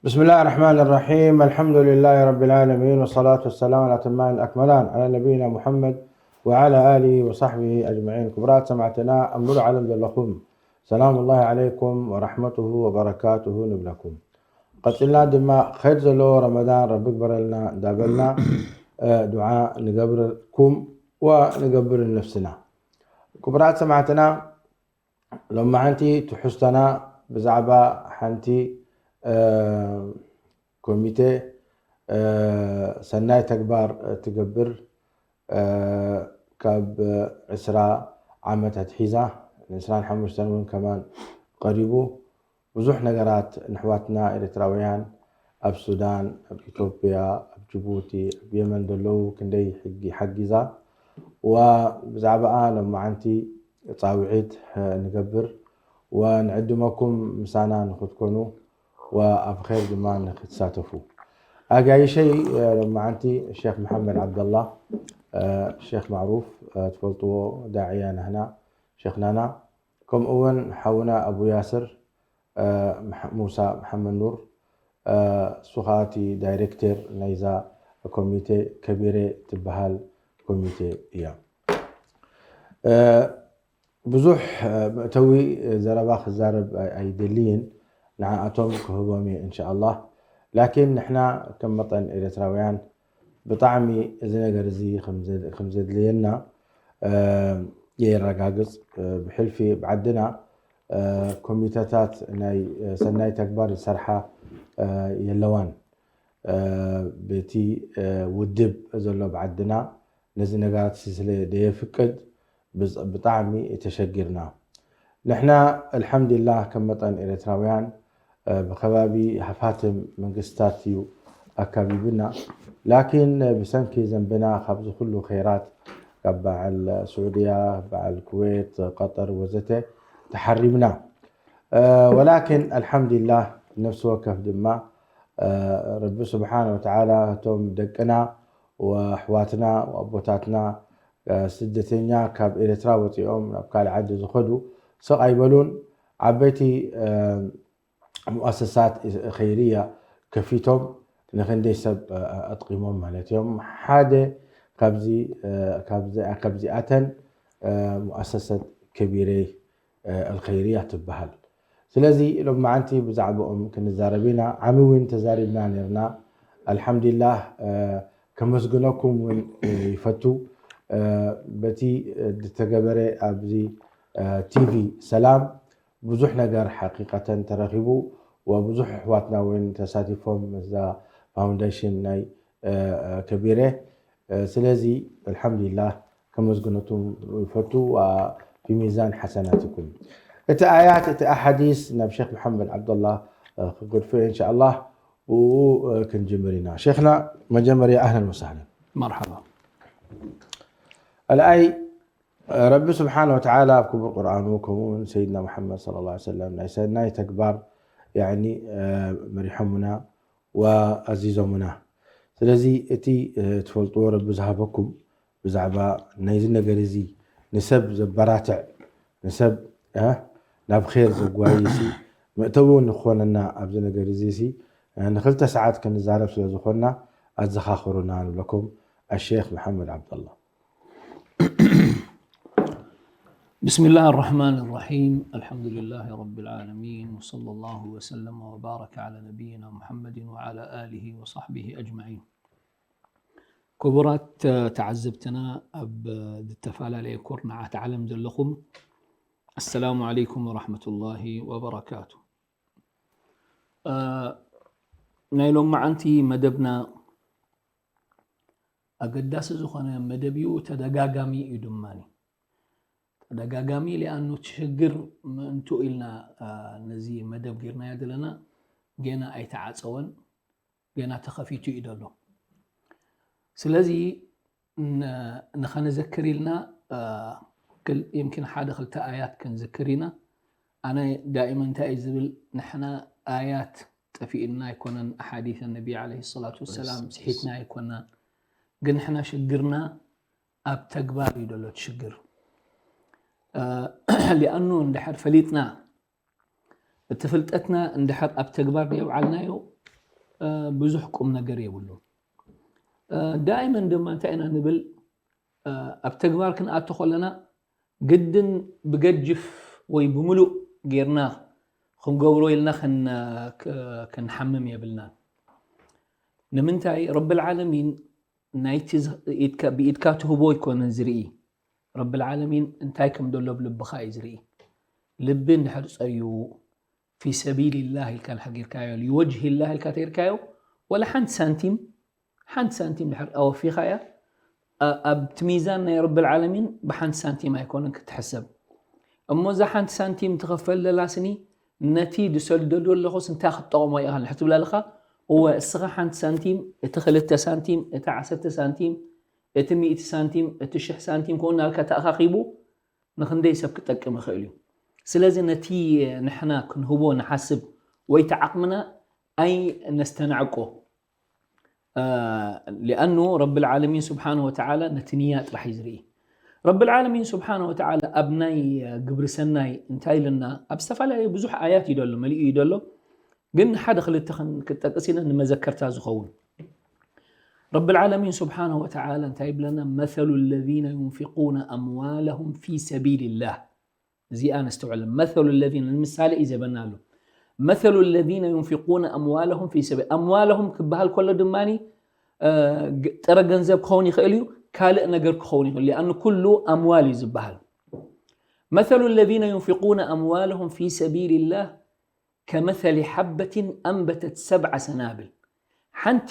بسم الله الرحمن الرحيم. الحمد لله رب العالمين، والصلاة والسلام على الأتمان الأكملان على نبينا محمد وعلى آله وصحبه أجمعين. ክቡራት ሰማዕትና ኣብ ሙሉእ ዓለም ዘለኹም ሰላም ላሂ ዓለይኩም ወረሕመቱሁ ወበረካቱሁ ንብለኩም። ቀፂልና ድማ ኸይር ዘለዎ ረመዳን ረቢ ግበረልና እንዳበልና እ፣ ዱዓ ንገብረልኩም ወንገብር ነፍስና። ክቡራት ሰማዕትና፣ ሎማዓንቲ ትሕዝቶና ብዛዕባ ሓንቲ እ፣ ኮሚቴ እ፣ ሰናይ ተግባር ትገብር እ፣ ካብ ዕስራ ዓመት ኣትሒዛ ንዕስራን ሓሙሽተን እውን ከማን ቀሪቡ ብዙሕ ነገራት ንሕዋትና ኤርትራውያን ኣብ ሱዳን፣ ኣብ ኢትዮጵያ፣ ኣብ ጅቡቲ፣ ኣብ የመን ዘለዉ ክንደይ ሕጊ ሓጊዛ ዋ ብዛዕባኣ ሎማዓንቲ ጻውዒት እ፣ ንገብር ወንዕድመኩም ምሳና ንክትኮኑ ወኣብ ኸይር ድማ ንክትሳተፉ። ኣጋይሸይ እ፣ ሎማዓንቲ ሼክ መሓመድ ዓብደላ እ፣ ሼክ ማዕሩፍ እ፣ ትፈልጥዎ ዳዕያ ናህና ሼክናና ከምኡ እውን ሓውና ኣቡ ያስር እ፣ መሓ- ሙሳ መሓመድ ኑር እ፣ እሱ ከዓ እቲ ዳይሬክተር ናይዛ ኮሚቴ ከቢረ ትበሃል ኮሚቴ እያ። እ፣ ብዙሕ እ፣ መእተዊ ዘረባ ክዛረብ ኣይ- ኣይደልይን፣ ንዓኣቶም ክህቦም እየ እንሻኣላህ። ላኪን ንሕና ከም መጠን ኤርትራውያን ብጣዕሚ እዚ ነገር እዚ ከም ዘ- ከም ዘድልየና እ፣ የረጋግጽ። እ፣ ብሕልፊ ብዓድና እ፣ ኮሚተታት ናይ እ፣ ሰናይ ተግባር ዝሰርሓ እ፣ የለዋን። እ፣ በቲ እ፣ ውድብ ዘሎ ብዓድና ነዚ ነገራት ስለ ደየፍቅድ ብዝ- ብጣዕሚ ተሸጊርና። ንሕና ኣልሓምዱሊላህ ከም መጠን ኤርትራውያን እ፣ ብከባቢ ሃፋትም መንግስታት እዩ ኣካቢብና። ላኪን ብሰንኪ ዘንብና ካብዚ ኩሉ ኸይራት ካብ በዓል ስዑድያ፣ በዓል ኩዌት፣ ቀጠር ወዘተ ተሓሪምና። እ፣ ወላኪን ኣልሓምዱሊላህ ነፍሲ ወከፍ ድማ እ፣ ረቢ ስብሓን ወተዓላ እቶም ደቅና ወኣሕዋትና ወኣቦታትና እ፣ ስደተኛ ካብ ኤርትራ ወፂኦም ናብ ካልእ ዓዲ ዝኸዱ ስቕ ኣይበሉን። ዓበይቲ እ፣ ሙኣሰሳት ኸይርያ ከፊቶም ንክንደይ ሰብ እ፣ ኣጥቂሞም ማለት እዮም። ሓደ ካብዚ እ፣ ካብዚ- ካብዚኣተን እ፣ ሙኣሰሰት ከቢረ እ፣ ኣልኸይርያ ትበሃል። ስለዚ ሎማዓንቲ ብዛዕባኦም ክንዛረብ ኢና። ዓሚ እውን ተዛሪብና ነርና። ኣልሓምዱሊላህ እ፣ ከመስግነኩም እውን እ፣ ይፈቱ። እ፣ በቲ እ፣ ዝተገበረ ኣብዚ እ፣ ቲቪ ሰላም ብዙሕ ነገር ሓቂቀተን ተረኺቡ ወብዙሕ ኣሕዋትና እውን ተሳቲፎም ምስዛ ፋውንዴሽን ናይ እ፣ እ፣ ከቢረ እ፣ ስለዚ ኣልሓምዱሊላህ ከመስግነኩም ይፈቱ ዋ ፊ ሚዛን ሓሰናትኩም። እቲ ኣያት እቲ ኣሓዲስ ናብ ሼክ መሓመድ ዓብደላ እ፣ ክገድፎ እየ እንሻኣላህ። ብኡ እ፣ ክንጅምር ኢና ሼክና። መጀመርያ ኣህለን ወሳህለን። መርሓባ። ኣልኣይ ረቢ ስብሓን ወተዓላ ኣብ ክቡር ቁርኣኑ ከምኡውን ሰይድና መሓመድ ሰለላሁ ዐለይሂ ወሰለም ናይ ሰናይ ተግባር ያኒ እ፣ መሪሖምና ወኣዚዞምና። ስለዚ እቲ እ፣ ትፈልጥዎ ረቢ ዝሃበኩም ብዛዕባ ናይዚ ነገር እዚ ንሰብ ዘበራትዕ ንሰብ እ፣ ናብ ኸይር ዘጓይሲ መእተዊ ንኾነና ኣብዚ ነገር እዚ ሲ እ፣ ንክልተ ሰዓት ክንዛረብ ስለ ዝኾንና ኣዘኻኽሩና ንብለኩም ኣሼክ መሓመድ ዓብደላ። بسم الله الرحمن الرحيم. الحمد لله رب العالمين، وصلى الله وسلم وبارك على نبينا محمد وعلى آله وصحبه أجمعين. ክቡራት እ፣ ተዓዘብትና ኣብ እ፣ ዝተፈላለየ ኩርናዓት ዓለም ዘለኹም፣ السلام عليكم ورحمة الله وبركاته. እ፣ ናይ ሎማዓንቲ መደብና ኣገዳሲ ዝኾነ መደብ እዩ፣ ተደጋጋሚ እዩ ድማ። ተደጋጋሚ ሊኣኑ ሽግር ምእንቱ ኢልና እ፣ ነዚ መደብ ጌርናዮ ዘለና ገና ኣይተዓፀወን፣ ገና ተኸፊቱ እዩ ዘሎ። ስለዚ ን- ንኸንዘክር ኢልና እ፣ ክል- يمكن ሓደ ክልተ ኣያት ክንዝክር ኢና። ኣነ دائما እንታይ እዩ ዝብል፣ ንሕና ኣያት ጠፊእና ኣይኮነን፣ ኣሓዲስ ነቢ عليه الصلاة والسلام ስሒትና ኣይኮናን፣ ግን ንሕና ሽግርና ኣብ ተግባር እዩ ዘሎ እቲ ሽግር። እ፣ ሊኣኑ እንድሕር ፈሊጥና እቲ ፍልጠትና እንድሕር ኣብ ተግባር ደየውዓልናዮ ብዙሕ ቁም ነገር የብሉ። ዳይመን ድማ እንታይ ኢና ንብል? ኣብ ተግባር ክንኣቱ ከለና ግድን ብገጅፍ ወይ ብምሉእ ጌርና ክንገብሮ ኢልና ክንሓምም የብልናን። ንምንታይ? ረብል ዓለሚን ናይቲ ብኢድካ ትህቦ ኣይኮነን ዝርኢ። ረብል ዓለሚን እንታይ ከም ዘሎ ኣብ ልብኻ እዩ ዝርኢ። ልቢ እንድሕር ፀርዩ ፊ ሰቢልላህ ኢልካ እንድሕር ጌርካዮ፣ ሊወጅሂላህ ኢልካ ተይርካዮ፣ ወላ ሓንቲ ሳንቲም ሓንቲ ሳንቲም ድሕር ኣወፊኻያ፣ ኣብቲ ሚዛን ናይ ረብል ዓለሚን ብሓንቲ ሳንቲም ኣይኮነን ክትሕሰብ። እሞ እዛ ሓንቲ ሳንቲም ትኸፈል ዘላ ስኒ ነቲ ዝሰደዶ ኣለኹስ እንታይ ክትጠቕሞ ኢኻ ንድሕር ትብላ ኣለኻ? እወ፣ እስኻ ሓንቲ ሳንቲም፣ እቲ ክልተ ሳንቲም፣ እቲ ዓሰርተ ሳንቲም፣ እቲ ሚእቲ ሳንቲም፣ እቲ ሽሕ ሳንቲም ከምኡ እናልካ ተኣኻኺቡ ንኽንደይ ሰብ ክጠቅም ይኽእል እዩ። ስለዚ ነቲ ንሕና ክንህቦ ንሓስብ ወይ እቲ ዓቕምና ኣይነስተናዕቆ። ሊኣኑ ረብል ዓለሚን ስብሓን ወተዓላ ነቲ ንያ ጥራሕ እዩ ዝርኢ። ረብል ዓለሚን ስብሓን ወተዓላ ኣብ ናይ ግብሪ ሰናይ እንታይ ኢሉና? ኣብ ዝተፈላለዩ ብዙሕ ኣያት እዩ ደሎ፣ መሊኡ እዩ ደሎ። ግን ሓደ ክልተ ክን- ክጠቅስ ኢና ንመዘከርታ ዝኸውን። ረብል ዓለሚን ስብሓን ወተዓላ እንታይ ይብለና? መሰሉ ለዚነ ዩንፊቁነ ኣምዋለሁም ፊ ሰቢልላህ። እዚኣ ነስተውዕል። መሰሉ ለዚነ፣ ንምሳሌ እዩ ዘበና ኣሎ። መሰሉ ለዚነ ዩንፊቁነ ኣምዋለሁም ፊ ሰቢል፣ ኣምዋለሁም ክበሃል ከሎ ድማ ጥረ ገንዘብ ክኸውን ይኽእል እዩ፣ ካልእ ነገር ክኸውን ይኽእል እዩ። ኣኑ ኩሉ ኣምዋል እዩ ዝበሃል። መሰሉ ለዚነ ዩንፊቁነ ኣምዋለሁም ፊ ሰቢልላህ ከመሰሊ ሓበትን ኣንበተት ሰብዓ ሰናብል። ሓንቲ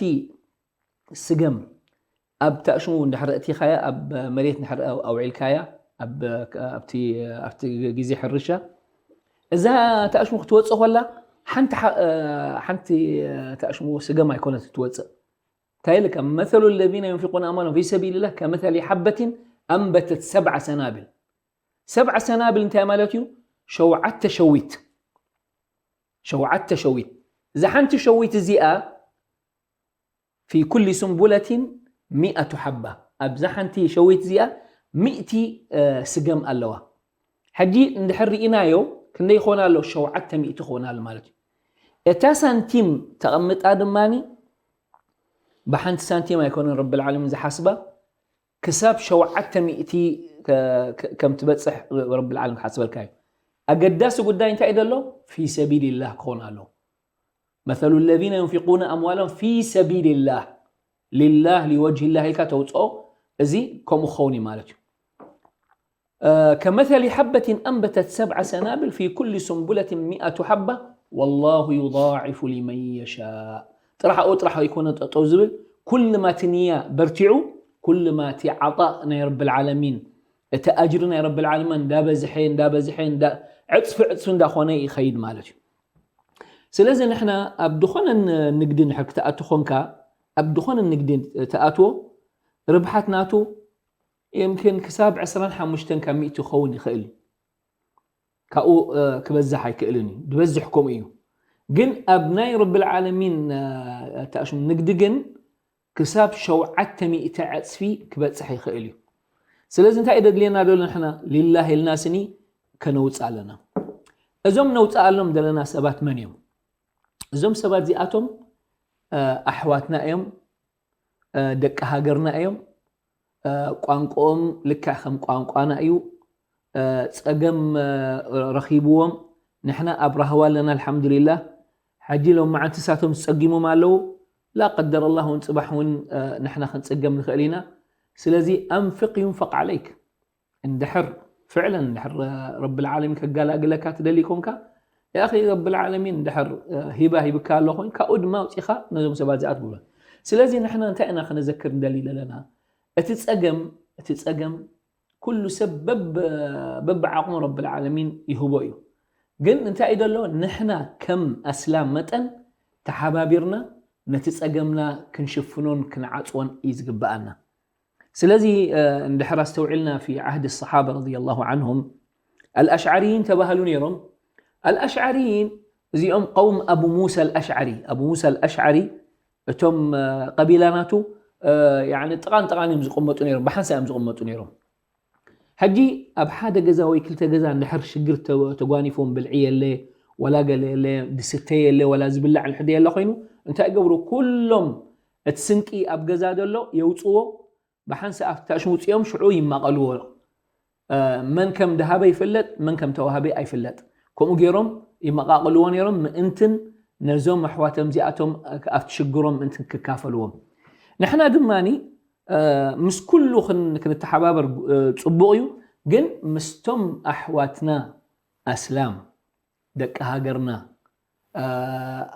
ስገም ኣብ ታእሽሙ እንድሕር እቲኻያ፣ ኣብ መሬት እንድሕር ኣውዒልካያ፣ ኣብቲ ግዜ ሕርሻ እዛ ታእሽሙ ክትወፅእ ኮላ ሓንቲ ታእሽሙ ስገም ኣይኮነት ክትወፅእ። እንታይ ኢልካ? መሰሉ ለዚነ ዩንፊቁነ ኣምዋሎም ፊ ሰቢልላህ ከመሰሊ ሓበትን ኣንበተት ሰብዓ ሰናብል። ሰብዓ ሰናብል እንታይ ማለት እዩ? ሸውዓተ ሸዊት። ሸውዓተ ሸዊት። እዛ ሓንቲ ሸዊት እዚኣ ፊ ኩሊ ሱንቡለቲን ሚኣቱ ሓባ፣ ኣብዛ ሓንቲ ሸዊት እዚኣ ሚእቲ ስገም ኣለዋ። ሕጂ እንድሕር ርኢናዮ ክንደይ ይኾን ኣሎ? ሸውዓተ ሚእቲ ክኾን ኣሎ ማለት እዩ። እታ ሳንቲም ተቐምጣ ድማ ብሓንቲ ሳንቲም ኣይኮነን ረብል ዓለሚን ዝሓስባ፣ ክሳብ ሸውዓተ ሚእቲ ከም ትበፅሕ ረብል ዓለሚን ክሓስበልካ እዩ። ኣገዳሲ ጉዳይ እንታይ ደሎ? ፊ ሰቢልላህ ክኾን ኣሎ። መሰሉ ለዚነ ዩንፊቁነ ኣምዋሎም ፊ ሰቢልላህ፣ ሊላህ ሊወጅሂላህ ኢልካ ተውፅኦ። እዚ ከምኡ ክኸውን እዩ ማለት እዩ። ከመሰሊ ሓበትን ኣንበተት ሰብዓ ሰናብል ፊ ኩሊ ሱንቡለትን ሚኣቱ ሓባ ወላሁ ዩዳዒፉ ሊመን የሻእ። ጥራሕ ኣብኡ ጥራሕ ኣይኮነ ጠጠው ዝብል፣ ኩልማ እቲ ንያ በርቲዑ፣ ኩልማ እቲ ዓጣእ ናይ ረብል ዓለሚን፣ እቲ ኣጅሪ ናይ ረብል ዓለሚን እንዳበዝሐ እንዳበዝሐ ዕፅፊ ዕፅፊ እንዳኾነ ይኸይድ ማለት እዩ። ስለዚ ንሕና ኣብ ዝኾነ ንግዲ ንድሕር ክትኣቱ ኮንካ፣ ኣብ ዝኾነ ንግዲ ትኣትዎ፣ ርብሓት ናቱ የምክን ክሳብ ዕስራን ሓሙሽተን ካብ ሚእቲ ክኸውን ይኽእል እዩ። ካብኡ ክበዝሕ ኣይክእልን እዩ፣ ዝበዝሕ ከምኡ እዩ። ግን ኣብ ናይ ረብል ዓለሚን ታእሽሙ ንግዲ ግን ክሳብ ሸውዓተ ሚእቲ ዕፅፊ ክበፅሕ ይኽእል እዩ። ስለዚ እንታይ እዩ ደድልየና ደሎ ንሕና? ሊላህ ኢልና ስኒ ከነውፅእ ኣለና። እዞም ነውፅኣሎም ዘለና ሰባት መን እዮም? እዞም ሰባት እዚኣቶም ኣሕዋትና እዮም፣ ደቂ ሃገርና እዮም። ቋንቋኦም ልክዕ ከም ቋንቋና እዩ። ፀገም ረኺብዎም፣ ንሕና ኣብ ራህዋ ኣለና ኣልሓምዱሊላህ። ሕጂ ሎም መዓንቲ እሳቶም ዝፀጊሞም ኣለዉ። ላ ቀደር ኣላህ እውን ፅባሕ እውን ንሕና ክንፅገም ንኽእል ኢና። ስለዚ ኣንፍቅ ዩንፈቅ ዓለይክ። እንድሕር ፍዕለን እንድሕር ረብል ዓለሚን ከጋላግለካ ትደሊ ኮንካ፣ ያኺ ረብል ዓለሚን እንድሕር ሂባ ሂብካ ኣሎ ኮይኑ ካብኡ ድማ ኣውፂኻ ነዞም ሰባት እዚኣ ትብሎ። ስለዚ ንሕና እንታይ ኢና ክነዘክር እንደሊ ዘለና? እቲ ፀገም እቲ ፀገም ኩሉ ሰብ በብዓቕሙ ረብል ዓለሚን ይህቦ እዩ። ግን እንታይ እዩ ዘሎ? ንሕና ከም ኣስላም መጠን ተሓባቢርና ነቲ ፀገምና ክንሽፍኖን ክንዓፅዎን እዩ ዝግብኣና። ስለዚ እንድሕር ኣስተውዒልና ፊ ዓህዲ ሰሓባ ረዲየላሁ ዓንሁም ኣልኣሽዓሪይን ተባህሉ ነይሮም። ኣልኣሽዓሪይን እዚኦም ቀውም ኣቡ ሙሳ ኣልኣሽዓሪ፣ ኣቡ ሙሳ ኣልኣሽዓሪ እቶም ቀቢላ ናቱ ጥቓን ጥቓን እዮም ዝቕመጡ ነይሮም፣ ብሓንሳ እዮም ዝቕመጡ ነይሮም። ሕጂ ኣብ ሓደ ገዛ ወይ ክልተ ገዛ እንድሕር ሽግር ተጓኒፎም ብልዒ የለ፣ ወላ ገለ የለ፣ ዝስተ የለ፣ ወላ ዝብላዕ ንሕደ የለ ኮይኑ እንታይ ይገብሩ? ኩሎም እቲ ስንቂ ኣብ ገዛ ዘሎ የውፅዎ፣ ብሓንሳእ ኣብቲ ታሽሙ ውፅኦም ሽዑ ይማቐልዎ። መን ከም ደሃበ ይፍለጥ፣ መን ከም ተዋሃበ ኣይፍለጥ። ከምኡ ገይሮም ይመቓቕልዎ ነይሮም፣ ምእንትን ነዞም ኣሕዋቶም እዚኣቶም ኣብቲ ሽግሮም ምእንትን ክካፈልዎም። ንሕና ድማ ምስ ኩሉ ክንተሓባበር ፅቡቕ እዩ፣ ግን ምስቶም ኣሕዋትና ኣስላም ደቂ ሃገርና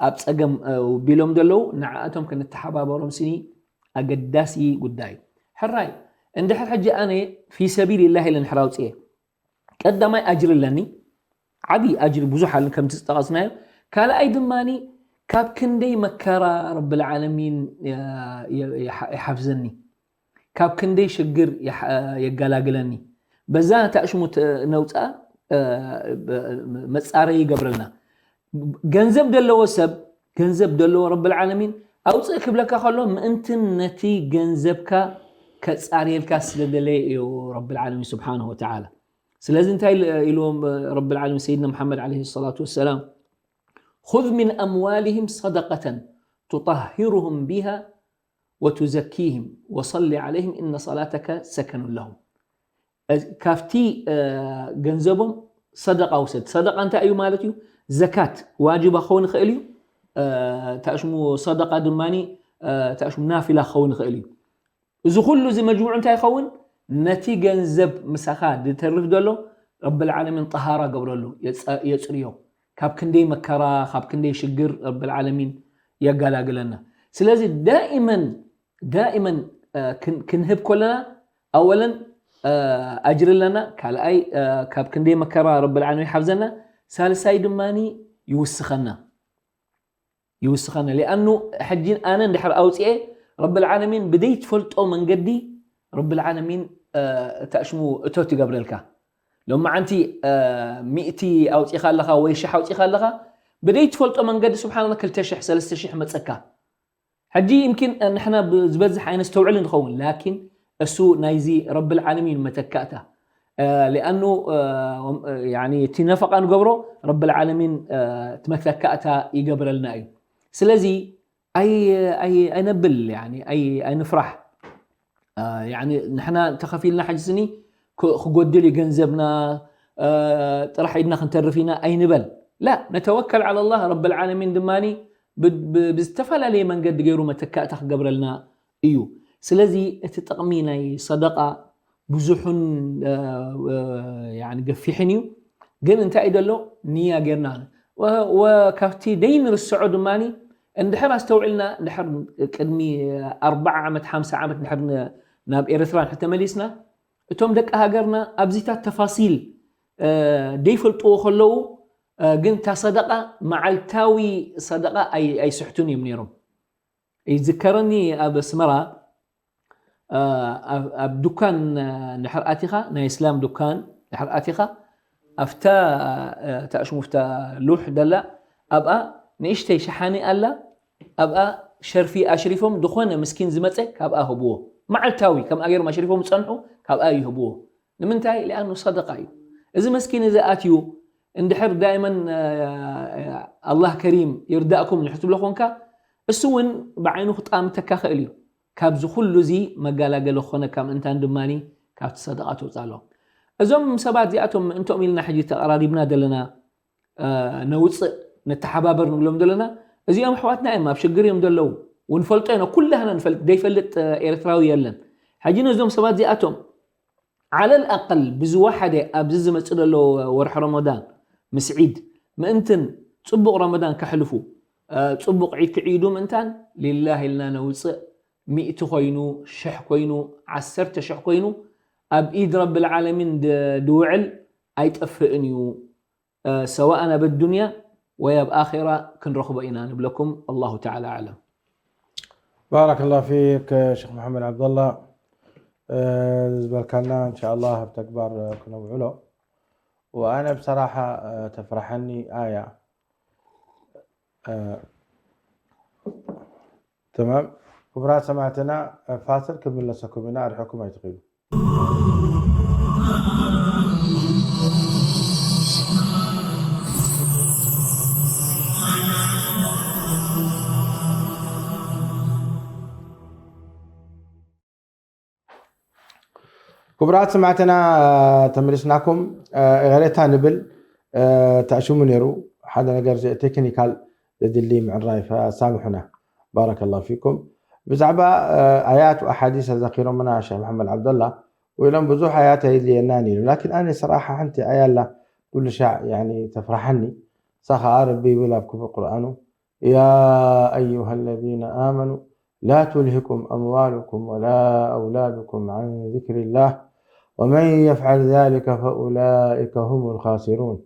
ኣብ ፀገም ውቢሎም ዘለዉ ንዓኣቶም ክንተሓባበሮም ስኒ ኣገዳሲ ጉዳይ። ሕራይ እንድሕር ሕጂ ኣነ ፊ ሰቢል ላሂ ኢለ እንድሕር ኣውፅኤ ቀዳማይ ኣጅሪ ኣለኒ፣ ዓብዪ ኣጅሪ ብዙሕ ኣለ ከምቲ ዝጠቐስናዮ። ካልኣይ ድማ ካብ ክንደይ መከራ ረብል ዓለሚን ይሓፍዘኒ፣ ካብ ክንደይ ሽግር የገላግለኒ። በዛ ታሽሙ ነውፃ መፃረይ ይገብረልና። ገንዘብ ዘለዎ ሰብ ገንዘብ ዘለዎ ረብል ዓለሚን ኣውፅእ ክብለካ ከሎ ምእንትን ነቲ ገንዘብካ ከፃርየልካ ስለደለየ እዩ ረብል ዓለሚን ስብሓንሁ ወተዓላ። ስለዚ እንታይ ኢልዎም ረብል ዓለሚን ሰይድና መሓመድ ዓለይሂ ሰላቱ ወሰላም፣ خذ من أموالهم صدقة تطهرهم بها وتزكيهم وصل عليهم إن صلاتك سكن لهم። ካብቲ ገንዘቦም ሰደቃ ውሰድ። ሰደቃ እንታይ እዩ ማለት እዩ? ዘካት ዋጅባ ክኸውን ይኽእል እዩ። ታሽሙ ሰደቃ ድማ ታሽሙ ናፊላ ክኸውን ይኽእል እዩ። እዚ ኩሉ እዚ መጅሙዕ እንታይ ይኸውን? ነቲ ገንዘብ ምሳኻ ዝተርፍ ዘሎ ረብል ዓለሚን ጠሃራ ገብረሉ፣ የፅርዮ። ካብ ክንደይ መከራ፣ ካብ ክንደይ ሽግር ረብል ዓለሚን የገላግለና። ስለዚ ዳኢመን ዳኢመን ክንህብ ከለና ኣወለን ኣጅሪ ኣለና፣ ካልኣይ ካብ ክንደይ መከራ ረብል ዓለሚን ይሓፍዘና፣ ሳልሳይ ድማ ይውስኸና ይውስኸና። ሊኣኑ ሕጂ ኣነ እንድሕር ኣውፅኤ ረብል ዓለሚን ብደይ ትፈልጦ መንገዲ ረብል ዓለሚን ታሽሙ እቶት ይገብረልካ። ሎማዓንቲ ሚእቲ ኣውፂኻ ኣለኻ ወይ ሽሕ ኣውፂኻ ኣለኻ፣ ብደይ ትፈልጦ መንገዲ ስብሓንላ ክልተ ሽሕ ሰለስተ ሽሕ መፀካ። ሕጂ ይምኪን ንሕና ዝበዝሕ ኣይነስተውዕል ንኸውን፣ ላኪን እሱ ናይዚ ረብል ዓለሚን መተካእታ ሊኣኑ እቲ ነፈቃ ንገብሮ ረብል ዓለሚን እቲ መተካእታ ይገብረልና እዩ። ስለዚ ኣይነብል ኣይንፍራሕ። ንሕና እንተኸፊልና ሕጂ ስኒ ክጎድል እዩ ገንዘብና፣ ጥራሕ ኢድና ክንተርፍ ኢና ኣይንበል። ላ፣ ነተወከል ዓላ ላህ፣ ረብል ዓለሚን ድማ ብዝተፈላለየ መንገዲ ገይሩ መተካእታ ክገብረልና እዩ። ስለዚ እቲ ጥቕሚ ናይ ሰደቃ ብዙሑን ገፊሕን እዩ። ግን እንታይ እዩ ዘሎ ንያ ጌርና ካብቲ ደይ ንርስዖ ድማ እንድሕር ኣስተውዕልና እንድሕር ቅድሚ ኣርባዓ ዓመት ሓምሳ ዓመት እንድሕር ናብ ኤርትራ እንድሕር ተመሊስና እቶም ደቂ ሃገርና ኣብዚታት ተፋሲል ደይፈልጥዎ ከለዉ ግን እታ ሰደቃ መዓልታዊ ሰደቃ ኣይስሕቱን እዮም ነይሮም። ይዝከረኒ ኣብ ኣስመራ ኣብ ዱካን ንድሕር ኣቲኻ ናይ እስላም ዱካን ድሕር ኣቲኻ ኣብታ ታሽሙፍታ ሉሕ ደላ ኣብኣ ንእሽተይ ሸሓኒ ኣላ ኣብኣ ሸርፊ ኣሽሪፎም ዝኾነ ምስኪን ዝመፀ ካብኣ ህብዎ። መዓልታዊ ከምኣ ገይሮም ኣሽሪፎም ዝፀንሑ ካብኣ ይህብዎ። ንምንታይ? ሊኣኑ ሰደቃ እዩ። እዚ መስኪን እዚ ኣትዩ እንድሕር ዳይመን ኣላህ ከሪም ይርዳእኩም ንሕ ትብሎ ኮንካ እሱ እውን ብዓይኑ ክጣምተካ ክእል እዩ። ካብዚ ኩሉ እዚ መጋላገሊ ክኾነካ ምእንታን ድማ ካብቲ ሰደቃ ተውፅእ ኣለዎ። እዞም ሰባት እዚኣቶም ምእንቶም ኢልና ሕጂ ተቐራሪብና ዘለና ነውፅእ ነተሓባበር ንብሎም ዘለና እዚኦም ኣሕዋትና እዮም ኣብ ሽግር እዮም ዘለዉ። ውንፈልጦ ኢና ኩላህና ንፈልጥ ዘይፈልጥ ኤርትራዊ የለን። ሕጂ ነዞም ሰባት እዚኣቶም ዓለል ኣቀል ብዝወሓደ ኣብዚ ዝመፅእ ዘሎ ወርሒ ረመዳን ምስ ዒድ ምእንትን ፅቡቕ ረመዳን ከሕልፉ ፅቡቕ ዒድ ክዒዱ ምእንታን ሊላህ ኢልና ነውፅእ። ሚእቲ ኮይኑ ሽሕ ኮይኑ ዓሰርተ ሽሕ ኮይኑ ኣብ ኢድ ረብል ዓለሚን ድውዕል ኣይጠፍእን እዩ። ሰዋእን ኣብ ኣዱንያ ወይ ኣብ ኣኼራ ክንረኽቦ ኢና ንብለኩም። ኣላሁ ተዓላ ኣዕለም። ባረከላሁ ፊክ ሸክ መሐመድ ዓብደላ። ዝበልካና እንሻላ ኣብ ተግባር ክነውዕሎ። ወኣነ ብሰራሓ ተፍራሐኒ ኣያ። ተማም። ክቡራት ሰማዕትና ፋስል ክምለሰኩም ኢና፣ ኣርሕኩም ኣይትኽእሉ። ክቡራት ሰማዕትና፣ ተመሊስናኩም። ይቕሬታ ንብል፣ ተዕሽሙ ነይሩ፣ ሓደ ነገር ቴክኒካል ዘድሊ ምዕራይ፣ ፈሳምሑና። ባረከላሁ ፊኩም። ብዛዕባ ኣያት ወኣሓዲስ ኣዘኪሮምና ሸኽ መሓመድ ዓብደላ፣ ወኢሎም ብዙሕ ኣያት ኣየድልየናን ኢሉ። ላኪን ኣነ ሰራሓ ሓንቲ ኣያ ኣላ ኩሉ ሻዕ፣ ያኒ፣ ተፍራሓኒ። እሳ ኸዓ ረቢ ይብል ኣብ ክቡር ቁርኣኑ፣ يا أيها الذين آمنوا لا تلهكم أموالكم ولا أولادكم عن ذكر الله ومن يفعل ذلك فأولئك هم الخاسرون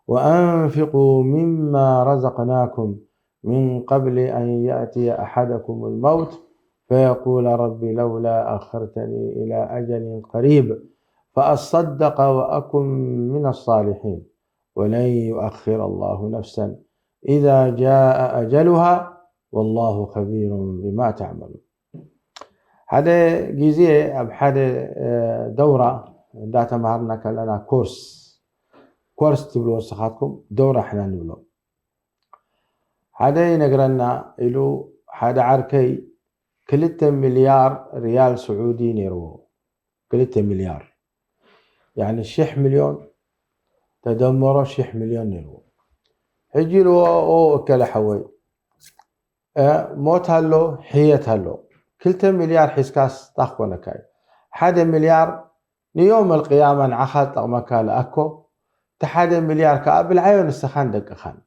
وأنفقوا مما رزقناكم من قبل أن يأتي أحدكم الموت فيقول رب لولا أخرتني إلى أجل قريب فأصدق وأكن من الصالحين ولن يؤخر الله نفسا إذا جاء أجلها والله خبير بما تعملون። ሓደ ግዜ ኣብ ሓደ ደውራ እንዳተማሃርና ከለና፣ ኮርስ ኮርስ ትብልዎ ንስኻትኩም፣ ደውራ ሕና ንብሎ። ሓደ ይነግረና ኢሉ፣ ሓደ ዓርከይ ክልተ ሚልያር ሪያል ስዑዲ ነይርዎ። ክልተ ሚልያር፣ ያኒ ሽሕ ሚልዮን ተደመሮ ሽሕ ሚልዮን ነይርዎ። ሕጂ ኢልዎ፣ ኦ እከለ ሓወይ፣ ሞት ኣሎ፣ ሕየት ኣሎ። ክልተ ሚልያር ሒዝካስ ታኾነካ እዩ? ሓደ ሚልያር ንዮም ኣልቅያማ ንዓኻ ዝጠቕመካ ልኣኮ፣ እቲ ሓደ ሚልያር ከኣ ብልዓዮ ንስኻን ደቅኻን።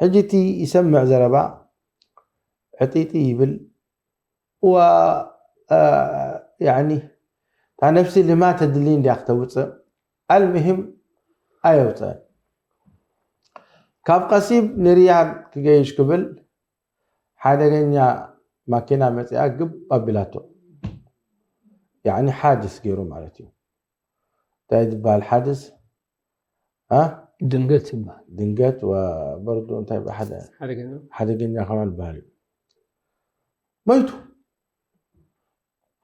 ሕጂ እቲ ይሰምዕ ዘረባ ዕጢጢ ይብል። እዋ፣ ያኒ፣ እታ ነፍሲ ልማ ተድሊ እንድያ ክተውፅእ። ኣልምሂም ኣየውፅአን። ካብ ቀሲብ ንሪያድ ክገይሽ ክብል ሓደገኛ ማኪና መፂኣ ግብ ኣቢላቶ። ያኒ ሓድስ ገይሩ ማለት እዩ። እንታይ ዝበሃል ሓድስ? ድንገት ይበሃል። ድንገት ወበርዱ እንታይ ብሓደ ሓደገኛ ከማን ዝበሃል እዩ። መይቱ።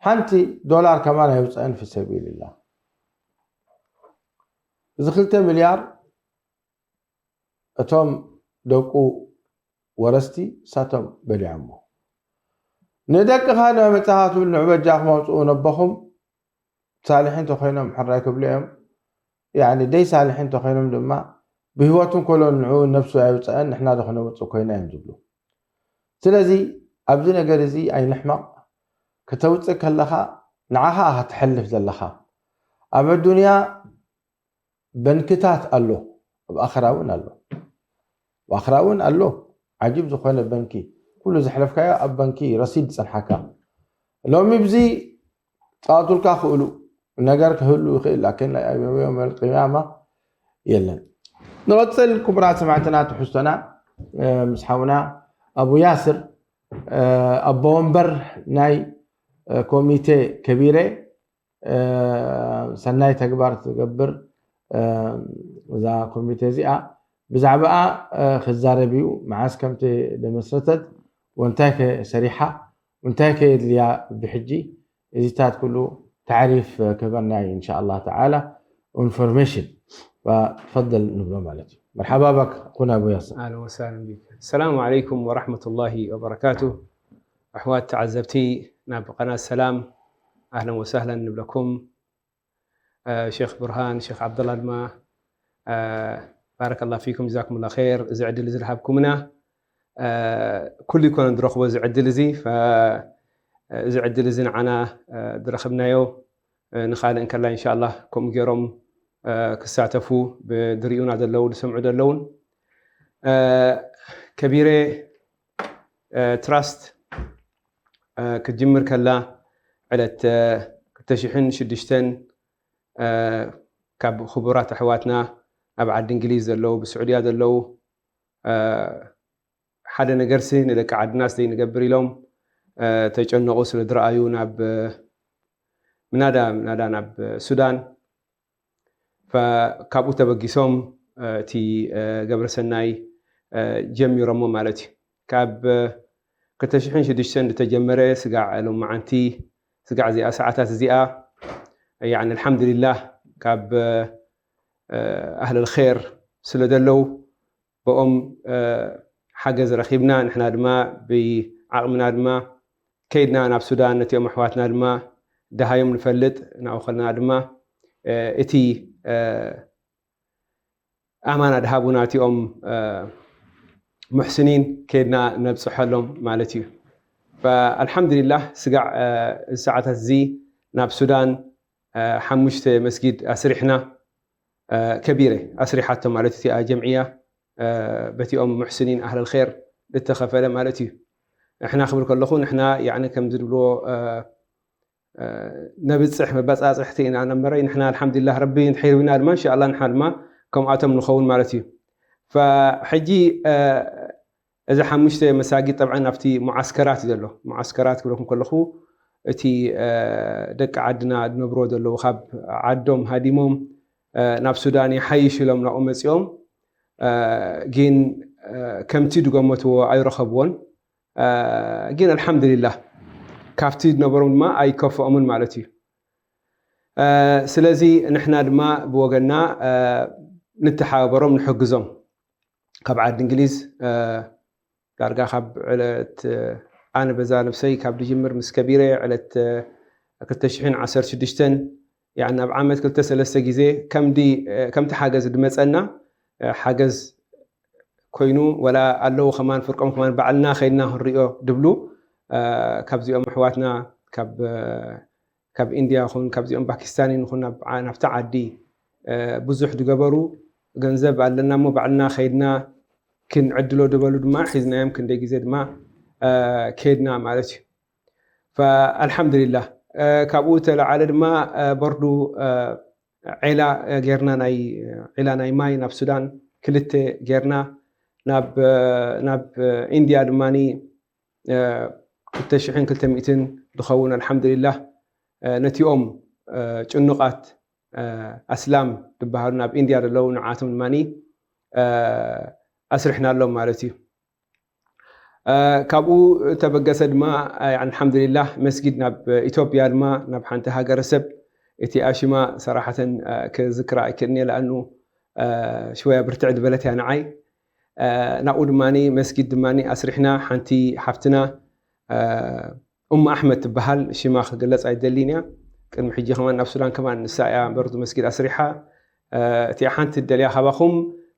ሓንቲ ዶላር ከማን ኣይውፅአን ፊ ሰቢልላ። እዚ ክልተ ሚልያር እቶም ደቁ ወረስቲ እሳቶም በሊዖሞ። ንደቅኻ ዶ መጻኻ ትብል ንዑ በጃኹም ኣውፅኡ ነቦኹም ሳልሒን ተኮይኖም ሕራይ ክብሉ እዮም። ያኒ ደይ ሳልሒን ተኮይኖም ድማ ብህይወቱ እንከሎ ንዑ ነብሱ ኣይውፅአን ንሕና ዶ ክነውፅእ ኮይና እዮም ዝብሉ። ስለዚ ኣብዚ ነገር እዚ ኣይንሕመቕ። ከተውፅእ ከለኻ ንዓኻ ኢኻ ትሐልፍ ዘለኻ። ኣብ ኣዱንያ በንክታት ኣሎ፣ ኣብ ኣኽራ እውን ኣሎ። ኣብ ኣኽራ እውን ኣሎ። ዓጂብ ዝኾነ በንኪ፣ ኩሉ ዘሕለፍካዮ ኣብ በንኪ ረሲድ ዝጸንሓካ። ሎሚ ብዚ ጻወቱልካ ክእሉ ነገር ክህሉ ይኽእል፣ ላኪን ናይ ዮም ኣልቅያማ የለን። ንቐጽል ክቡራት ሰማዕትና ትሕዝቶና ምስ ሓውና ኣቡ ያስር፣ ኣቦ ወንበር ናይ ኮሚቴ ከቢረ ሰናይ ተግባር ትገብር እዛ ኮሚቴ እዚኣ ብዛዕባኣ ክዛረብ እዩ። መዓስ ከምቲ ደመስረተት ወንታይ ከ ሰሪሓ እንታይ ከ የድልያ ብሕጂ እዚታት ኩሉ ታዕሪፍ ክህበና እዩ እንሻ ኣላህ ተዓላ። ኢንፎርሜሽን ተፈደል ንብሎ ማለት እዩ። መርሓባ ባክ ኩን ኣቡ ያስር። ኣህለን ወሳህለን ቢክ። ሰላሙ ዓለይኩም ወራሕመቱላሂ ወበረካቱ። ኣሕዋት ተዓዘብቲ ናብ ቀናት ሰላም ኣህለን ወሳህለን ንብለኩም። ሼክ ብርሃን፣ ሼክ ዓብደላ ድማ ባረከላ ፊኩም ጀዛኩምላ ኸይር። እዚ ዕድል እዚ ዝሃብኩምና ኩሉ ይኮነ ዝረኽቦ እዚ ዕድል እዚ። እዚ ዕድል እዚ ንዓና ዝረኸብናዮ ንኻልእ እንከላ እንሻላ ከምኡ ገይሮም ክሳተፉ ዝሪኡና ዘለዉ ዝሰምዑ ዘለውን ከቢረ ትራስት ክትጅምር ከላ ዕለት ክልተ ሽሕን ሽዱሽተን ካብ ክቡራት ኣሕዋትና ኣብ ዓዲ እንግሊዝ ዘለዉ ብስዑድያ ዘለዉ ሓደ ነገርሲ ንደቂ ዓድናስ ዘይንገብር ኢሎም ተጨነቑ ስለ ዝረኣዩ ናብ ምናዳ ምናዳ ናብ ሱዳን ካብኡ ተበጊሶም እቲ ገብረሰናይ ጀሚሮሞ ማለት እዩ። ካብ ክልተ ሽሕን ሽዱሽተን ዝተጀመረ ስጋዕ ሎማዓንቲ ስጋዕ እዚኣ ሰዓታት እዚኣ ያኒ ኣልሓምዱሊላህ ካብ ኣህለል ኸይር ስለ ዘለዉ ብኦም ሓገዝ ረኺብና ንሕና ድማ ብዓቕምና ድማ ከይድና ናብ ሱዳን ነቲኦም ኣሕዋትና ድማ ደሃዮም ንፈልጥ። ናብኡ ከለና ድማ እቲ ኣማና ድሃቡና እቲኦም ሙሕስኒን ከይድና ነብፅሐሎም ማለት እዩ። ኣልሓምዱሊላህ፣ ስጋዕ እዚ ሰዓታት እዚ ናብ ሱዳን ሓሙሽተ መስጊድ ኣስሪሕና። ከቢረ ኣስሪሓቶ ማለት እቲኣ ጀምዕያ በቲኦም ሙሕስኒን ኣህለል ር ዝተኸፈለ ማለት እዩ። ንሕና ክብል ከለኹ ንሕና ከምዚ ዝብልዎ ነብፅሕ መባፃፅሕቲ ኢና ነመረይ። ንሕና ኣልሓምዱሊላህ ረቢ እንድሕር ሂብና ድማ እንሻላ ንሕና ድማ ከምኣቶም ንኸውን ማለት እዩ። ሕጂ እዚ ሓሙሽተ መሳጊድ ጠብዓን ኣብቲ ሙዓስከራት እዩ ዘሎ። ሙዓስከራት ክብለኩም ከለኹ እቲ ደቂ ዓድና ዝነብርዎ ዘለዉ ካብ ዓዶም ሃዲሞም ናብ ሱዳን ይሓይሽ ኢሎም ናብኡ መፂኦም ግን ከምቲ ዝገመትዎ ኣይረኸብዎን። ግን ኣልሓምዱሊላህ ካብቲ ዝነበሮም ድማ ኣይከፍኦምን ማለት እዩ። ስለዚ ንሕና ድማ ብወገና ንተሓባበሮም፣ ንሕግዞም። ካብ ዓዲ እንግሊዝ ዳርጋ ካብ ዕለት ኣነ በዛ ነብሰይ ካብ ድጅምር ምስ ከቢረ ዕለት ክልተ ሽሕን ዓሰርተ ሽዱሽተን ናብ ዓመት ክልተ ሰለስተ ግዜ ከምቲ ሓገዝ ድመፀና ሓገዝ ኮይኑ ወላ ኣለዉ ከማን ፍርቆም ከማን ባዕልና ከይድና ክንሪኦ ድብሉ ካብዚኦም ኣሕዋትና ካብ ኢንድያ ኹን ካብዚኦም ፓኪስታን ንኹን ናብቲ ዓዲ ብዙሕ ድገበሩ ገንዘብ ኣለና እሞ ባዕልና ከይድና ክንዕድሎ ድበሉ ድማ ሒዝናዮም ክንደይ ግዜ ድማ ከይድና ማለት እዩ። ኣልሓምዱሊላህ ካብኡ ተለዓለ ድማ በርዱ ዒላ ጌርና ናይ ዒላ ናይ ማይ ናብ ሱዳን ክልተ ጌርና ናብ ኢንድያ ድማ ክልተ ሽሕን ክልተ ሚእትን ዝኸውን ኣልሓምዱሊላህ ነቲኦም ጭኑቓት ኣስላም ዝበሃሉ ናብ ኢንድያ ዘለዉ ንዓቶም ድማ ኣስሪሕናሎም ማለት እዩ። ካብኡ ተበገሰ ድማ ኣልሓምዱሊላህ መስጊድ ናብ ኢትዮጵያ ድማ ናብ ሓንቲ ሃገረሰብ እቲ ኣሽማ ሰራሕተን ክዝክራ ኣይክእልን እየ ለኣኑ ሽወያ ብርትዕ ዝበለት እያ ንዓይ። ናብኡ ድማ መስጊድ ድማ ኣስሪሕና ሓንቲ ሓፍትና እሙ ኣሕመድ ትበሃል ሽማ ክግለፅ ኣይደልን እያ። ቅድሚ ሕጂ ከማን ናብ ሱዳን ከማን ንሳ እያ በርዱ መስጊድ ኣስሪሓ። እቲኣ ሓንቲ ደልያ ካባኹም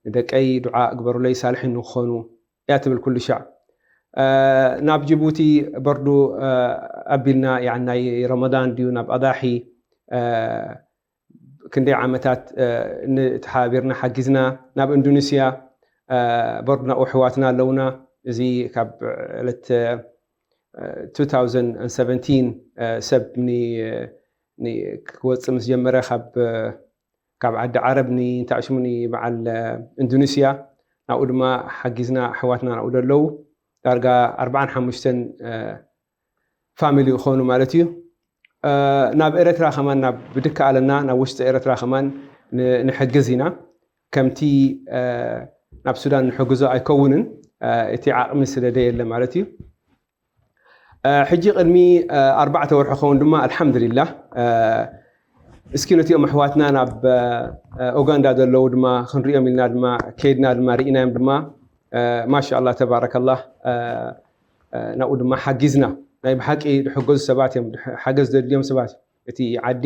ንደቀይ ዱዓ ግበሩለይ ሳልሒን ንክኾኑ እያ ትብል ኩሉ ሻዕ። ናብ ጅቡቲ በርዱ ኣቢልና ናይ ረመዳን ድዩ ናብ ኣዳሒ ክንደይ ዓመታት ንተሓባቢርና ሓጊዝና። ናብ ኢንዶኔስያ በርዱ ናብኡ ኣሕዋትና ኣለውና። እዚ ካብ ዕለት two thousand seventeen ሰብ ክወፅእ ምስ ጀመረ ካብ ዓዲ ዓረብ ንእንታሽሙ ንበዓል ኢንዶኔስያ ናብኡ ድማ ሓጊዝና ኣሕዋትና ናብኡ ዘለዉ ዳርጋ ኣርባዓን ሓሙሽተን ፋሚሊ ይኾኑ ማለት እዩ። ናብ ኤረትራ ከማን ናብ ብድካ ኣለና ናብ ውሽጢ ኤረትራ ከማን ንሕግዝ ኢና። ከምቲ ናብ ሱዳን ንሕግዞ ኣይከውንን እቲ ዓቕሚ ስለ ደየለ ማለት እዩ። ሕጂ ቅድሚ ኣርባዕተ ወርሒ ኸውን ድማ ኣልሓምዱሊላህ እስኪ ነቲኦም ኣሕዋትና ናብ ኡጋንዳ ዘለዉ ድማ ክንሪኦም ኢልና ድማ ከይድና ድማ ርኢናዮም ድማ ማሻ ኣላ ተባረከላ ናብኡ ድማ ሓጊዝና። ናይ ብሓቂ ዝሕገዙ ሰባት እዮም፣ ሓገዝ ዘድልዮም ሰባት። እቲ ዓዲ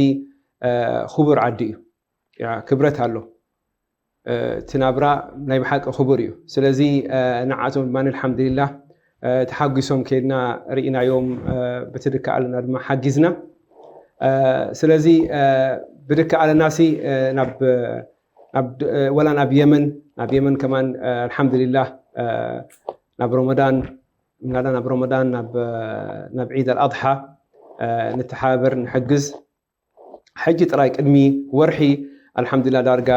ክቡር ዓዲ እዩ፣ ክብረት ኣሎ። እቲ ናብራ ናይ ብሓቂ ክቡር እዩ። ስለዚ ንዓቶም ድማ ኣልሓምዱሊላህ ተሓጒሶም ከይድና ርኢናዮም፣ ብትድካ ኣለና ድማ ሓጊዝና። ስለዚ ብድካ ኣለናሲ ናብ ወላ ናብ የመን ናብ የመን ከማን ኣልሓምዱሊላህ ናብ ረመዳን ምናዳ ናብ ረመዳን ናብ ዒድ ኣልኣድሓ ንተሓባበር ንሕግዝ። ሕጂ ጥራይ ቅድሚ ወርሒ ኣልሓምዱሊላህ ዳርጋ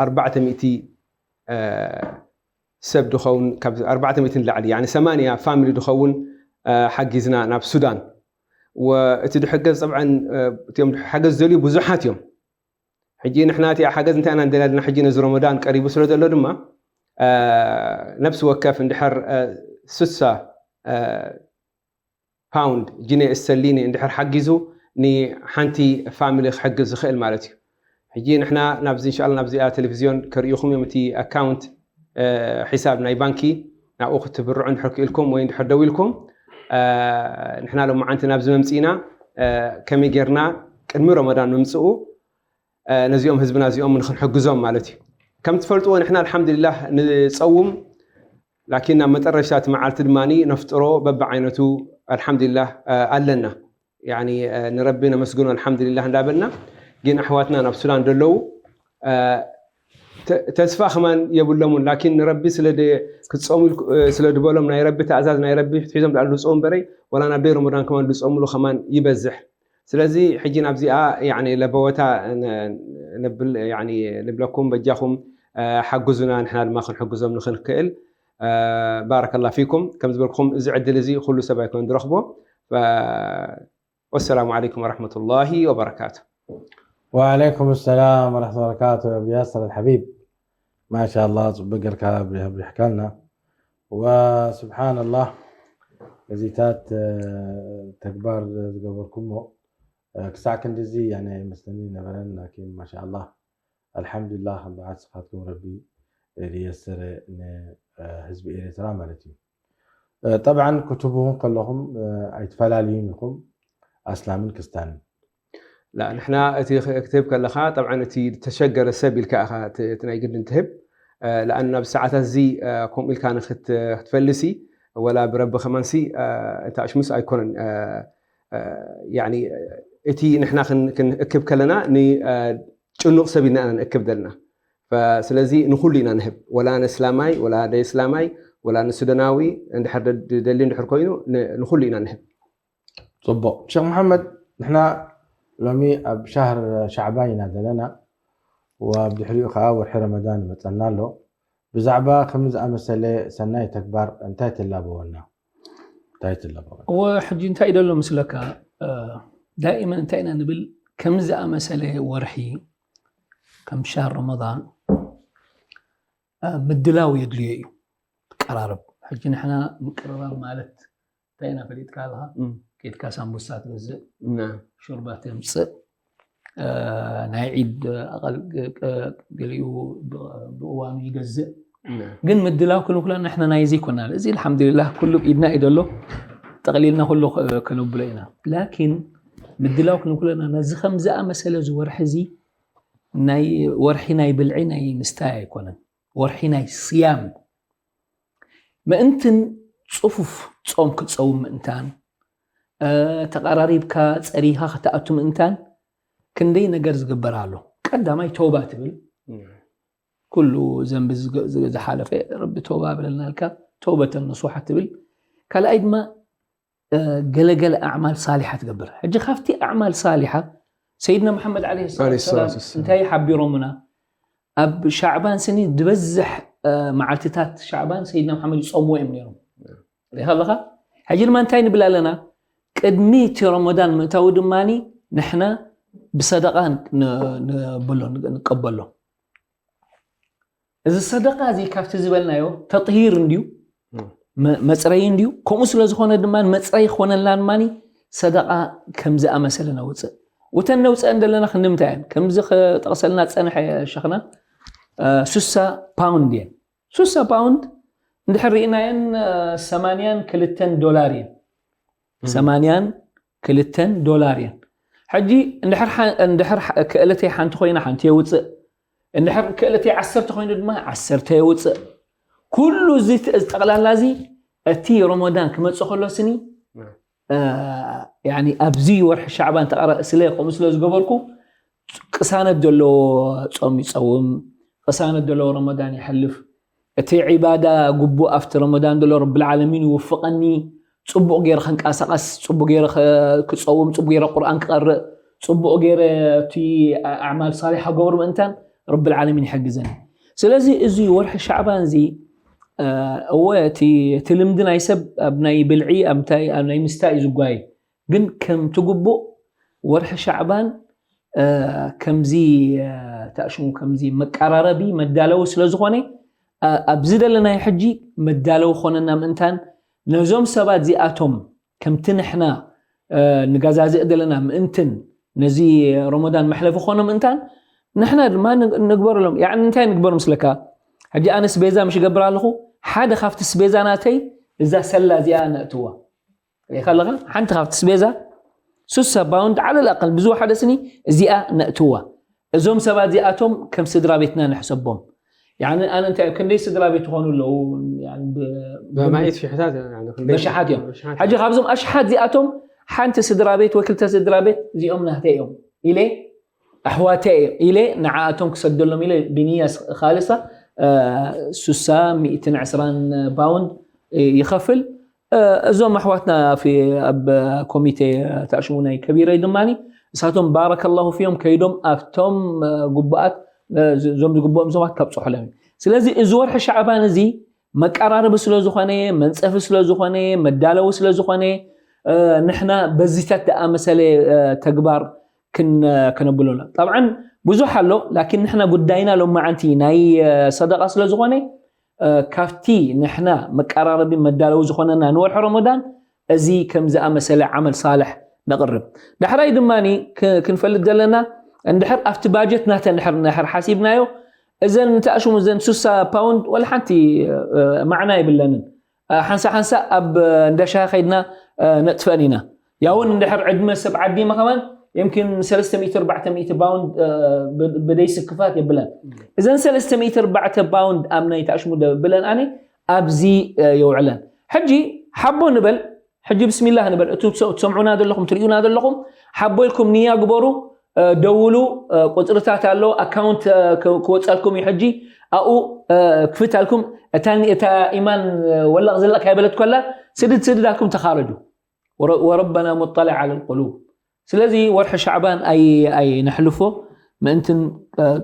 ኣርባዕተ ሚእቲ ሰብ ድኸውን ካብ ኣርባዕተ ሚእቲ ንላዕሊ ያኒ ሰማንያ ፋሚሊ ድኸውን ሓጊዝና ናብ ሱዳን። ወእቲ ድሕገዝ ጠብዐን እቲኦም ሓገዝ ዝደልዩ ብዙሓት እዮም። ሕጂ ንሕና እቲኣ ሓገዝ እንታይ ኢና ንደልያ ዘለና? ሕጂ ነዚ ረመዳን ቀሪቡ ስለ ዘሎ ድማ ነብሲ ወከፍ እንድሕር ስሳ ፓውንድ ጂኔ እስተርሊኒ እንድሕር ሓጊዙ ንሓንቲ ፋሚሊ ክሕግዝ ዝኽእል ማለት እዩ። ሕጂ ንሕና ናብዚ እንሻላ ናብዚኣ ቴሌቪዝዮን ከርእዩኹም እዮም እቲ ኣካውንት ሒሳብ ናይ ባንኪ ናብኡ ክትብርዑ እንድሕር ክኢልኩም ወይ እንድሕር ደው ኢልኩም ንሕና ሎማዓንቲ ናብዚ መምፅእና ከመይ ጌርና ቅድሚ ረመዳን ምምፅኡ ነዚኦም ህዝብና እዚኦም ንክንሕግዞም ማለት እዩ። ከም ትፈልጥዎ ንሕና ኣልሓምዱሊላህ ንፀውም፣ ላኪን ናብ መጠረሽታ እቲ መዓልቲ ድማ ነፍጥሮ በብዓይነቱ ኣልሓምዱሊላህ ኣለና። ንረቢ ነመስግኖ ኣልሓምዱሊላህ እንዳበልና፣ ግን ኣሕዋትና ናብ ሱዳን ደለዉ ተስፋ ከማን የብሎምን። ላኪን ንረቢ ክትፀሙ ስለ ድበሎም ናይ ረቢ ተእዛዝ ናይ ረቢ ትሒዞም ዳኣ ዝፀሙ በረይ፣ ወላ ናብ ደይ ረመዳን ከማን ዝፀምሉ ከማን ይበዝሕ። ስለዚ ሕጂ ናብዚኣ ለበወታ ንብለኩም፣ በጃኹም ሓግዙና፣ ንሕና ድማ ክንሕግዞም ንክንክእል። ባረከላ ፊኩም። ከም ዝበልኩም እዚ ዕድል እዚ ኩሉ ሰብ ኣይኮነን ዝረኽቦ። ወሰላሙ ዓለይኩም ወረሕመቱላሂ ወበረካቱ። وعليكم السلام ورحمة الله وبركاته يا أبو ياسر الحبيب. ما شاء الله، ጽቡቅ ጌርካ ኣብሪሕካልና። وسبحان الله፣ እዚታት ተግባር ዝገበርኩሞ ክሳዕ ክንድዚ ያኔ ኣይመስለኒ ነበረን። ላኪን ማሻ ኣላህ ኣልሓምዱሊላህ፣ በዓል ስኻትኩም ረቢ ዝየሰረ ንህዝቢ ኤርትራ ማለት እዩ። ጠብዓን ክትህቡ ከለኹም ኣይትፈላለዩን ኢኹም ኣስላምን ክስታንን። ንሕና እቲ ክትህብ ከለኻ ጠብዓን እቲ ዝተሸገረ ሰብ ኢልካ ኢኻ እቲ ናይ ግድን ትህብ። ለኣን ናብ ሰዓታት እዚ ከምኡ ኢልካ ክትፈልሲ ወላ ብረቢ ከማንሲ እንተ ኣሽሙስ ኣይኮነን። እቲ ንሕና ክንእክብ ከለና ጭኑቕ ሰብ ኢና ንእክብ ዘለና። ስለዚ ንኹሉ ኢና ንህብ፣ ወላ ንእስላማይ ወላ ደይ እስላማይ ወላ ንሱዳናዊ እንድሕር ደሊ እንድሕር ኮይኑ ንኹሉ ኢና ንህብ። ጽቡቕ ሸክ መሓመድ፣ ንሕና ሎሚ ኣብ ሻህር ሻዕባን ኢና ዘለና፣ ወብድሕሪኡ ከዓ ወርሒ ረመዳን ይመጸና ኣሎ። ብዛዕባ ከምዚ ዝኣመሰለ ሰናይ ተግባር እንታይ ትላበወና? እንታይ ትላበወና? እወ፣ ሕጂ እንታይ ደሎ ምስለካ፣ ዳኢመን እንታይ ኢና ንብል፣ ከምዚ ዝኣመሰለ ወርሒ ከም ሻር ረመዳን ምድላው የድልዮ እዩ። ቀራረብ ሕጂ ንሕና ምቅርራብ ማለት እንታይ ኢና ፈሊጥካ ኣለኻ? ኬድካ ሳምቡሳ ትገዝእ፣ ሹርባ ተምፅእ፣ ናይ ዒድ ኣቐል ገሊኡ ብእዋኑ ይገዝእ። ግን ምድላው ክንብሎ ንሕና ናይ ዘይኮና፣ እዚ ኣልሓምዱሊላህ ኩሉ ብኢድና እዩ ዘሎ፣ ጠቕሊልና ኩሉ ከነብሎ ኢና። ላኪን ምድላው ክንብሎ ነዚ ከም ዝኣመሰለ ዝወርሒ እዚ ናይ ወርሒ ናይ ብልዒ ናይ ምስታይ ኣይኮነን፣ ወርሒ ናይ ስያም ምእንትን ጽፉፍ ጾም ክትጸውም ምእንታን፣ ተቐራሪብካ ጸሪኻ ክትኣቱ ምእንታን ክንደይ ነገር ዝግበር ኣሎ። ቀዳማይ ተውባ ትብል፣ ኩሉ ዘንቢ ዝሓለፈ ረቢ ተውባ በለልና ኢልካ ተውበተን ነሱሓ ትብል። ካልኣይ ድማ ገለገለ ኣዕማል ሳሊሓ ትገብር። ሕጂ ካብቲ ኣዕማል ሳሊሓ ሰይድና መሓመድ ዓለይሂ ሰላቱ ወሰላም እንታይ ሓቢሮምና? ኣብ ሻዕባን ስኒ ዝበዝሕ መዓልትታት ሻዕባን ሰይድና መሓመድ ይጾምዎ እዮም ነይሮም። ሪኢኻ ኣለኻ? ሕጂ ድማ እንታይ ንብል ኣለና? ቅድሚ እቲ ረመዳን ምእታዊ ድማ ንሕና ብሰደቃ ንበሎ፣ ንቀበሎ። እዚ ሰደቃ እዚ ካብቲ ዝበልናዮ ተጥሂር እንድዩ፣ መፅረይ እንድዩ። ከምኡ ስለ ዝኾነ ድማ መፅረይ ክኾነልና ድማ ሰደቃ ከም ዝኣመሰለ ነውፅእ። ውተን ነውፅአን ዘለና ክንዲ ምንታይ እየን? ከምዚ ክጠቕሰልና ዝፀንሐ ሸኽና ሱሳ ፓውንድ እየን። ሱሳ ፓውንድ እንድሕር ርኢናየን ሰማንያን ክልተን ዶላር እየን። ሰማንያን ክልተን ዶላር እየን። ሕጂ እንድሕር ክእለተይ ሓንቲ ኮይና ሓንቲ የውፅእ፣ እንድሕር ክእለተይ ዓሰርተ ኮይኑ ድማ ዓሰርተ የውፅእ። ኩሉ እዚ ጠቕላላ እዚ እቲ ረመዳን ክመፅእ ከሎ ስኒ ኣብዚ ወርሒ ሻዕባን ተቐረ ስለ ከምኡ ስለ ዝገበርኩ ቅሳነት ዘለዎ ጾም ይጸውም፣ ቅሳነት ዘለዎ ረመዳን ይሐልፍ። እቲ ዒባዳ ግቡእ ኣብቲ ረመዳን ዘሎ ረብል ዓለሚን ይውፍቐኒ፣ ጽቡቕ ገይረ ክንቀሳቐስ፣ ጽቡቕ ገይረ ክጸውም፣ ጽቡቕ ገይረ ቁርኣን ክቐርእ፣ ጽቡቕ ገይረ እቲ ኣዕማል ሳሊሓ ገብር ምእንታን ረብል ዓለሚን ይሕግዘኒ። ስለዚ እዚ ወርሒ ሻዕባን እዚ እወ እቲ ልምዲ ናይ ሰብ ኣብ ናይ ብልዒ ኣብ ናይ ምስታይ እዩ ዝጓየ። ግን ከምቲ ግቡእ ወርሒ ሻዕባን ከምዚ ተኣሽሙ ከምዚ መቀራረቢ መዳለዊ ስለ ዝኾነ ኣብዚ ደለናዮ ሕጂ መዳለዊ ኮነና ምእንታን ነዞም ሰባት እዚኣቶም ከምቲ ንሕና ንገዛዝእ ደለና ምእንትን ነዚ ረመዳን መሕለፊ ኮኖ ምእንታን ንሕና ድማ ንግበረሎም። ያዕኒ እንታይ ንግበር ምስለካ? ሕጂ ኣነ ስቤዛ ምሽ ይገብር ኣለኹ፣ ሓደ ካብቲ ስቤዛ ናተይ እዛ ሰላ እዚኣ ነእትዋ። ሪኢኻ ኣለኻ? ሓንቲ ካብቲ ስቤዛ ሱሳ ፓውንድ ዓለል ኣቀል ብዝወሓደ ስኒ እዚኣ ነእትዋ። እዞም ሰባት እዚኣቶም ከም ስድራ ቤትና ንሕሰቦም። ያኒ ኣነ እንታይ፣ ክንደይ ስድራ ቤት ይኾኑ ኣለዉ? ያኒ ብ- በማየት ሽሕታት እዮም፣ ያኒ ክንደይ በሽሓት እዮም። በሽሓት ሕጂ ካብዞም ኣሽሓት እዚኣቶም ሓንቲ ስድራ ቤት ወይ ክልተ ስድራ ቤት እዚኦም ናህተይ እዮም ኢለ ኣሕዋተይ እዮም ኢለ ንዓኣቶም ክሰደሎም ኢለ ብንያ ኻልሳ ሱሳ ሚእትን ዕስራን ፓውንድ ይኸፍል። እዞም ኣሕዋትና ኣብ ኮሚቴ ተኣሽሙ ናይ ከቢረይ ድማ እሳቶም ባረከላሁ ፊዮም ከይዶም ኣብቶም ግቡኣት እዞም ዝግብኦም ሰባት ካብፅሑሎም እዩ። ስለዚ እዚ ወርሒ ሻዕባን እዚ መቀራረቢ ስለዝኾነ መንፀፊ ስለዝኾነ መዳለዊ ስለዝኾነ ንሕና በዚታት ደኣመሰለ ተግባር ክነብሎና ጠብዓን ብዙሕ ኣሎ። ላኪን ንሕና ጉዳይና ሎማዓንቲ ናይ ሰደቃ ስለዝኾነ ካብቲ ንሕና መቀራረቢ መዳለዊ ዝኾነና ንወርሒ ረመዳን እዚ ከም ዝኣመሰለ ዓመል ሳልሕ ነቕርብ። ዳሕራይ ድማ ክንፈልጥ ዘለና እንድሕር ኣብቲ ባጀት ናተ ንድሕር ሓሲብናዮ እዘን ተኣሽሙ እዘን ሱሳ ፓውንድ ወላ ሓንቲ ማዕና የብለንን። ሓንሳ ሓንሳ ኣብ እንዳሻሂ ከይድና ነጥፈን ኢና። ያውን እንድሕር ዕድመ ሰብ ዓዲመ ከማን የምኪን ሰለስተ ሚእቲ ኣርባዕተ ሚእቲ ፓውንድ ብደይ ስክፋት የብለን። እዘን ሰለስተ ሚእቲ ኣርባዕተ ፓውንድ ኣብ ናይ ተኣሽሙ ብለን ኣነ ኣብዚ የውዕለን። ሕጂ ሓቦ ንበል ሕጂ ብስሚላህ ንበል እቱ ትሰምዑና ዘለኹም ትርእዩና ዘለኹም ሓቦ ኢልኩም ንያ ግበሩ። ደውሉ። ቁፅርታት ኣሎ ኣካውንት ክወፀልኩም እዩ። ሕጂ ኣብኡ ክፍታልኩም እታ እታ ኢማን ወላቕ ዝለቕ ካይበለት ኮላ ስድድ ስድድ ኣልኩም ተኻረጁ። ወረበና ሙጠልዕ ዓለ ልቁሉብ። ስለዚ ወርሒ ሻዕባን ኣይ ኣይ ነሕልፎ ምእንትን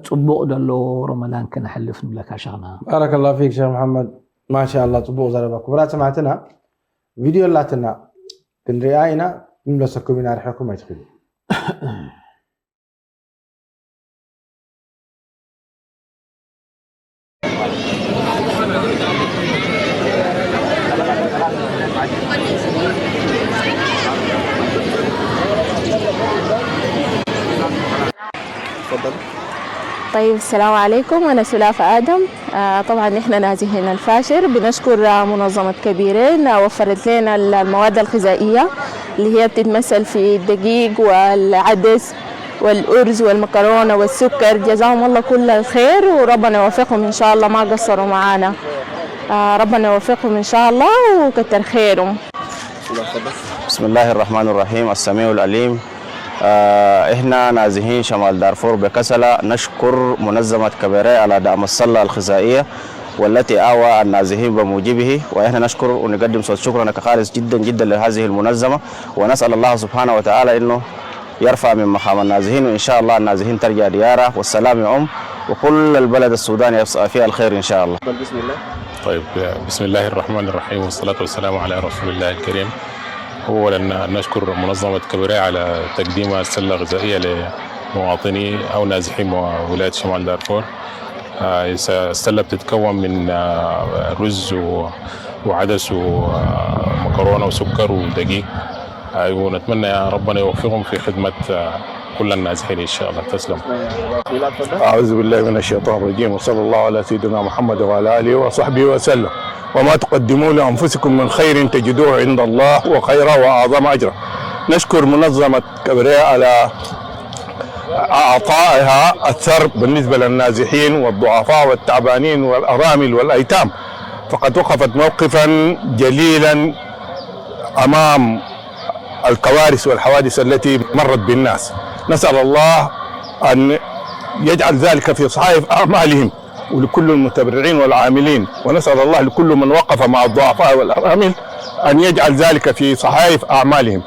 ፅቡቕ ደሎ ረመዳን ክነሕልፍ ንብለካ ሸኽና። ባረከላሁ ፊክ ሸክ መሓመድ። ማሻላ ፅቡቕ ዘረባ። ክቡራት ሰማዕትና ቪድዮ ኣላትና ክንሪኣ ኢና። ክንብለሰኩም ኢና ርሕኩም ኣይትኽእሉ። طيب، السلام عليكم. أنا سلافة آدم. آه، طبعًا إحنا نازحين الفاشر، بنشكر، آه، منظمة كبيرين، آه، وفرت لنا ال-، المواد الغذائية اللي هي بتتمثل في الدقيق والعدس والأرز والمكرونة والسكر. جزاهم الله كل الخير، وربنا يوفقهم إن شاء الله، ما قصروا معانا. آه، ربنا يوفقهم إن شاء الله وكتر خيرهم. بسم الله الرحمن الرحيم. السميع العليم. آه، إحنا نازحين شمال دارفور بكسلا نشكر منظمة كبيري على دعم السلة الغذائية والتي آوى النازحين بموجبه، وإحنا نشكر ونقدم صوت شكرنا كخالص جدًا جدًا لهذه المنظمة، ونسأل الله سبحانه وتعالى إنه يرفع من مقام النازحين، وإن شاء الله النازحين ترجع ديارها والسلام يعم، وكل البلد السودان يسعى فيها الخير إن شاء الله. بسم الله. طيب، بسم الله الرحمن الرحيم، والصلاة والسلام على رسول الله الكريم. أولًا نشكر منظمة كبري على تقديم السلة الغذائية لمواطني أو نازحي ولاية شمال دارفور. آه، السلة بتتكون من، آه، رز و-، وعدس ومكرونة وسكر ودقيق. آه، ونتمنى يا ربنا يوفقهم في خدمة، آه، كل النازحين إن شاء الله. تسلم. أعوذ بالله من الشيطان الرجيم، وصلى الله على سيدنا محمد وعلى آله وصحبه وسلم. وما تقدموا لأنفسكم من خير تجدوه عند الله، وخيرا وأعظم أجرا. نشكر منظمة كبرياء على أعطائها الثرب بالنسبة للنازحين والضعفاء والتعبانين والأرامل والأيتام، فقد وقفت موقفا جليلا أمام الكوارث والحوادث التي مرت بالناس. نسأل الله أن يجعل ذلك في صحائف أعمالهم، ولكل المتبرعين والعاملين، ونسأل الله لكل من وقف مع الضعفاء والأرامل أن يجعل ذلك في صحائف أعمالهم.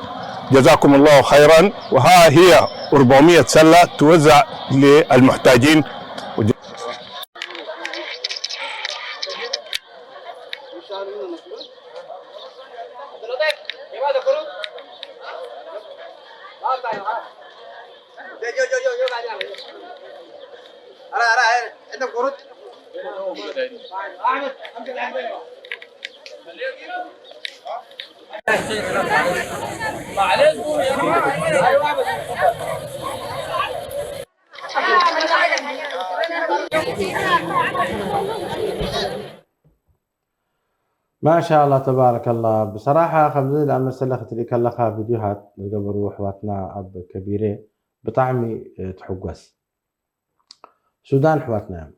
جزاكم الله خيرا. وها هي أربعمية سلة توزع للمحتاجين. ማሻ ኣላ ተባረከላ። ብሰራሓ ከምዚ ዝኣመሰለ ክትርኢ ከለኻ ቪድዮታት ዝገበሩ ኣሕዋትና ኣብ ከቢረ ብጣዕሚ እ፣ ትሕጎስ። ሱዳን ኣሕዋትና እዮም።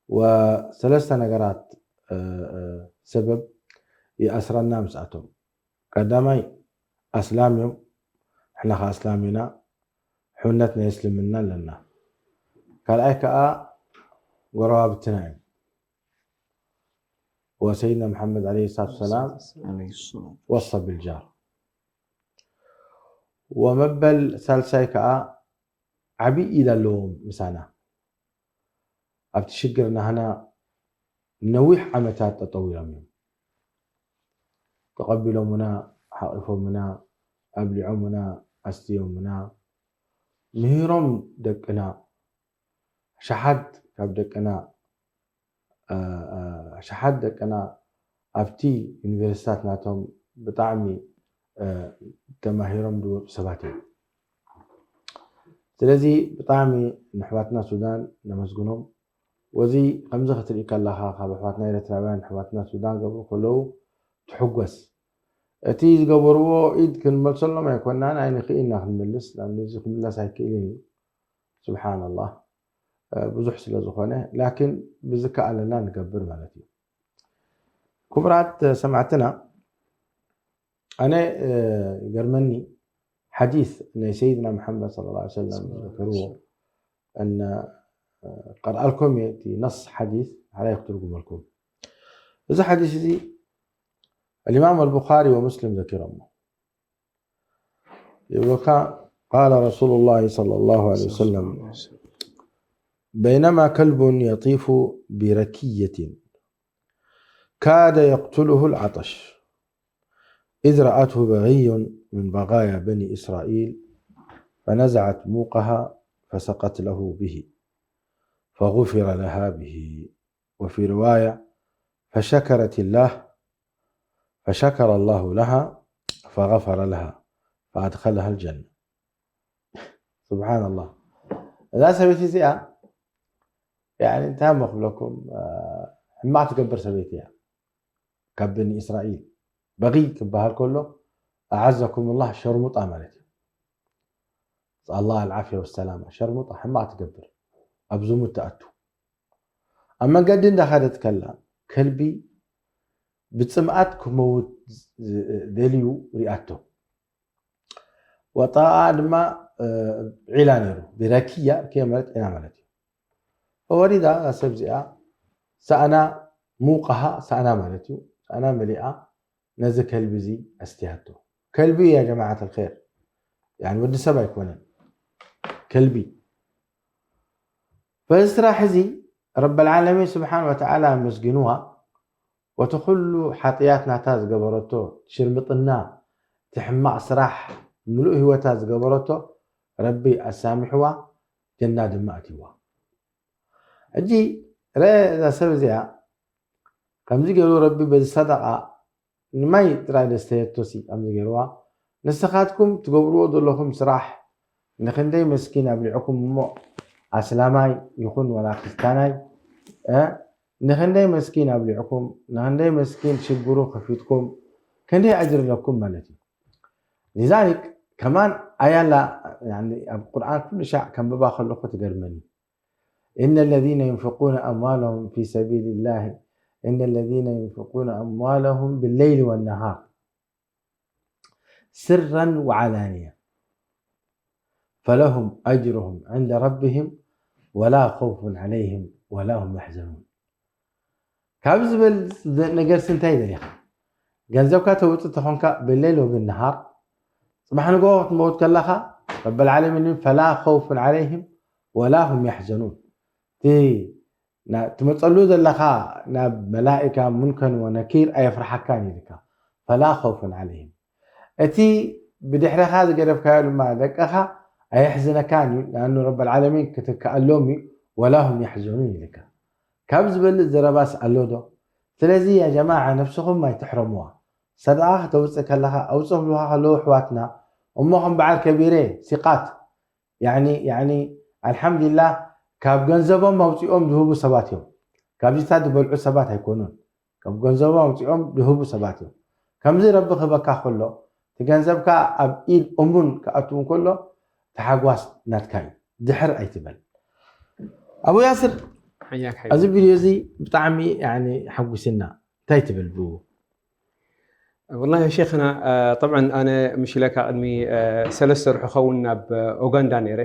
ወሰለስተ ነገራት እ፣ እ፣ ሰበብ ይኣስረና ምስኣቶም። ቀዳማይ ኣስላም እዮም። ንሕና ከኣ ኣስላም ኢና። ሕውነት ናይ እስልምና ኣለና። ካልኣይ ከኣ ጎረባብትና እዮም። ወሰይድና መሓመድ ዓለይሂ ሰላቱ ወሰላም ወሳ ቢልጃር። ወመበል ሳልሳይ ከኣ ዓብዪ ኢድ ኣለዎም ምሳና። ኣብቲ ሽግር ናህና ነዊሕ ዓመታት ጠጠው ኢሎም እዮም። ተቐቢሎምና፣ ሓቒፎምና፣ ኣብሊዖምና፣ ኣስትዮምና፣ ምሂሮም ደቅና፣ ኣሽሓት ካብ ደቅና፣ እ፣ እ፣ ኣሽሓት ደቅና ኣብቲ ዩኒቨርሲታት ናቶም ብጣዕሚ እ፣ ተማሂሮም ዝወፁ ሰባት እዮም። ስለዚ ብጣዕሚ ንኣሕዋትና ሱዳን ነመስግኖም። ወዚ ከምዚ ክትርኢ ከለኻ ካብ ኣሕዋትና ኤርትራውያን ኣሕዋትና ሱዳን ገብሩ ከለዉ ትሕጎስ። እቲ ዝገበርዎ ኢድ ክንመልሰሎም ኣይኮናን፣ ኣይንኽእል ኢና ክንመልስ፣ ንኣብነት እዚ ክምለስ ኣይክእልን እዩ። ስብሓንላህ እ፣ ብዙሕ ስለ ዝኾነ፣ ላኪን ብዝከኣለና ንገብር ማለት እዩ። ክቡራት ሰማዕትና፣ ኣነ እ፣ ይገርመኒ ሓዲስ ናይ ሰይድና መሓመድ صلى الله عليه وسلم ዝዘከርዎ እነ እ፣ ቀርኣልኩም እየ እቲ ነስ ሓዲስ ሓላይ ክትርጉመልኩም። እዚ ሓዲስ እዚ الإمام البخاري ومسلم ذكرهم ይብሉካ قال رسول الله صلى الله عليه وسلم بينما كلب يطيف بركية كاد يقتله العطش إذ رأته بغي من بغايا بني إسرائيل فنزعت موقها فسقت له به فغفر لها به وفي رواية فشكرت الله فشكر الله لها فغفر لها فأدخلها الجنة. سبحان الله. እዛ ሰበይቲ እዚኣ ያኒ እንታይ እሞ ክብለኩም ሕማቕ ትገብር ሰበይቲ እያ። ካብ በኒ እስራኤል በጊ ክበሃል ከሎ ኣዓዘኩም ላህ ሸርሙጣ ማለት እዩ። الله العافية والسلامة ሸርሙጣ ሕማቕ ትገብር ኣብ ዝሙት ትኣቱ ኣብ መንገዲ እንዳኸደት ከላ ከልቢ ብፅምኣት ክመውት ደልዩ ሪኣቶ ወጣኣ ድማ ዒላ ነይሩ ብረክያ ርክያ ማለት ዒላ ማለት እዩ ፈወሪዳ እዛ ሰብ እዚኣ ሳእና ሙቀሃ ሳእና ማለት እዩ ሳእና መሊኣ ነዚ ከልቢ እዚ ኣስትያቶ ከልቢ ያ ጀማዓት الخير يعني ወዲ ሰብ ኣይኮነን ከልቢ በዚ ስራሕ እዚ ረብ العالمين ስብሓን ወተዓላ ኣመስጊንዋ ወቲ ኩሉ ሓጥያት ናታ ዝገበረቶ ሽርምጥና እቲ ሕማቕ ስራሕ ምሉእ ህይወታ ዝገበረቶ ረቢ ኣሳሚሕዋ ጀና ድማ ኣትይዋ ሕጂ ረ እዛ ሰብ እዚኣ ከምዚ ገይሩ ረቢ በዚ ሰደቃ ንማይ ጥራይ ደስተየቶሲ ከምዚ ገይርዋ ንስኻትኩም ትገብርዎ ዘለኹም ስራሕ ንክንደይ መስኪን ኣብሊዕኩም እሞ ኣስላማይ ይኹን ወላ ክርስታናይ ንክንደይ መስኪን ኣብሊዕኩም ንክንደይ መስኪን ሽግሩ ከፊትኩም ክንደይ ኣጅር ኣለኩም ማለት እዩ لذلك كمان ኣያላ ኣብ ቁርኣን ኩሉ ሻዕ ከንብባ ከለኹ ትገርመኒ إن الذين ينفقون أموالهم في سبيل الله إن الذين ينفقون أموالهم بالليل والنهار سرا وعلانية فلهم أجرهم عند ربهم ولا خوف عليهم ولا هم يحزنون ካብ ዝብል ነገር ስንታይ ደሊኻ ገንዘብካ ተውፅእ ተኾንካ ብሌል ወብንሃር ፅባሕ ንግሆ ክትመውት ከለኻ ረበልዓለሚን ፈላ ኸውፍን ዓለይህም ወላ ሁም ያሕዘኑን ትመፀሉ ዘለኻ ናብ መላእካ ሙንከን ወነኪር ኣየፍርሓካን ኢልካ ፈላ ኸውፍን ዓለይህም እቲ ብድሕረኻ ዝገደፍካዮ ድማ ደቅኻ ኣየሕዝነካን እዩ ንኣኑ ረበልዓለሚን ክትከኣሎም እዩ ወላ ሁም ያሕዘኑን ኢልካ ካብ ዝበልፅ ዘረባስ ኣሎ ዶ ስለዚ ያ ጀማዓ ነብስኹም ኣይትሕረምዋ ሰደቃ ከተውፅእ ከለኻ ኣውፅእ ክብሉኻ ከለዉ ኣሕዋትና እሞ ከም በዓል ከቢረ ሲቃት ያኒ ያኒ ኣልሓምዱሊላህ ካብ ገንዘቦም ኣውፂኦም ዝህቡ ሰባት እዮም ካብዚታት ዝበልዑ ሰባት ኣይኮኑን ካብ ገንዘቦም ኣውፂኦም ዝህቡ ሰባት እዮም። ከምዚ ረቢ ክህበካ ከሎ እቲ ገንዘብካ ኣብ ኢድ እሙን ክኣትው ከሎ ተሓጓስ ናትካ እዩ። ድሕር ኣይትበል። ኣቡ ያስር፣ ሓያክ ሓይ ኣብዚ ቪድዮ እዚ ብጣዕሚ ያኒ ሓጉስና። እንታይ ትብል ብኡ? والله يا شيخنا، آه، طبعا انا مش لك قدمي، آه، ሰለስተ ርሑ ኸውን ናብ ኡጋንዳ ነይረ።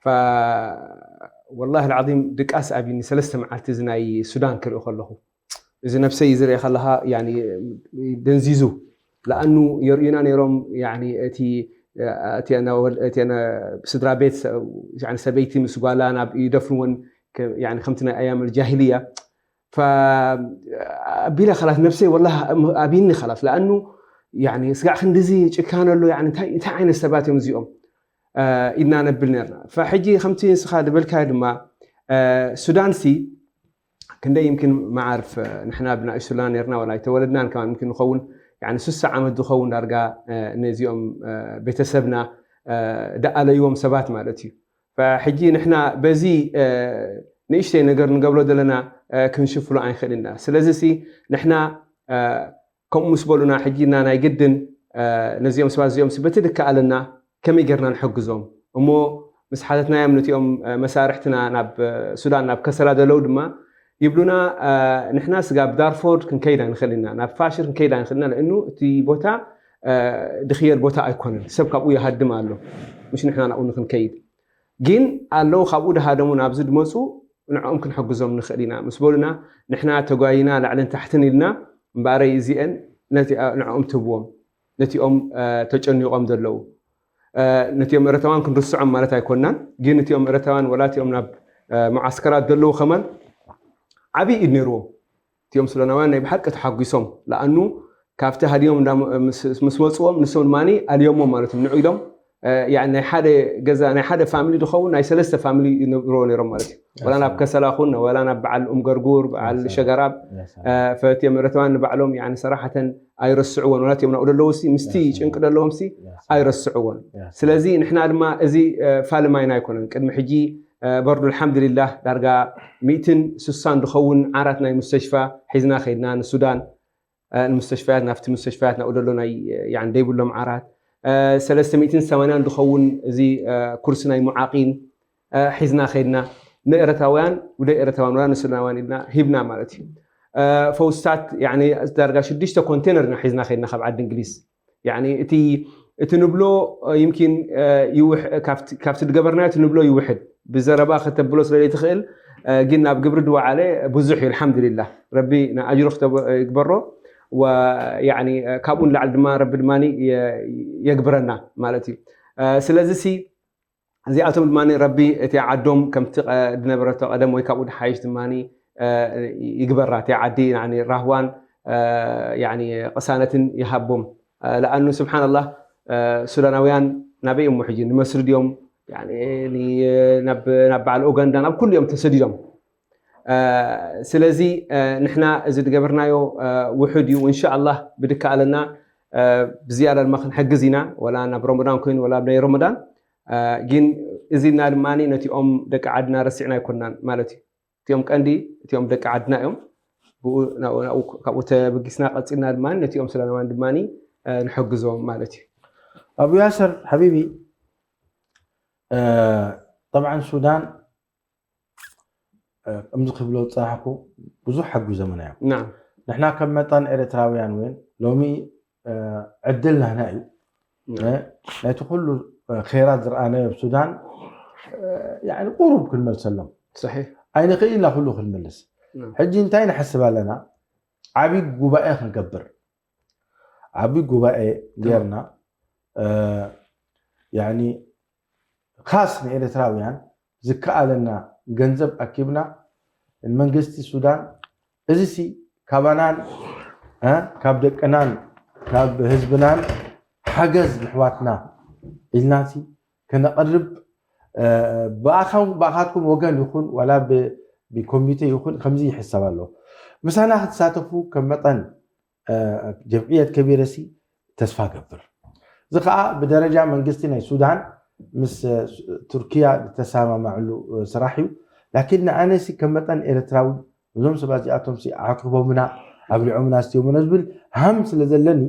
ف والله العظيم ድቃስ ኣቢኒ ሰለስተ መዓልቲ እዚ ናይ ሱዳን ክርኢ ከለኹ እዚ ነብሰይ ዝርኢ ከለኻ ያኒ ደንዚዙ ለኣኑ የርእዩና ነይሮም። ያኒ እቲ እቲ ኣነ ወል- እቲ ኣነ ስድራ ቤት ሰ- ያኒ ሰበይቲ ምስ ጓላ ናብ ይደፍንወን ከ- ያኒ ከምቲ ናይ ኣያም ጃሂልያ ኣቢለ ከላስ ነብሰይ ወላ ኣቢኒ ከላስ ለኣኑ ያኒ ስጋዕ ክንድዚ ጭካን ኣሎ ያኒ እንታይ እንታይ ዓይነት ሰባት እዮም እዚኦም ኢድና ነብል ነርና። ሕጂ ከምቲ ንስኻ ዝበልካዮ ድማ ሱዳንሲ ክንደይ يمكن መዓርፍ ንሕና ብንኣሽቱና ነርና ወላ ኣይተወለድናን ከማን يمكن ንኸውን ያኒ ስሳ ዓመት ዝኸውን ዳርጋ ነዚኦም ቤተሰብና ደኣለይዎም ሰባት ማለት እዩ። ሕጂ ንሕና በዚ ንእሽተይ ነገር ንገብሮ ዘለና ክንሽፍሎ ኣይንኽእል ኢና። ስለዚ ሲ ንሕና ከምኡ ምስ በሉና ሕጂ እና ናይ ግድን ነዚኦም ሰባት እዚኦም ሲ በቲ ድከኣለና ከመይ ጌርና ንሕግዞም እሞ ምስ ሓተትናዮም ነቲኦም መሳርሕትና ናብ ሱዳን ናብ ከሰላ ዘለዉ ድማ ይብሉና ንሕና ስጋብ ዳርፎርድ ክንከይድ ኣይንኽእል ኢና፣ ናብ ፋሽር ክንከይድ ኣይንኽእል ኢና። ለእኑ እቲ ቦታ ድኽየል ቦታ ኣይኮነን፣ ሰብ ካብኡ ይሃድም ኣሎ፣ ምሽ ንሕና ናብኡ ንክንከይድ ግን ኣለዉ ካብኡ ድሃደሙ ናብዚ ድመፁ ንዕኦም ክንሕግዞም ንኽእል ኢና ምስ በሉና ንሕና ተጓይና ላዕልን ታሕትን ኢልና እምበኣረይ እዚአን ንዕኦም ትህብዎም ነቲኦም ተጨኒቖም ዘለዉ ነቲኦም ኤረትራውያን ክንርስዖም ማለት ኣይኮናን። ግን እቲኦም ኤረትራውያን ወላ እቲኦም ናብ መዓስከራት ዘለዉ ከማን ዓብዪ ኢድ ነይርዎም። እቲኦም ሱዳናውያን ናይ ብሓቂ ተሓጒሶም ለኣኑ ካብቲ ሃዲዮም ምስ መፅዎም ንሶም ድማ ኣልዮሞም ማለት እዩ ንዑ ኢሎም ናይ ሓደ ገዛ ናይ ሓደ ፋሚሊ ዝኸውን ናይ ሰለስተ ፋሚሊ ይነብርዎ ነይሮም ማለት እዩ። ወላ ናብ ከሰላ ኹን ወላ ናብ በዓል ኡም ገርጉር በዓል ሸገራብ ፈቲኦም ኤረትራውያን ንባዕሎም ሰራሕተን ኣይረስዕዎን ወላ እቲኦም ናብኡ ዘለዉ ምስቲ ጭንቂ ዘለዎም ኣይረስዕዎን። ስለዚ ንሕና ድማ እዚ ፋልማይና ኣይኮነን። ቅድሚ ሕጂ በርዱ ኣልሓምዱሊላህ ዳርጋ ሚእትን ስሳን ዝኸውን ዓራት ናይ ሙስተሽፋ ሒዝና ከይድና ንሱዳን ንሙስተሽፋያት ናብቲ ሙስተሽፋያት ናብኡ ዘሎ ናይ ደይብሎም ዓራት ሰለስተ ሚእትን ሰማንያን ዝኸውን እዚ ኩርሲ ናይ ሙዓቂን ሒዝና ከይድና ንኤረትራውያን ውደ ኤረትራውያን ወላ ንሱዳናውያን ኢልና ሂብና ማለት እዩ። ፈውስታት ዳርጋ ሽዱሽተ ኮንቴነር ኢና ሒዝና ከይድና ካብ ዓዲ እንግሊዝ። እቲ እቲ ንብሎ يمكن ካብቲ ዝገበርናዮ እቲ ንብሎ ይውሕድ ብዘረባ ከተብሎ ስለ ዘይትኽእል ግን ናብ ግብሪ ድወዓለ ብዙሕ እዩ። ኣልሓምዱሊላህ ረቢ ንኣጅሩ ይግበሮ። ካብኡ ንላዕሊ ድማ ረቢ ድማ የግብረና ማለት እዩ። ስለዚ ሲ እዚኣቶም ድማ ረቢ እቲ ዓዶም ከምቲ ዝነበረቶ ቀደም ወይ ካብኡ ድሓይሽ ድማ ይግበራ እቲ ዓዲ ራህዋን ቅሳነትን ይሃቦም። ለኣኑ ስብሓንላህ ሱዳናውያን ናበይ እሞ ሕጂ ንመስሪ ድዮም ናብ በዓል ኡጋንዳ ናብ ኩሉ እዮም ተሰዲዶም። ስለዚ ንሕና እዚ ዝገበርናዮ ውሑድ እዩ። እንሻ ኣላህ ብድከኣለና ብዝያዳ ድማ ክንሕግዝ ኢና ወላ ናብ ረመዳን ኮይኑ ወላ ናይ ረመዳን ግን እዚና ድማ ነቲኦም ደቂ ዓድና ረሲዕና ኣይኮናን ማለት እዩ። እቲኦም ቀንዲ እቲኦም ደቂ ዓድና እዮም። ካብኡ ተበጊስና ቀፂልና ድማ ነቲኦም ስለናዋን ድማ ንሕግዞም ማለት እዩ። ኣቡ ያሰር ሓቢቢ ጠብዓን ሱዳን ከምዚ ክብሎ ዝፀናሕኩ ብዙሕ ሓጒዞምና እዮም። ንሕና ከም መጠን ኤርትራውያን እውን ሎሚ ዕድል ናህና እዩ። ናይቲ ኩሉ ኸይራት ዝረኣናዮ ኣብ ሱዳን ቁሩብ ክንመልሰሎም ኣይንኽእል ኢና ኩሉ ክንምልስ። ሕጂ እንታይ ንሓስብ ኣለና? ዓብዪ ጉባኤ ክንገብር ዓብዪ ጉባኤ ጌርና ካስ ንኤርትራውያን ዝከኣለና ገንዘብ ኣኪብና ንመንግስቲ ሱዳን እዚሲ ካባናን ካብ ደቅናን ካብ ህዝብናን ሓገዝ ንሕዋትና ኢልናሲ ከነቐርብ ብኣኻትኩም ወገን ይኹን ዋላ ብኮሚቴ ይኹን ከምዚ ይሕሰብ ኣሎ። ምሳና ክትሳተፉ ከም መጠን ጀምዕየት ከቢረሲ ተስፋ ገብር። እዚ ከዓ ብደረጃ መንግስቲ ናይ ሱዳን ምስ ቱርኪያ ዝተሰማማዕሉ ስራሕ እዩ። ላኪን ንኣነሲ ከም መጠን ኤርትራዊ እዞም ሰባት እዚኣቶም ዓቂቦምና ኣብሊዖምና ኣስትዮምና ዝብል ሃም ስለ ዘለኒ፣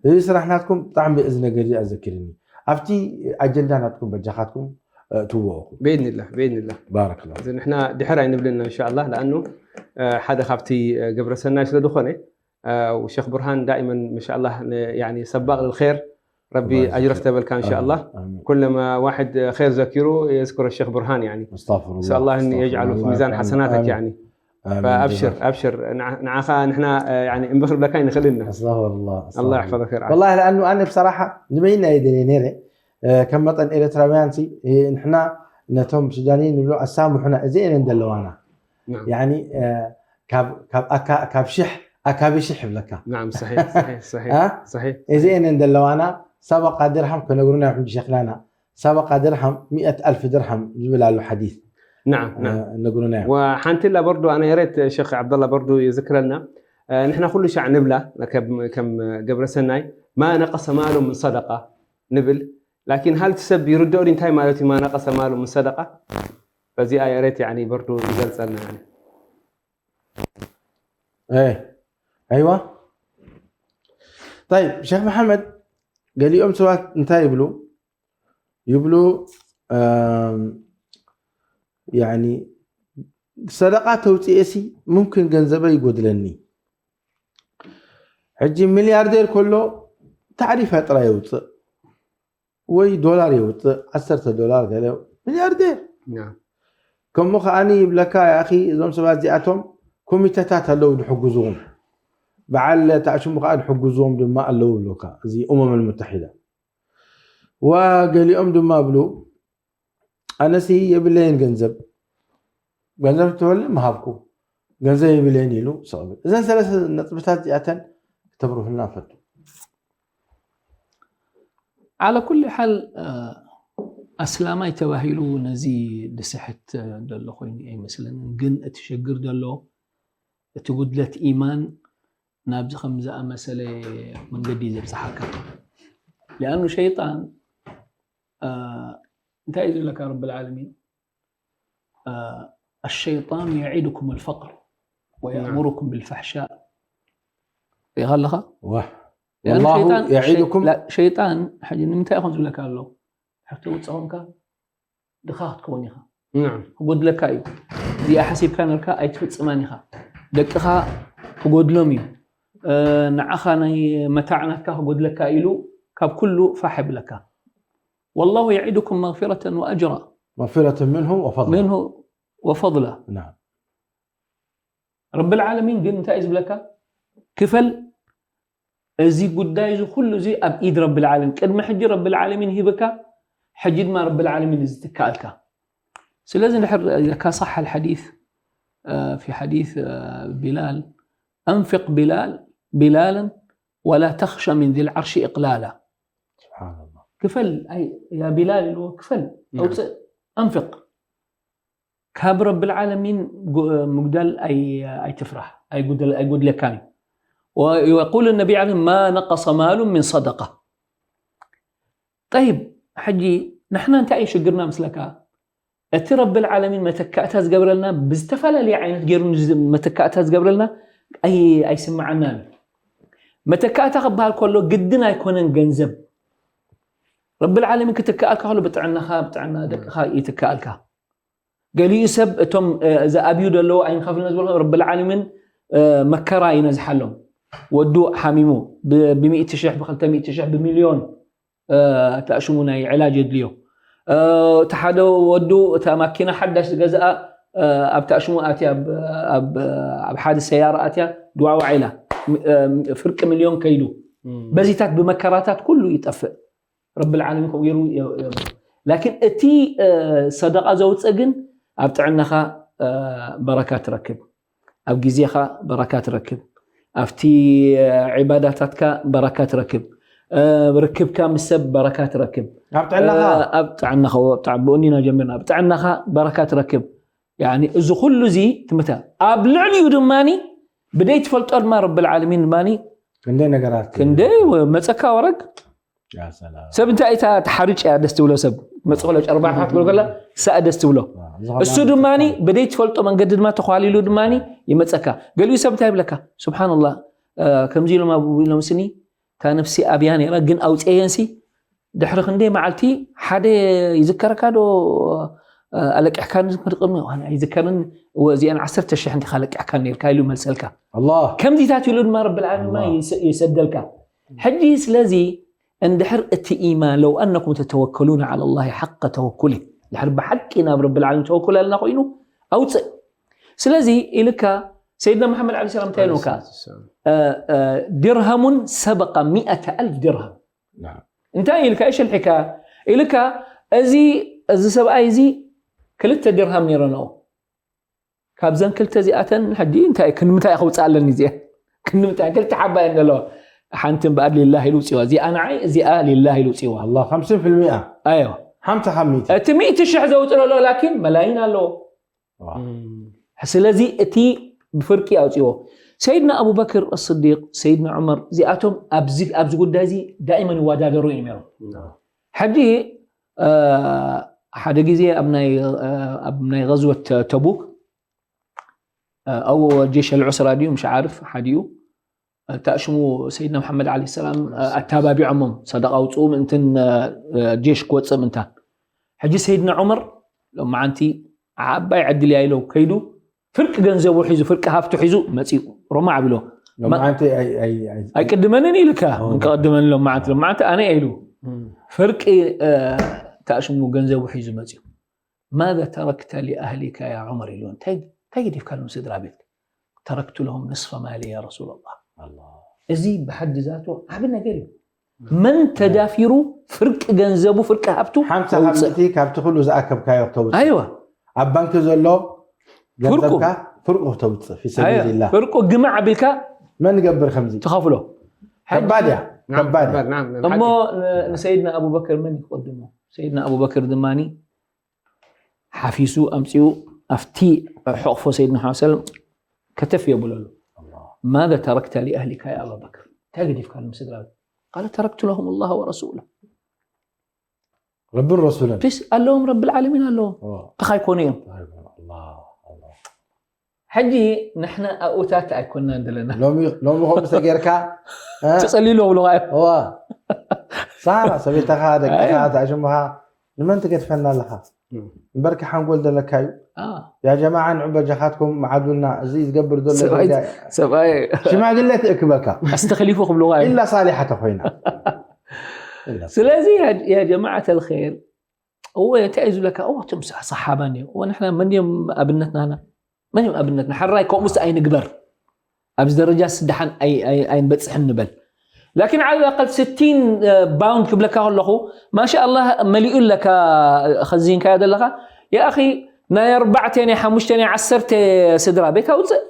እዚ ስራሕ ናትኩም ብጣዕሚ እዚ ነገር እዚ ኣዘኪርኒ። ኣብቲ ኣጀንዳ ናትኩም በጃኻትኩም፣ እ፣ ትወኹ። بإذن الله، بإذن الله. ባረክ ላ። እዚ ንሕና ድሕር ኣይንብልን ኢንሻኣላህ፣ ለኣኑ፣ እ፣ ሓደ ካብቲ፣ እ፣ ግብረ ሰናይ ስለ ዝኾነ፣ እ፣ ወሸኽ ብርሃን ዳኢመን ማሻኣላህ ን-፣ ያኒ ሰባቕ ልልኸይር ረቢ الله يجزاك ኣጅረ خير. ክተበልካ ኢንሻኣላህ። ኣሚን። ኩለማ ዋሕድ ኸይር ዘኪሩ የዝክሮ ሸኽ ብርሃን ያኒ ኣስተግፍሩላህ፣ ኢንሻኣላህ የጅዓሉ ኣስተግፍሩላህ። ሚዛን ሓሰናተክ ኣሚን። ያኒ ኣሚን። فأبشر ጀዛክ። أبشر ንዓ- ንዓኻ ንሕና እ፣ ያኒ እምቢ ክብለካ ኣይንኽእልን ኢና ኣስተግፍሩላህ፣ الله ኣስተግፍሩላህ። يحفظك ويرعاك ወላሂ ለኣኑ ኣነ ብሰራሓ ንበይና እየ ደልየ ነይረ። እ፣ ከም መጠን ኤርትራውያን ሲ፣ እ፣ ንሕና ነቶም ሱዳንይን ንብሎ ኣሳምሑና፣ እዚ እየን ዘለዋና። نعم ያኒ፣ እ፣ ካብ፣ ካብ ኣካ-፣ ካብ ሽሕ ኣካቢ ሽሕ ይብለካ። نعم صحيح صحيح صحيح ها؟ صحيح እዚ እየን ዘለዋና። ሰበቃ ድርሃም ከነግሩና እዮም ሕጂ ሸኽናና። ሰበቃ ድርሃም ሚእት ኣልፍ ድርሃም ዝብል ኣሎ ሓዲስ። نعم نعم እ፣ ነግሩና እዮም። وሓንቲ ላ በርዶ ኣነ የሬት ሸኽ ዓብደላ በርዶ የዝክረልና እ፣ ንሕና ኩሉ ሻዕ ንብላ ከም ከም ገብረ ሰናይ ما نقص مال من صدقة ንብል ላኪን ሃል እቲ ሰብ ይርድኦ ድዩ እንታይ ማለት እዩ ما نقص مال من صدقة በዚኣ የሬት ያኒ በርዶ ይገልጸልና ያኒ ايه ايوه طيب شيخ محمد ገሊኦም ሰባት እንታይ ይብሉ ይብሉ أم، يعني ሰደቃ ተውፅኤሲ ሙምክን ገንዘበይ ይጎድለኒ ሕጂ ሚልያርዴር ከሎ ታዕሪፋ ጥራይ የውፅእ ወይ ዶላር የውፅእ ዓሰርተ ዶላር ገለ ሚልያርዴር نعم ከምኡ ከዓኒ ይብለካ ያኺ እዞም ሰባት እዚኣቶም ኮሚተታት ኣለዉ ዝሕግዝዎም በዓል ታዕሽሙ ከዓ ዝሕግዝዎም ድማ ኣለዉ ይብለካ እዚ أمم المتحدة ወገሊኦም ድማ ብሉ ኣነሲ የብለይን ገንዘብ ገንዘብ ትበል ምሃብኩ ገንዘብ የብለይን ኢሉ ሰቕብል እዘን ሰለስተ ነጥብታት እዚኣተን ክተብርሁልና ፈቱ على كل حال ኣስላማይ ተባሂሉ ነዚ ድስሕት ዘሎ ኮይኑ ኣይመስለንን ግን እቲ ሽግር ዘሎ እቲ ጉድለት ኢማን ናብዚ ከም ዝኣመሰለ መንገዲ ዘብፅሓካ لأنه شيطان እንታይ እዩ ዝብለካ رب العالمين الشيطان يعدكم الفقر ويأمركم بالفحشاء ሪኻ ኣለኻ ዋህ لأن والله شيطان يعدكم لا شيطان ሕጂ ንምንታይ ኢኹም ዝብለካ ኣሎ ሕርቲ ውፅኾምካ ድኻ ክትከውን ኢኻ نعم ክጎድለካ እዩ እዚኣ ሓሲብካ ነርካ ኣይትፍፅማን ኢኻ ደቅኻ ክጎድሎም እዩ እ፣ ንዓኻ ናይ መታዕ ናትካ ክጎድለካ ኢሉ ካብ ኩሉ ፋሕ ይብለካ والله يعدكم مغفرة وأجرا مغفرة منه وفضل منه وفضلا نعم رب العالمين ግን እንታይ እዩ ዝብለካ ክፈል እዚ ጉዳይ እዚ ኩሉ እዚ ኣብ ኢድ ረቢ العالمين ቅድሚ ሕጂ ረቢ العالمين ሂብካ ሕጂ ድማ ረቢ العالمين እዚ ትከኣልካ ስለዚ ድሕር إذا كان صح الحديث في حديث بلال أنفق بلال بلالا ولا تخش من ذي العرش إقلالا سبحان الله ክፈል ኣይ ያ ቢላል ኢልዎ ክፈል نعم. ኣውፅእ أنفق ካብ ረቢ العالمين ጉ- ምጉዳል ኣይ ኣይትፍራሕ ኣይጉደል ኣይጎድለካን እዩ ويقول النبي عليه ما نقص مال من صدقة طيب ሕጂ ንሕና እንታይ እዩ ሽግርና ምስለካ እቲ ረቢ العالمين መተካእታ ዝገብረልና ብዝተፈላለየ ዓይነት ገይሩ ንዝ- መተካእታ ዝገብረልና ኣይ- ኣይስምዓናን እዩ መተካእታ ክበሃል ከሎ ግድን ኣይኮነን ገንዘብ ረቢ العالمين ክትከኣልካ ከሎ ብጥዕናኻ ብጥዕና ደቅኻ ይትከኣልካ ገሊኡ ሰብ እቶም እ፣ እዚ ኣብዩ ዘለዎ ኣይንኸፍልና ዝበልኩም ረቢ العالمين እ፣ መከራ ይነዝሓሎም ወዱ ሓሚሙ ብ- ብሚእቲ ሽሕ ብክልተ ሚእቲ ሽሕ ብሚልዮን እ፣ ተኣሽሙ ናይ ዕላጅ የድልዮ እ፣ እቲ ሓደ ወዱ እታ ማኪና ሓዳሽ ዝገዝኣ እ፣ ኣብ ተኣሽሙ ኣትያ ኣብ- ኣብ ኣብ ሓደ ሰያራ ኣትያ ድዋዕዋዕ ኢላ ም- እ፣ ፍርቂ ሚልዮን ከይዱ በዚታት ብመከራታት ኩሉ ይጠፍእ ረቢ العالمين ከምኡ ገይሩ የ- የ- ላኪን እቲ እ፣ ሰደቃ ዘውፅእ ግን ኣብ ጥዕናኻ እ፣ በረካ ትረክብ ኣብ ግዜኻ በረካ ትረክብ ኣብቲ እ፣ ዒባዳታትካ በረካ ትረክብ እ፣ ርክብካ ምስ ሰብ በረካ ትረክብ ኣብ ጥዕናኻ እ፣ ኣብ ጥዕናኻ ወ- ብጣዕ- ብኡኒና ጀሚርና ኣብ ጥዕናኻ በረካ ትረክብ ያኒ እዚ ኩሉ እዚ ትምተ ኣብ ልዕሊኡ ድማ ብደይ ትፈልጦ ድማ ረቢ العالمين ድማ ክንደይ ነገራት ክንደይ ወ- መፀካ ወረግ ሰብ እንታይ እታ ተሓርጭ እያ ደስ ትብሎ ሰብ መፅእ ከሎ ጨርባሕባሕ ትብል ከላ ሳእ ደስ ትብሎ። እሱ ድማ ብደይ ትፈልጦ መንገዲ ድማ ተኳሊሉ ድማ ይመፀካ። ገሊኡ ሰብ እንታይ ይብለካ? ስብሓንላ፣ ከምዚ ኢሎም ኣብኡ ኢሎም ስኒ እታ ነፍሲ ኣብያ ነይራ ግን ኣውፅየንሲ ድሕሪ ክንደይ መዓልቲ ሓደ ይዝከረካ ዶ? ኣለቂሕካኒ ዝክርቅም ይዝከርን። እዚአን ዓሰርተ ሽሕ እንዲካ ለቂሕካ ነርካ ኢሉ መልሰልካ። ከምዚታት ኢሉ ድማ ረብል ዓለሚን ይሰደልካ። ሕጂ ስለዚ እንድሕር እቲ ኢማን ለው ኣነኩም ተተወከሉና ዓላ ላሂ ሓቀ ተወኩሊ፣ ድሕር ብሓቂ ናብ ረብል ዓለሚን ተወኩል ኣለና ኮይኑ ኣውፅእ። ስለዚ ኢልካ ሰይድና መሓመድ ዓለ ሰላም እንታይ ኢልካ? ድርሃሙን ሰበቃ ሚእተ ኣልፍ ድርሃም። እንታይ ኢልካ? እሸልሒካ ኢልካ እዚ እዚ ሰብኣይ እዚ ክልተ ድርሃም ነይረንኦ። ካብዘን ክልተ እዚኣተን ሕጂ እንታይ ክንምታይ ከውፅእ ኣለኒ? እዚአ ክንምታይ ክልተ ሓባ እየን ዘለዋ። ሓንቲ እምበኣር ሊላህ ኢሉ ውፅዋ፣ እዚኣ ንዓይ፣ እዚኣ ሊላህ ኢሉ ውፅዋ። ኣላ ከምስን ፊልሚኣ ኣዮ ሓምሳ ካብ ሚእቲ። እቲ ሚእቲ ሽሕ ዘውፅእ ዘሎ ላኪን መላይን ኣለዎ። ስለዚ እቲ ብፍርቂ ኣውፅዎ። ሰይድና ኣቡበክር ኣስዲቅ፣ ሰይድና ዑመር እዚኣቶም ኣብዚ ጉዳይ እዚ ዳኢመን ይወዳደሩ እዮም ነይሮም። ሕጂ ሓደ ግዜ ኣብ ናይ غዝወት ተቡክ ኣው ጀሽ ኣልዑስራ ድዩ ምሽ ዓርፍ ሓዲኡ እታ ሽሙ ሰይድና መሓመድ ዓለ ሰላም ኣተባቢዖሞም ሰደቃ ኣውፅኡ ምእንትን ጀሽ ክወፅእ ምእንታን። ሕጂ ሰይድና ዑመር ሎመዓንቲ ዓባይ ዕድል እያ ኢለው ከይዱ ፍርቂ ገንዘቡ ሒዙ ፍርቂ ሃፍቱ ሒዙ መፂኡ ሮማ ዓቢሎ። ሎመዓንቲ ኣይ- ኣይ- ኣይ- ኣይቅድመንን ኢልካ ኦ። ምን ከቐድመኒ ሎመዓንቲ ሎመዓንቲ ኣነ እየ ኢሉ ፍርቂ እታ ሽሙ ገንዘቡ ሒዙ መፂኡ። ማذا ተረክተ ሊኣህሊካ ያ ዑመር ኢሉ እንታይ እንታይ ገዲፍካሎም ስድራ ቤትካ? ተረክቱ ለሁም ንስፈ ማሊ ያ ረሱላላህ። ኣላ። እዚ ብሓዲ ዛቱ ዓቢ ነገር እዩ። መን ተዳፊሩ ፍርቂ ገንዘቡ ፍርቂ ሃብቱ ሓምሳ ካብ የውፅእ? ሚእቲ ካብቲ ኩሉ ዝኣከብካዮ ክተውፅእ ኣይዋ ኣብ ባንኪ ዘሎ ፍርቁ። ገንዘብካ ፍርቁ ክተውፅእ ፊ ሰቢልላህ ፍርቁ ግምዕ ኣቢልካ መን ይገብር ከምዚ ትኸፍሎ። ከባድ እያ ናም፣ ከባድ እያ ከባድ፣ ናም፣ ናም፣ እሞ ሓቂ። ን- ንሰይድና ኣቡበክር መን ይቀድሞ? ሰይድና ኣቡበክር ድማ ሓፊሱ ኣምፂኡ ኣብቲ ሕቕፎ ሰይድና ስ ሰለም ከተፍ የብለሉ። ማذا ተረክተ ሊኣህሊካ ያ ኣባበክር? እንታይ ገዲፍካ ንስድራ ቤት? ቃለ ተረክቱ ለሁም ላህ ወረሱላ። ረብን ረሱልን ስ ኣለዎም ረብል ዓለሚን ኣለዎም። ተኻይ ኮኑ እዮም። ሕጂ ንሕና ኣብኡታት ኣይኮንናን ዘለና። ሎሚ ከምኡ ተጌርካ ተፀሊሉ ብልካ እዮም። ሳራ ሰበይተኻ ደቅኻ ታሽሙኻ ንመን ትገድፈና ኣለኻ? እምበርካ ሓንጎል ዘለካ እዩ። ያ ጀማዓ ንዑ በጃኻትኩም መዓዱልና እዚ ዝገብር ዘሎ ሰብኣይ ሽማግለ ትእክበካ። ኣስተኽሊፉ ክብልዋ ኢላ ሳሊሓ ተኮይና ስለዚ ያ ጀማዓት ኣልኸይር እወ እንታይ እዩ ዝብለካ እወ እቶም ሰሓባ እኒኦ እወ ንሕና መን እዮም ኣብነትና መን እዮም ኣብነትና ሓራይ ከምኡስ ኣይንግበር ኣብዚ ደረጃ ስደሓን ኣይንበፅሕን ንበል ላኪን ዓለ ኣቀል ስቲን ባውንድ ክብለካ ከለኹ ማሻ ኣላህ መሊኡ ኣለካ ኸዚንካዮ ዘለኻ ያኣኺ ናይ ኣርባዕተ ናይ ሓሙሽተ ናይ ዓሰርተ ስድራ ቤት ኣውፅእ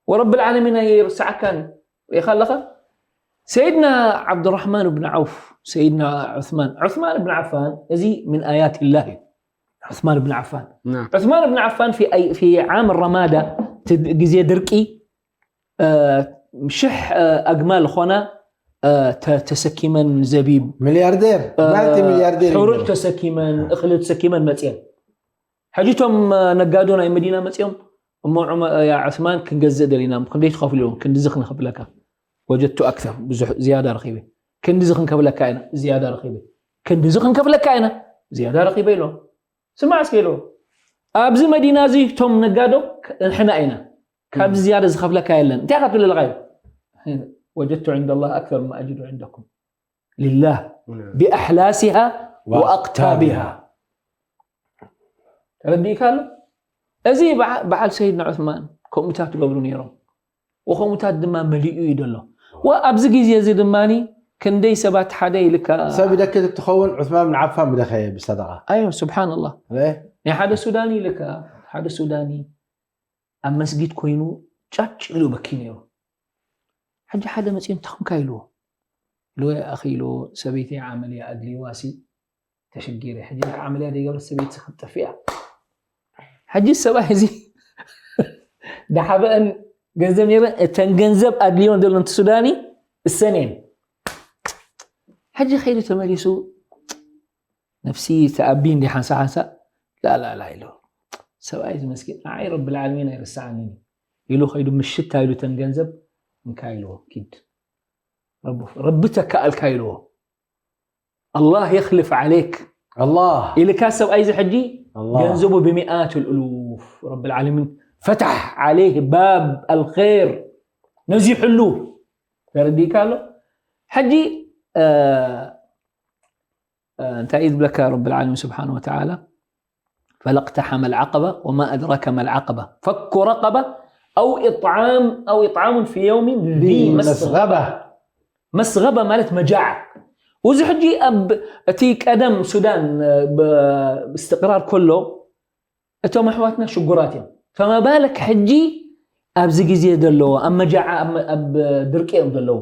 ወረብ ልዓለሚን ኣይርስዓካን ሪኢኻ ኣለኻ ሰይድና ዓብዱራሕማን ብን ዓውፍ ሰይድና ዑስማን ዑስማን ብን ዓፋን እዚ ምን ኣያት ላህ እዩ ዑስማን ብን ዓፋን ዑስማን ብን ዓፋን ፊ ዓም ረማዳ ግዜ ድርቂ ሽሕ ኣግማል ኾና ተሰኪመን ዘቢብ ሚልያርዴር ማለቲ ሚልያርዴር እዩ ሕሩጭ ነይሩ። ተሰኪመን እኽሊ ተሰኪመን መፅየን ሕጂ እቶም ነጋዶ ናይ መዲና መፅኦም እሞ ዑመ- ያ ዑስማን ክንገዝእ ደሊና ክንደይ ትኸፍሉ እዮም ክንድዚ ክንኸፍለካ ወጀቱ ኣክተር ብዙሕ ዝያዳ ረኺበ ክንድዚ ክንከፍለካ ኢና ዝያዳ ረኺበ ክንድዚ ክንከፍለካ ኢና ዝያዳ ረኺበ ኢሎም ስማዕ እስኪ ኢልዎ ኣብዚ መዲና እዚ እቶም ነጋዶ ንሕና ኢና ካብዚ ዝያዳ ዝኸፍለካ የለን እንታይ ኢኻ ትብል ኣለኻ ወጀቱ ዕንደ ላህ ኣክተር ማ ኣጅዱ ዕንደኩም ሊላህ ብኣሕላሲሃ ወኣቅታቢሃ ተረዲእካ ኣሎ እዚ በዓ- በዓል ሰይድና ዑስማን ከምኡታት ይገብሩ ነይሮም ወከምኡታት ድማ መሊኡ እዩ ደሎ ወ ኣብዚ ግዜ እዚ ድማ ክንደይ ሰባት ሓደ ኢልካ ሰብ ይደክት እትኸውን ዑስማን ብን ዓፋን ብደኸየ ብሰደቃ ኣዮ ስብሓንላህ ርእ? ናይ ሓደ ሱዳኒ ኢልካ ሓደ ሱዳኒ ኣብ መስጊድ ኮይኑ ጫጭ ኢሉ በኪ ነይሩ ሕጂ ሓደ መፅኡ እንተኹምካ ኢልዎ ኢልዎ ኣኺ ኢልዎ ሰበይተይ ዓመልያ ኣድልይዋ ሲ ተሽጊረ ሕጂ ዓመልያ ዘይገብረት ሰበይቲ ክትጠፍእ ሕጂ ሰብኣይ እዚ ዳሓበአን ገንዘብ ነይረ እተን ገንዘብ ኣድልዮን ዘሎ ንቲ ሱዳኒ እሰን እየን ሕጂ ከይዱ ተመሊሱ ነፍሲ ተኣቢ እንዲ ሓንሳ ሓንሳ ላላላ ኢሉ ሰብኣይ ዝመስኪን ንዓይ ረቢ ልዓለሚን ኣይረስዓንን ኢሉ ከይዱ ምሽት ኢሉ ተን ገንዘብ እንካ ኢልዎ ኪድ ረቢ ተካኣልካ ኢልዎ الله يخلف عليك الله ኢልካ ሰብኣይ እዚ ሕጂ الله ገንዘቡ ብሚኣት الألوف رب العالمين فتح عليه باب الخير ነዚሕሉ ተረዲእካ ኣሎ ሕጂ እንታይ እዩ ዝብለካ رب العالمين سبحانه وتعالى فلا اقتحم العقبة وما أدراك ما العقبة فك رقبة أو إطعام أو إطعام في يوم ذي مسغبة مسغبة መስغበ ማለት መጃዓ እዚ ሕጂ ኣብ እቲ ቀደም ሱዳን ብእስትቅራር ከሎ እቶም ኣሕዋትና ሽጉራት እዮም ፈማ ባለክ ሕጂ ኣብዚ ግዜ ዘለዎ ኣብ መጃዓ ኣብ ድርቂ እዮም ዘለዉ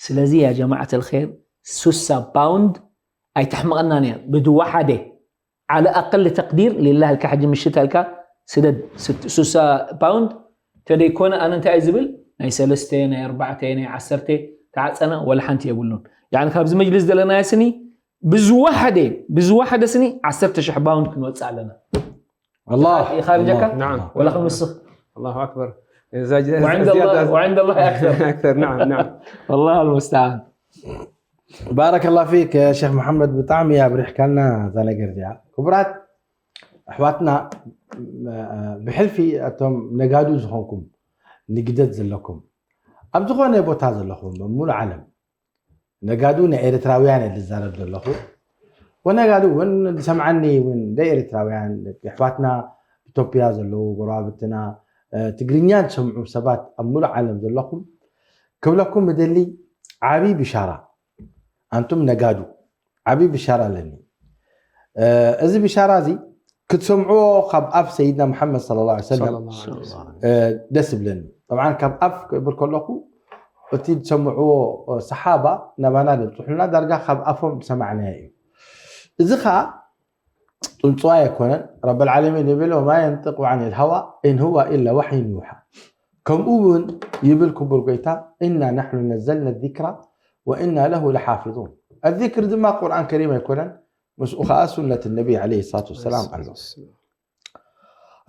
ስለዚ ያ ጀማዓት الخير ሱሳ ፓውንድ ኣይተሕምቐናን እያ ብድዋ ሓደ على أقل تقدير لله الكحج مشت هلكا سدد ست سوسا باوند تدي كون أنا أنت أيزبل ناي سلستي ناي أربعتي ناي عسرتي تعال أنا ولا حنتي يقولون يعني كابز مجلس دلنا يا سني بزوحدة بزوحدة سني عسرت شح باوند كن واتس علينا الله يخرجك؟ الله. نعم ولا خمس الله اكبر إذا ج- وعند زيادة- الله وعند الله أكثر اكثر نعم نعم والله المستعان بارك الله فيك يا شيخ محمد ብጣዕሚ ኣብሪሕካልና እዛ ነገር እዚኣ ክቡራት ኣሕዋትና ብሕልፊ እቶም ነጋዱ ዝኾንኩም ንግደት ዘለኩም ኣብ ዝኾነ ቦታ ዘለኹም ሙሉ ዓለም ነጋዱ ናይ ኤርትራውያን እየ ዝዛረብ ዘለኹ ወነጋዱ እውን ዝሰምዓኒ እውን ደቂ ኤርትራውያን ደቂ ኣሕዋትና ኢትዮጵያ ዘለዉ ጎረባብትና ትግርኛ ዝሰምዑ ሰባት ኣብ ሙሉ ዓለም ዘለኹም ክብለኩም ምደሊ ዓብዪ ብሻራ ኣንቱም ነጋዱ ዓብዪ ብሻራ ኣለኒ እዚ ብሻራ እዚ ክትሰምዕዎ ካብ ኣፍ ሰይድና መሓመድ صلى الله عليه وسلم ደስ ይብለኒ طبعا ካብ ኣፍ ክብል ከለኹ እቲ ዝሰምዕዎ ሰሓባ ናባና ዘብፅሑልና ዳርጋ ካብ ኣፎም ዝሰማዕናዮ እዩ እዚ ከዓ ጥንፅዋ ኣይኮነን ረብ العالمين ይብል وما ينطق عن الهوى إن هو إلا وحي يوحى ከምኡ እውን ይብል ክቡር ጎይታ إنا نحن نزلنا الذكر وإنا له لحافظون الذكر ድማ ቁርኣን ከሪም ኣይኮነን ምስኡ ከዓ ሱነት ነቢ عليه الصلاة والسلام ኣሎ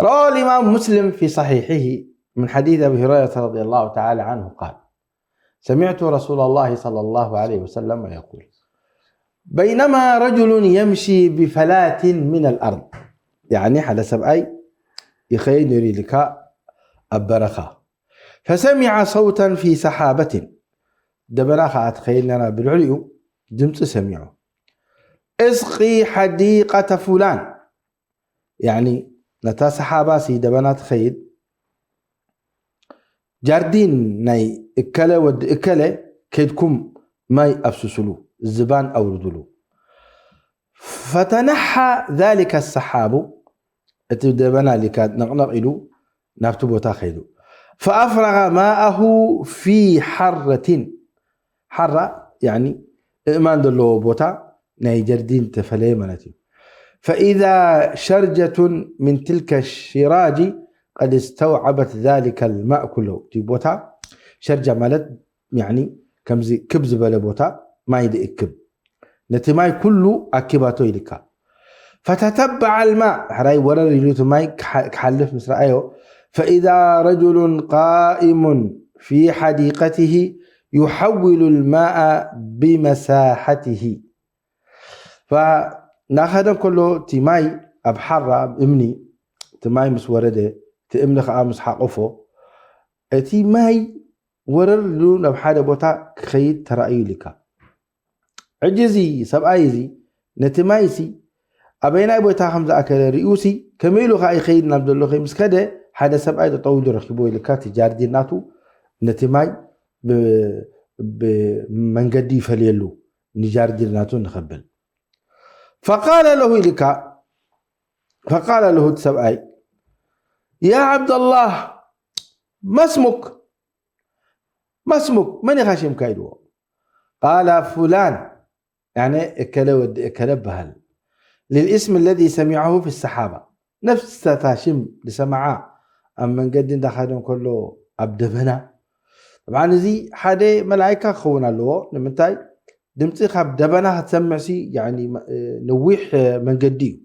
رواه الإمام مسلم في صحيحه من حديث أبي هريرة رضي الله تعالى عنه قال سمعت رسول الله صلى الله عليه وسلم يقول بينما رجل يمشي بفلاة من الأرض يعني حدا سبأي يخيل يريلك أبرخا فسمع صوتا في سحابة دبنا خاطخيلنا بالعليو دمت سمعه اسقي حديقة فلان يعني ነታ ሰሓባ ሲ ደበና ትኸይድ ጃርዲን ናይ እከለ ወዲ እከለ ከይድኩም ማይ ኣፍስስሉ ዝባን ኣውርድሉ فتنحى ذلك السحاب እቲ ደበና ሊካ ነቕነቕ ኢሉ ናብቲ ቦታ ከይዱ فأفرغ ماءه في حرة حرة يعني እእማን ዘለዎ ቦታ ናይ ጀርዲን ተፈለየ ማለት እዩ فإذا شرجة من تلك الشراج قد استوعبت ذلك الماء كله እቲ ቦታ ሸርጃ ማለት يعني ከምዚ ክብ ዝበለ ቦታ ማይ ዝእክብ ነቲ ማይ ኩሉ ኣኪባቶ ኢልካ فتتبع الماء ሕራይ ወረር ኢሉ እቲ ማይ ክሓልፍ ምስ ረኣዮ فإذا رجل قائم في حديقته يحول الماء بمساحته فናኸደ ከሎ እቲ ማይ ኣብ ሓራ ኣብ እምኒ እቲ ማይ ምስ ወረደ እቲ እምኒ ከዓ ምስ ሓቆፎ እቲ ማይ ወረር ኢሉ ናብ ሓደ ቦታ ክኸይድ ተራእዩ ኢልካ ሕጂ እዚ ሰብኣይ እዚ ነቲ ማይ ሲ ኣበይናይ ቦታ ከም ዝኣከለ ርእዩ ሲ ከመይ ኢሉ ከዓ ይኸይድ ናብ ዘሎ ከይ ምስ ከደ ሓደ ሰብኣይ ጠጠው ኢሉ ረኪቦ ኢልካ እቲ ጃርዲን ናቱ ነቲ ማይ ብመንገዲ ይፈልየሉ ንጃርዲን ናቱ ንኸብል فقال له ኢልካ فقال له እቲ ሰብኣይ يا عبد الله ما اسمك ما اسمك من ኢኻ ሽምካ ኢልዎ قال فلان يعني እከለ ወዲ እከለ በሃል للاسم الذي سمعه في السحابة ነፍሰታ ሽም ዝሰምዓ ኣብ መንገዲ እንዳኻደ ከሎ ኣብ ደበና طبعا እዚ ሓደ መላእካ ክኸውን ኣለዎ ንምንታይ ድምፂ ካብ ደበና ክትሰምዕ ሲ፣ ያኒ፣ እ፣ ነዊሕ፣ እ፣ መንገዲ እዩ።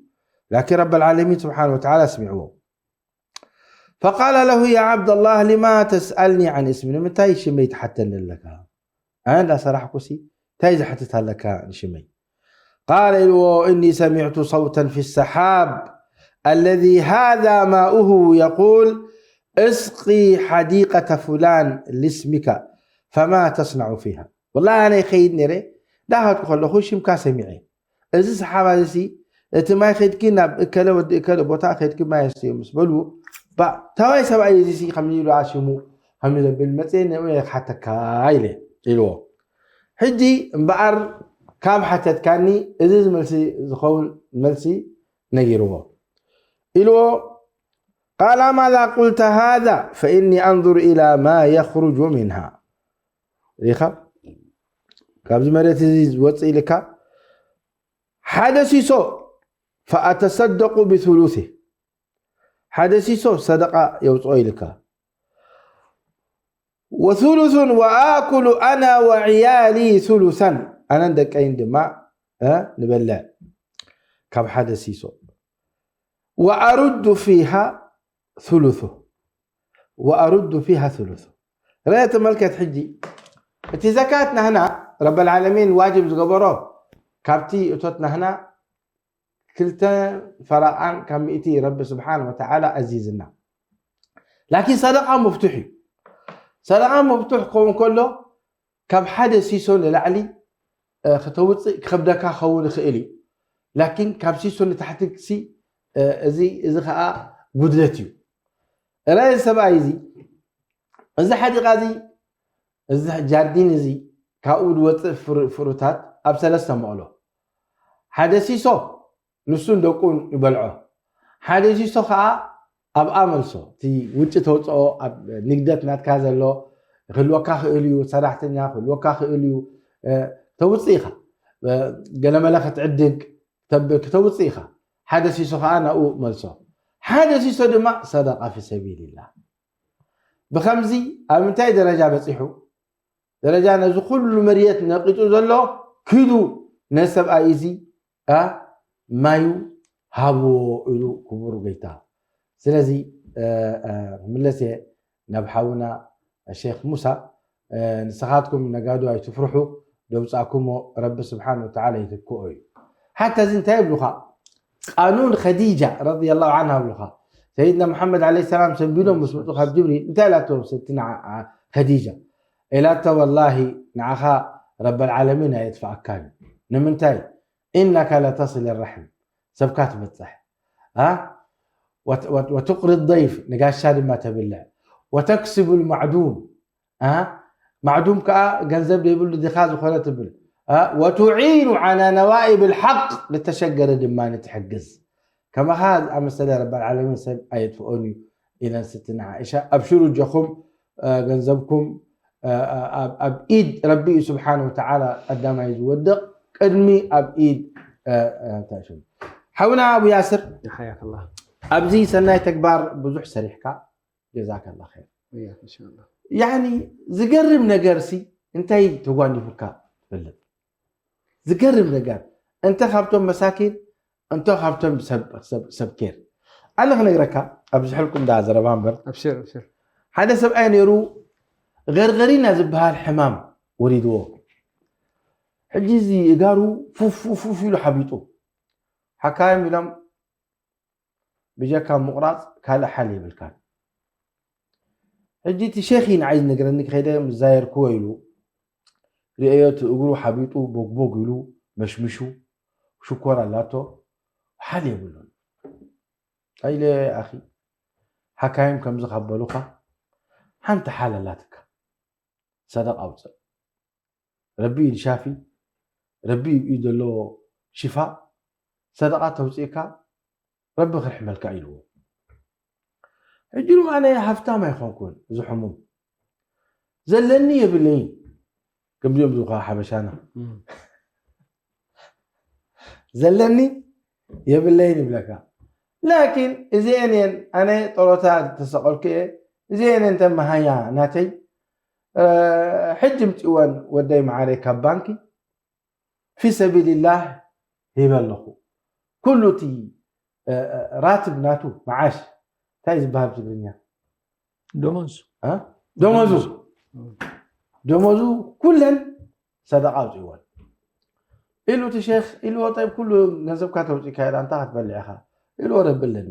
ላኪን ረብ ልዓለሚን ስብሓን ወተዓላ ኣስሚዕዎ። فقال له: يا عبد الله، لما تسألني عن اسمي؟ ንምንታይ ሽመይ ትሓተኒ ኣለካ? ኣነ እንዳሰራሕኩ ሲ እንታይ ዝሓትት ኣለካ ንሽመይ? قال ኢልዎ: إني سمعت صوتا في السحاب الذي هذا ماؤه يقول: اسقي حديقة فلان لاسمك، فما تصنع فيها؟ والله ኣነ ይኸይድ ነይረ፣ ዳኸድኩ ከለኹ ሽምካ ሰሚዐ። እዚ ሰሓባ እዚ ሲ፣ እቲ ማይ ኸድኪ ናብ እከለ ወዲ እከለ ቦታ ኸድኪ ማይ ኣስተዮ ምስ በሉ፣ ባ፣ ታዋይ ሰብኣይ እዚ ሲ ከምዚ ኢሉ ኣሽሙ፣ ከምዚ ዘብል መጽየ ንኡ እየ ክሓተካ ኢለ፣ ኢልዎ። ሕጂ እምበኣር ካብ ሓተትካኒ፣ እዚ መልሲ ዝኸውን መልሲ ነጊርዎ። ኢልዎ፣ قال: ماذا قلت هذا؟ فإني أنظر إلى ما يخرج منها. ሪኻ? ካብዚ መሬት እዚ ዝወፅእ ኢልካ፣ ሓደ ሲሶ፣ فأتصدق بثلثه። ሓደ ሲሶ ሰደቃ የውፅኦ ኢልካ። وثلث وآكل أنا وعيالي ثلثا. ኣነን ደቀይን ድማ፣ እ፣ ንበልዕ ካብ ሓደ ሲሶ። وأرد فيها ثلثه. وأرد فيها ثلثه. ርአ ተመልከት ሕጂ። እቲ ዘካት ናህና ረብ ልዓለሚን ዋጅብ ዝገበሮ ካብቲ እቶት ናህና ክልተ ፈረቓን ካብ ሚእቲ ረቢ ስብሓን ወተዓላ ኣዚዝና። ላኪን ሰደቃ መፍቱሕ እዩ። ሰደቃ መፍቱሕ ክኸውን ከሎ ካብ ሓደ ሲሶ ንላዕሊ፣ እ፣ ከተውፅእ ክኸብደካ ክኸውን ይኽእል እዩ። ላኪን ካብ ሲሶ ንታሕቲ ሲ፣ እ፣ እዚ፣ እዚ ኸዓ ጉድለት እዩ። ራይ ሰብኣይ እዚ፣ እዚ ሓዲቓ እዚ፣ እዚ ጃርዲን እዚ፣ ካብኡ ዝወፅእ ፍሩ-፣ ፍሩታት ኣብ ሰለስተ መቕሎ። ሓደ ሲሶ ንሱን ደቁን ይበልዖ። ሓደ ሲሶ ኸዓ ኣብኣ መልሶ። እቲ ውጭ ተውፅኦ ኣብ ንግደት ናትካ ዘሎ ክህልወካ ክእል እዩ፣ ሰራሕተኛ ክህልወካ ክእል እዩ፣ እ፣ ተውፅእ ኢኻ። እ፣ ገለመለ ክትዕድግ፣ ክተብል፣ ክተውፅእ ኢኻ። ሓደ ሲሶ ኸዓ ናብኡ መልሶ። ሓደ ሲሶ ድማ ሰደቃ ፊ ሰቢልላህ። ብኸምዚ ኣብ ምንታይ ደረጃ በፂሑ? ደረጃ ነዚ ኩሉ መርየት ነቂጡ ዘሎ ኪዱ ነዚ ሰብኣይ እዚ፣ እ፣ ማዩ ሃብዎ ኢሉ ክቡር ጎይታ። ስለዚ፣ እ፣ እ፣ ክምለስ እየ ናብ ሓውና ሼክ ሙሳ። እ፣ ንስኻትኩም ነጋዶ ኣይትፍርሑ፣ ደውፃእኩሞ ረቢ ስብሓን ወተዓላ ይትክኦ እዩ። ሓታ እዚ እንታይ ይብሉኻ? ቃኑን ኸዲጃ ረዲየላሁ ዓንሃ ይብሉኻ። ሰይድና መሓመድ ዓለይሂ ሰላም ሰንቢዶም ምስ መፁ ካብ ጅብሪል እንታይ ኢላቶ ሰይድትና ዓ-፣ ዓ-፣ ኸዲጃ? ኢላቶ፣ ወላሂ ንዓኻ ረበል ዓለሚን ኣየጥፍኣካን እዩ። ንምንታይ? ኢነካ ለተስል ራሕም፣ ሰብካ ትበፅሕ። ኣ? ወት-፣ ወት-፣ ወትቅሪ ደይፍ፣ ንጋሻ ድማ ተብልዕ። ወተክስቡ ልማዕዱም፣ ኣ? ማዕዱም ከዓ ገንዘብ ዘይብሉ ድኻ ዝኾነ ትብል። ኣ? ወቱዒኑ ዓላ ነዋኢብ ልሓቅ፣ ዝተሸገረ ድማ ትሕግዝ። ከማኻ ዝኣመሰለ ረብ ልዓለሚን ሰብ ኣየጥፍኦን እዩ ኢለን ስትና ዓኢሻ። ኣብሽሩ እጆኹም፣ እ፣ ገንዘብኩም፣ እ፣ ኣብ፣ ኣብ ኢድ ረቢ እዩ ስብሓን ወተዓላ ቀዳማይ ዝወድቕ፣ ቅድሚ ኣብ ኢድ፣ እ፣ እ፣ እንታይ ሽሙ? ሓውና ኣቡ ያስር፣ ሓያከላ። ኣብዚ ሰናይ ተግባር ብዙሕ ሰሪሕካ፣ ጀዛከላ ኸይር። ወያክ፣ ኢንሻላህ። ያኒ፣ ዝገርም ነገር ሲ እንታይ ተጓኒፉካ ትፈልጥ? ዝገርም ነገር፣ እንተ ካብቶም መሳኪን፣ እንተ ካብቶም ሰብ፣ ሰብ፣ ሰብ ኬር። ኣነ ክነግረካ፣ ኣብ ዝሕልቁ እንዳ ዘረባ እምበር፣ ኣብሽር፣ ኣብሽር። ሓደ ሰብኣይ ነይሩ፣ ገርገሪና ዝበሃል ሕማም ወሪድዎ። ሕጂ እዚ እጋሩ ፉፍ፣ ፉፍ፣ ፉፍ ኢሉ ሓቢጡ። ሓካይም ኢሎም፣ ብጀካ ምቑራፅ ካልእ ሓል የብልካን። ሕጂ እቲ ሼኽ እዩ ንዓይ ዝነግረኒ፣ ከይደ ምስ ዛየርክዎ ኢሉ፣ ርእዮ፣ እቲ እግሩ ሓቢጡ፣ ቦግቦግ ኢሉ፣ መሽሚሹ፣ ሽኮር ኣላቶ፣ ሓል የብሉን። ኣኢለ፣ ኣኺ፣ ሓካይም ከምዚ ካብ በሉኻ፣ ሓንቲ ሓል ኣላትካ፣ ሰደቃ ኣውፅእ። ረቢ ኢድ ሻፊ፣ ረቢ ኢድ ዘለዎ ሽፋእ፣ ሰደቃ ተውፅእካ፣ ረቢ ክርሕመልካ ኢልዎ። ሕጂ ሉ ኣነ ሃፍታም ኣይኮንኩን፣ እዚ ሕሙም። ዘለኒ የብለይን። ከምዚኦም ዝኾ ሓበሻና። እም። ዘለኒ የብለይን ይብለካ። ላኪን እዚኤን እየን፣ ኣነ ጦሮታ ተሰቐልኩ እየ። እዚኤን እየን ተመሃያ ናተይ። እ፣ ሕጂ ምፅእወን ወደይ መዓረይ ካብ ባንኪ። ፊ ሰቢልላህ ሂበ ኣለኹ። ኩሉ እቲ እ፣ እ፣ ራትብ ናቱ መዓሽ እንታይ ዝበሃል ብትግርኛ? ደሞዝ እ? ደሞዙ ደሞዙ ኩለን ሰደቃ ኣውፅእወን ኢሉ እቲ ሼክ ኢልዎ። ጠይብ ኩሉ ገንዘብካ ተውፅእካ ኢላ እንታይ ክትበልዕ ኢኻ ኢልዎ። ረቢ ኣለኒ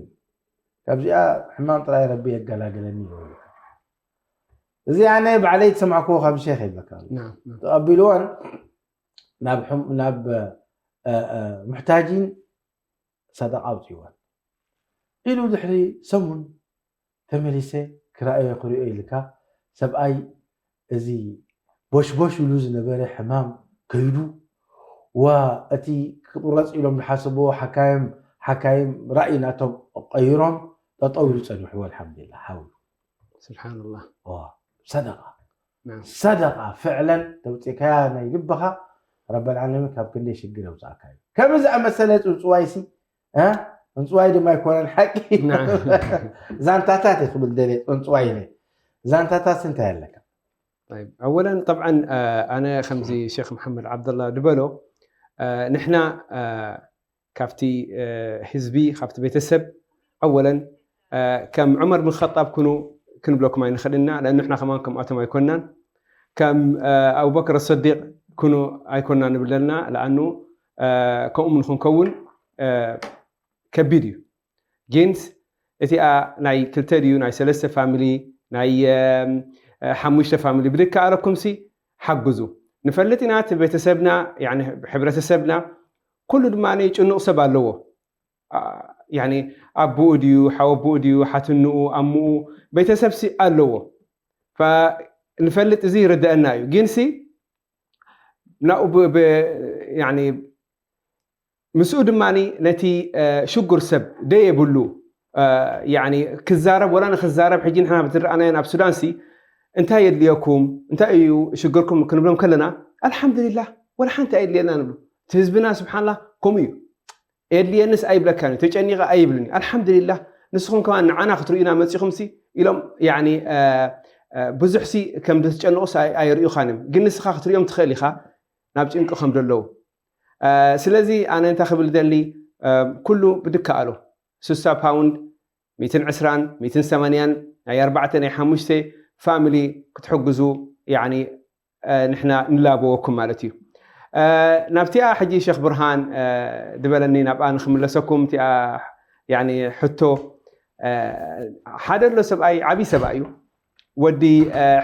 ካብዚኣ ሕማም ጥራይ ረቢ የገላግለኒ ይበሉካ። እዚኣ ናይ ባዕለይ ዝሰማዕክዎ ካብ ሼክ ይብለካ ኣሎ። ናም፣ ናም። ተቐቢልዎን ናብ ሕም- ናብ እ፣ እ፣ ምሕታጂን ሰደቃ ኣውፅእወን ኢሉ። ድሕሪ ሰሙን ተመሊሰ ክረኣዮ ክሪኦ ኢልካ ሰብኣይ እዚ ቦሽቦሽ ኢሉ ዝነበረ ሕማም ከይዱ ዋ እቲ ክቁረፅ ኢሎም ዝሓሰብዎ ሓካይም ሓካይም ራእይ ናቶም ቀይሮም ጠጠው ኢሉ ፀኒሑ። ኣልሓምዱሊላህ ሓው ስብሓንላህ። ዋ ሰደቃ ናም። ሰደቃ ፍዕለን ተውፅእካያ ናይ ልብኻ ረበል ዓለሚን ካብ ክንደይ ሽግር የውፅኣካ እዩ። ከምዚ ዝኣመሰለ ፅንፅዋይ ሲ እ? ፅንፅዋይ ድማ ኣይኮነን ሓቂ ናም። ዛንታታት እየ ክብል ደልየ ፅንፅዋይ ኢለ። ዛንታታት እንታይ ኣለካ? طيب، أولا طبعا آه، أنا خمزي شيخ محمد عبد الله دبلو آه، نحن آه، ካብቲ ህዝቢ ካብቲ ቤተሰብ ኣወለን ከም ዑመር ብን ኸጣብ ኩኑ ክንብለኩም ኣይንኽእል ኢና። ለእኑ ንሕና ከማን ከምኣቶም ኣይኮናን። ከም ኣቡበክር ሰዲቅ ኩኑ ኣይኮና ንብል ዘለና። ለኣኑ ከምኡ ንክንከውን ከቢድ እዩ። ጌንስ እቲኣ ናይ ክልተ ድዩ ናይ ሰለስተ ፋሚሊ ናይ ሓሙሽተ ፋሚሊ ብድካ ኣለኩም ሲ ሓግዙ። ንፈልጥ ኢና እቲ ቤተሰብና ሕብረተሰብና ኩሉ ድማ ጭኑቕ ሰብ ኣለዎ። ኣቦኡ ድዩ ሓወቦኡ ድዩ ሓትንኡ ኣምኡ ቤተሰብ ሲ ኣለዎ። ንፈልጥ እዚ ይርደአና እዩ። ግን ሲ ናኡ ምስኡ ድማ ነቲ ሽጉር ሰብ ደየብሉ ክዛረብ ወላ ንክዛረብ ሕጂ ንሕና ብዝረኣናዮ ናብ ሱዳን ሲ እንታይ የድልየኩም እንታይ እዩ ሽግርኩም ክንብሎም ከለና ኣልሓምዱሊላህ ወላ ሓንቲ ኣየድልየና ንብሉ። እቲ ህዝብና ስብሓንላ ከምኡ እዩ። የድልየንስ ኣይብለካን እዩ ተጨኒቐ ኣይብልን እዩ። ኣልሓምዱሊላህ ንስኹም ከማን ንዓና ክትርእዩና መፂኹም ሲ ኢሎም ብዙሕ ሲ ከም ዝተጨነቑ ኣየርእዩኻን እዮም። ግን ንስኻ ክትርእዮም ትኽእል ኢኻ ናብ ጭንቂ ከም ዘለዉ። ስለዚ ኣነ እንታይ ክብል ደሊ ኩሉ ብድከኣሎ ስሳ ፓውንድ ሚትን ዕስራን ሚትን ሰማንያን ናይ ኣርባዕተ ናይ ሓሙሽተ ፋሚሊ ክትሕግዙ ንሕና ንላበወኩም ማለት እዩ። ናብቲኣ ሕጂ ሸክ ብርሃን ዝበለኒ ናብኣ ንክምለሰኩም እቲኣ ሕቶ ሓደ ኣሎ ሰብኣይ ዓብዪ ሰብኣይ እዩ ወዲ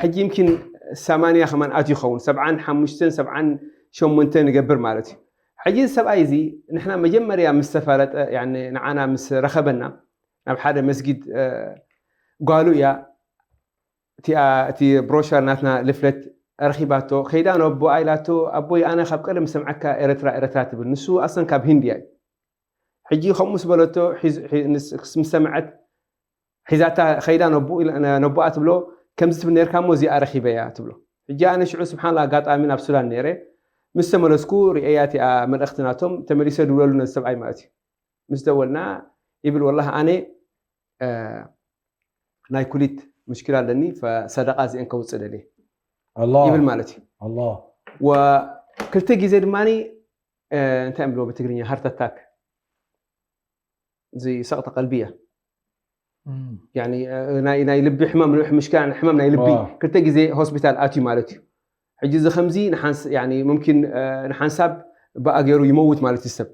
ሕጂ ይምኪን ሰማንያ ከማን ኣትዩ ይኸውን ሰብዓን ሓሙሽተን ሰብዓን ሸሞንተ ንገብር ማለት እዩ። ሕጂ እዚ ሰብኣይ እዚ ንሕና መጀመርያ ምስ ተፋለጠ ንዓና ምስ ረኸበና ናብ ሓደ መስጊድ ጓሉ እያ እቲኣ እቲ ብሮሸር ናትና ልፍለት ረኺባቶ ከይዳ ነቦኣ ኢላቶ ኣቦይ ኣነ ካብ ቀደም ሰምዓካ ኤረትራ ኤረትራ ትብል ንሱ ኣሰን ካብ ህንድያ እዩ። ሕጂ ከምኡ ምስ በለቶ ምስ ሰምዐት ሒዛታ ከይዳ ነቦኣ ትብሎ ከምዚ ትብል ነርካ እሞ እዚኣ ረኺበያ ትብሎ። ሕጂ ኣነ ሽዑ ስብሓንላ ኣጋጣሚ ናብ ሱዳን ነይረ ምስ ተመለስኩ ርእየያ እቲኣ መልእኽቲ ናቶም ተመሊሰ ድውለሉ ነዚ ሰብኣይ ማለት እዩ። ምስ ደወልና ይብል ወላሂ ኣነ ናይ ኩሊት ሙሽኪላ ኣለኒ ሰደቃ እዚአን ከውፅእ ደልየ ይብል ማለት እዩ። ክልተ ግዜ ድማ እንታይ ብሎ ብትግርኛ ሃርት ኣታክ እዚ ሰቅጠ ቀልቢ እያ ናይ ልቢ ሕማም ምሽክላ ሕማም ናይ ልቢ ክልተ ግዜ ሆስፒታል ኣትዩ ማለት እዩ። ሕጂ እዚ ከምዚ ሙምኪን ንሓንሳብ ብኣ ገይሩ ይመውት ማለት እዩ ሰብ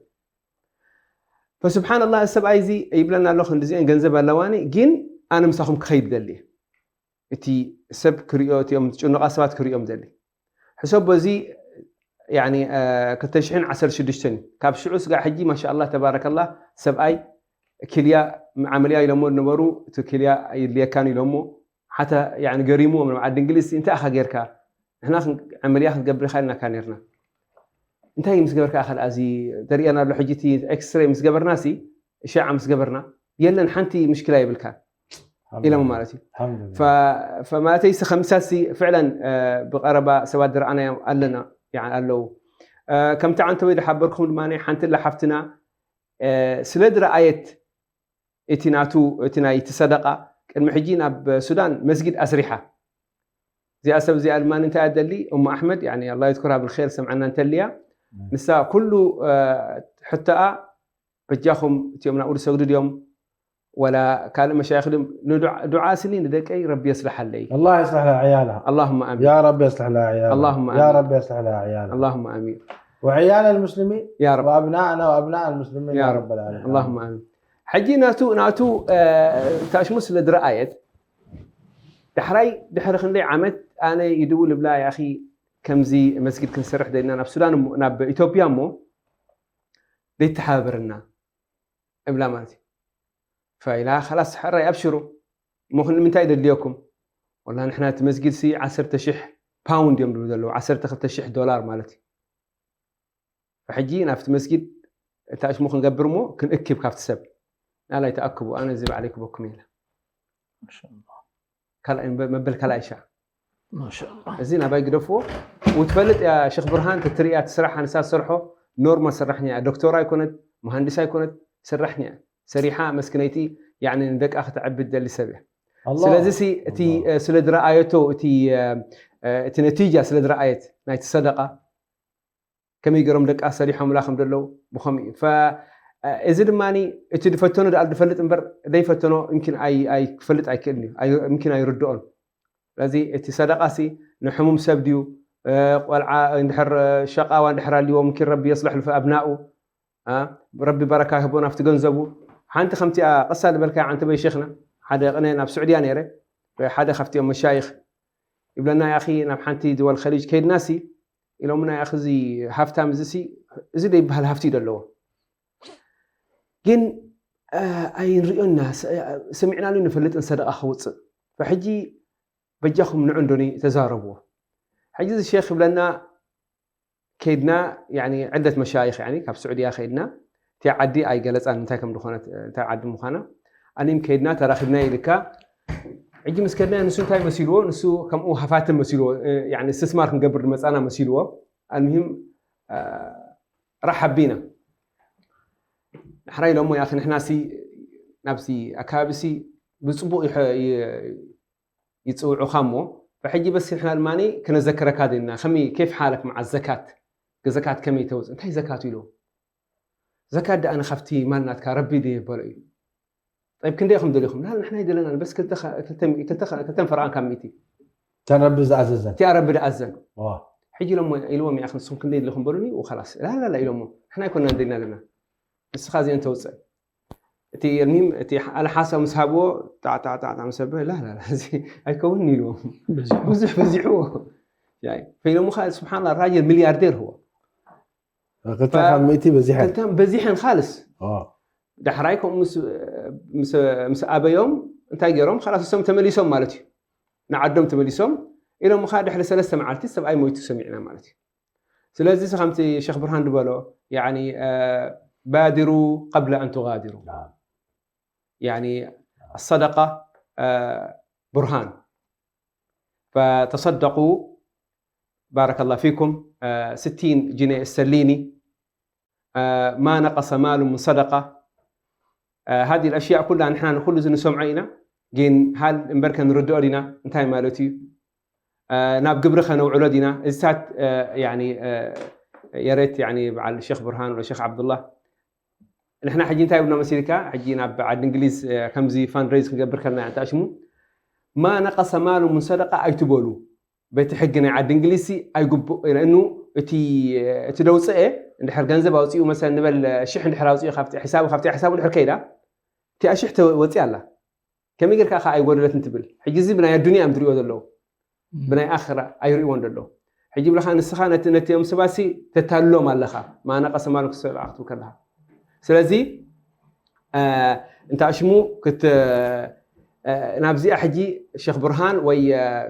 ፈስብሓንላህ ሰብኣይ እዚ ይብለና ኣሎ ክንዲዚአን ገንዘብ ኣለዋኒ ግን ኣነ ምሳኹም ክኸይድ ደሊ እቲ ሰብ ክሪኦ እቲኦም ዝጭኑቓ ሰባት ክሪኦም ደሊ ሕሰቦ እዚ ክልተ ሽሕን ዓሰርተ ሽዱሽተን እዩ ካብ ሽዑ ስጋዕ ሕጂ ማሻኣላ ተባረከላ ሰብኣይ ክልያ ዓመልያ ኢሎሞ ዝነበሩ እቲ ክልያ ይድልየካን ኢሎሞ ሓታ ገሪምዎም ንበዓል ድንግሊስ እንታይ ኢኻ ጌርካ ንሕና ዓመልያ ክንገብር ኢኻ ኢልናካ ኔርና እንታይ ምስ ገበርካ ኣኸል ኣዚ ተርእየና ኣሎ ሕጂ እቲ ኤክስሬ ምስ ገበርና ሲ እሻዓ ምስ ገበርና የለን ሓንቲ ምሽክላ የብልካ ኢሎም ማለት እዩ። ፈማለተይ ሲ ከምሳ ሲ ፍዕለን ብቀረባ ሰባት ዝረኣናዮም ኣለና ኣለዉ ከምቲ ዓንተ ወይ ዝሓበርኩም ድማ ሓንቲ ላ ሓፍትና ስለ ዝረኣየት እቲ ናቱ እቲ ናይ እቲ ሰደቃ ቅድሚ ሕጂ ናብ ሱዳን መስጊድ ኣስሪሓ እዚኣ ሰብ እዚኣ ድማ እንታይ ኣደሊ እሞ ኣሕመድ ኣላ ይትኩራ ብልር ሰምዓና እንተልያ ንሳ ኩሉ ሕቶኣ በጃኹም እቲኦም ናብኡ ዝሰግዱ ድዮም ወላ ካልእ መሻይኽ ድዮም ንዱዓ ስኒ ንደቀይ ረቢ የስልሓለይ الله يصلح لها عيالها اللهم امين يا رب يصلح لها عيالها اللهم يا آمين. رب يصلح لها عيالها اللهم امين وعيال المسلمين يا رب وابنائنا وابناء المسلمين يا يا رب. رب العالمين اللهم امين ሕጂ ናቱ ናቱ ታሽሙ ስለ ዝረኣየት ዳሕራይ ድሕሪ ክንደይ ዓመት ኣነ ይድውል ብላ ያኺ ከምዚ መስጊድ ክንሰርሕ ደልና ናብ ሱዳን እሞ- ናብ ኢትዮጵያ እሞ ዘይተሓባበርና እብላ ማለት እዩ ፈኢላ ከላስ ሕራይ ኣብሽሩ እሞ ክንዲ ምንታይ ደድልየኩም ወላ ንሕና እቲ መስጊድ ሲ ዓሰርተ ሽሕ ፓውንድ እዮም ድብሉ ዘለዉ ዓሰርተ ክልተ ሽሕ ዶላር ማለት እዩ ሕጂ ናብቲ መስጊድ እታ እሽሙ ክንገብር እሞ ክንእክብ ካብቲ ሰብ ናላይ ተኣክቡ ኣነ እዚ ባዕለይ ክበኩም ኢለ ካልኣይ መበል ካልኣይ ሻዕ ማሻኣላ እዚ ናባይ ግደፍዎ ውትፈልጥ ያ ሸክ ብርሃን ትትርእያ ትስራሕ ንሳ ትሰርሖ ኖርማል ሰራሕኛ እያ ዶክተር ኣይኮነት መሃንዲስ ኣይኮነት ሰራሕኛ እያ ሰሪሓ መስክነይቲ ያኒ ንደቃ ክትዕብድ ደሊ ሰብ እያ الله ስለዚ ሲ እቲ እ፣ ስለ ዝረኣየቶ እቲ እ፣ እ፣ እቲ ነቲጃ ስለ ዝረኣየት ናይቲ ሰደቃ ከመይ ገሮም ደቃ ሰሪሖምላ ከም ዘለዉ ብኸምኡ እዩ ፈ- እ፣ እዚ ድማ እቲ ዝፈተኖ ደኣ ዝፈልጥ እምበር ዘይፈተኖ ምኪን ኣይ- ኣይክፈልጥ ኣይክእልን እዩ ኣይ- ምኪን ኣይርድኦን ስለዚ እቲ ሰደቃ ሲ ንሕሙም ሰብ ድዩ እ፣ ቆልዓ እንድሕር ሸቃዋ እንድሕር ኣልዎ ምኪን ረቢ የስልሕ ልፍ ኣብናኡ እ፣ ረቢ በረካ ይህቦ ናብቲ ገንዘቡ ሓንቲ ከምቲኣ ቀሳ ዝበልካ ዓንተ በይ ሸክና ሓደ ቅነ ናብ ስዑድያ ነይረ ሓደ ካብቲኦም መሻይኽ ይብለና ያኺ ናብ ሓንቲ ድወል ከሊጅ ከይድና ሲ ኢሎምና ያኺ እዚ ሃፍታም እዚ ሲ እዚ ዘይበሃል ሃፍቲ እዩ ዘለዎ ግን ኣይንሪኦና ሰሚዕናሉ ንፈልጥን ሰደቃ ክውፅእ ሕጂ በጃኹም ንዑ እንዶኒ ተዛረብዎ ሕጂ እዚ ሼክ ይብለና ከይድና ዕደት መሻይኽ ካብ ስዑድያ ከይድና እቲ ዓዲ ኣይገለፃን እንታይ ከም ዝኾነት እንታይ ዓዲ ምዃና ኣኒም ከይድና ተራኺብና ኢልካ ሕጂ ምስ ከድና ንሱ እንታይ መሲልዎ ንሱ ከምኡ ሃፋትም መሲልዎ ስትስማር ክንገብር ዝመፃና መሲልዎ ኣልምሂም ራሕ ኣቢና ንሕራይ ኢሎሞ ያ ንሕና ሲ ናብዚ ኣካባቢ ሲ ብፅቡቅ ይፅውዑኻ እሞ ብሕጂ በስ ንሕና ድማ ክነዘክረካ ዘለና ከመይ ኬፍ ሓለክ መዓ ዘካት ዘካት ከመይ ተውፅእ እንታይ ዘካት ኢሉ ዘካት ደኣ ንካብቲ ማል ናትካ ረቢ ድየ በሎ እዩ ጠይብ ክንደይ ኢኹም ደሊኹም ላ ንሕና ይደለና በስ ክልተን ፈርቓን ካብ ሚእቲ ተን ረቢ ዝኣዘዘን እቲኣ ረቢ ድኣዘን ሕጂ ኢሎሞ ኢልዎም ኢያ ንስኹም ክንደይ ደሊኹም በሉኒ ኸላስ ላላላ ኢሎሞ ንሕና ኣይኮና ንደልና ዘለና ንስኻ እዚአን ተውፅእ እቲ እልሚም እቲ ኣልሓሳ ምስ ሃብዎ ጣዕጣዕጣዕጣ ምስ ኣበ ላላላ እዚ ኣይከውንን ኢልዎም ብዙሕ በዚሕዎ ፈኢሎሙ ከዓ ስብሓንላ ራጀል ሚልያርዴር ህዎ ክልተ ካብ ሚእቲ በዚሐን ክልተን በዚሐን ካልስ ዳሕራይ ከምኡ ምስ ኣበዮም እንታይ ገይሮም ካላስ እሶም ተመሊሶም ማለት እዩ ንዓዶም ተመሊሶም ኢሎም ከዓ ድሕሪ ሰለስተ መዓልቲ ሰብኣይ ሞይቱ ሰሚዕና ማለት እዩ ስለዚ እዚ ከምቲ ሸክ ብርሃን ዝበሎ ባድሩ ቀብለ ኣን ትጋድሩ يعني الصدقة برهان فتصدقوا بارك الله فيكم ستين جنيه استرليني ما نقص مال من صدقة هذه الأشياء كلها نحن نقول زي نسمع عينا جين هل امبركن ردو لنا انتهي مالتي ናብ ግብሪ ከነውዕሎ ዲና እዚታት የሬት በዓል ሸክ ብርሃን ወ ሸክ ዓብዱላ ንሕና ሕጂ እንታይ ብሎ መሲልካ ሕጂ ናብ ዓዲ እንግሊዝ ከምዚ ፋንድሬዝ ክንገብር ከለና እንታይ ሽሙ ማ ነቀሰ ማሉ ምን ሰደቃ ኣይትበሉ በቲ ሕጊ ናይ ዓዲ እንግሊዝ ኣይግቡእ እኑ እቲ ደውፅአ እንድሕር ገንዘብ ኣውፅኡ መሰ ንበል ሽሕ እንድሕር ኣውፅኡ ካብቲ ሒሳቡ ካብቲ ሒሳቡ እንድሕር ከይዳ እቲኣ ሽሕ ተወፅእ ኣላ ከመይ ጌርካ ከ ኣይጎደለትን ትብል ሕጂ እዚ ብናይ ኣዱኒያ እዮም ዝሪኦ ዘለዉ ብናይ ኣኽራ ኣይርእዎን ዘለዉ ሕጂ ብለካ ንስኻ ነቲ ነቲኦም ሰባሲ ተታልሎም ኣለኻ ማነቀ ሰማሉ ክሰብዓ ክትብል ከለኻ ስለዚ እንታ ሽሙ ክት ናብዚኣ ሕጂ ሸክ ብርሃን ወይ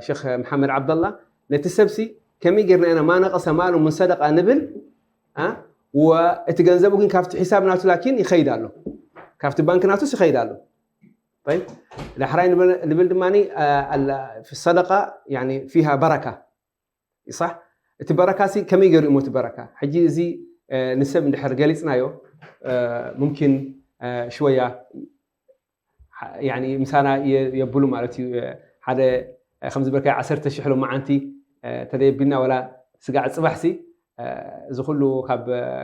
ሸክ መሓመድ ዓብደላ ነቲ ሰብሲ ከመይ ጌርና ኢና ማነቀ ሰማሉ ምን ሰደቃ ንብል እቲ ገንዘቡ ግን ካብቲ ሒሳብ ናቱ ላኪን ይኸይድ ኣሎ ካብቲ ባንክ ናቱስ ይኸይድ ኣሎ ዳሕራይ ንብል ድማ ሰደቃ ፊሃ በረካ ይሳሕ እቲ በረካ ሲ ከመይ ገይሩ እሞ እቲ በረካ ሕጂ እዚ ንሰብ እንድሕር ገሊፅናዮ ሙምኪን ሽወያ ምሳና የብሉ ማለት እዩ ሓደ ከም ዝበልካ ዓሰርተ ሽሕ ሎማዓንቲ ተደየቢልና ወላ ስጋዕ ፅባሕ ሲ እዚ ኩሉ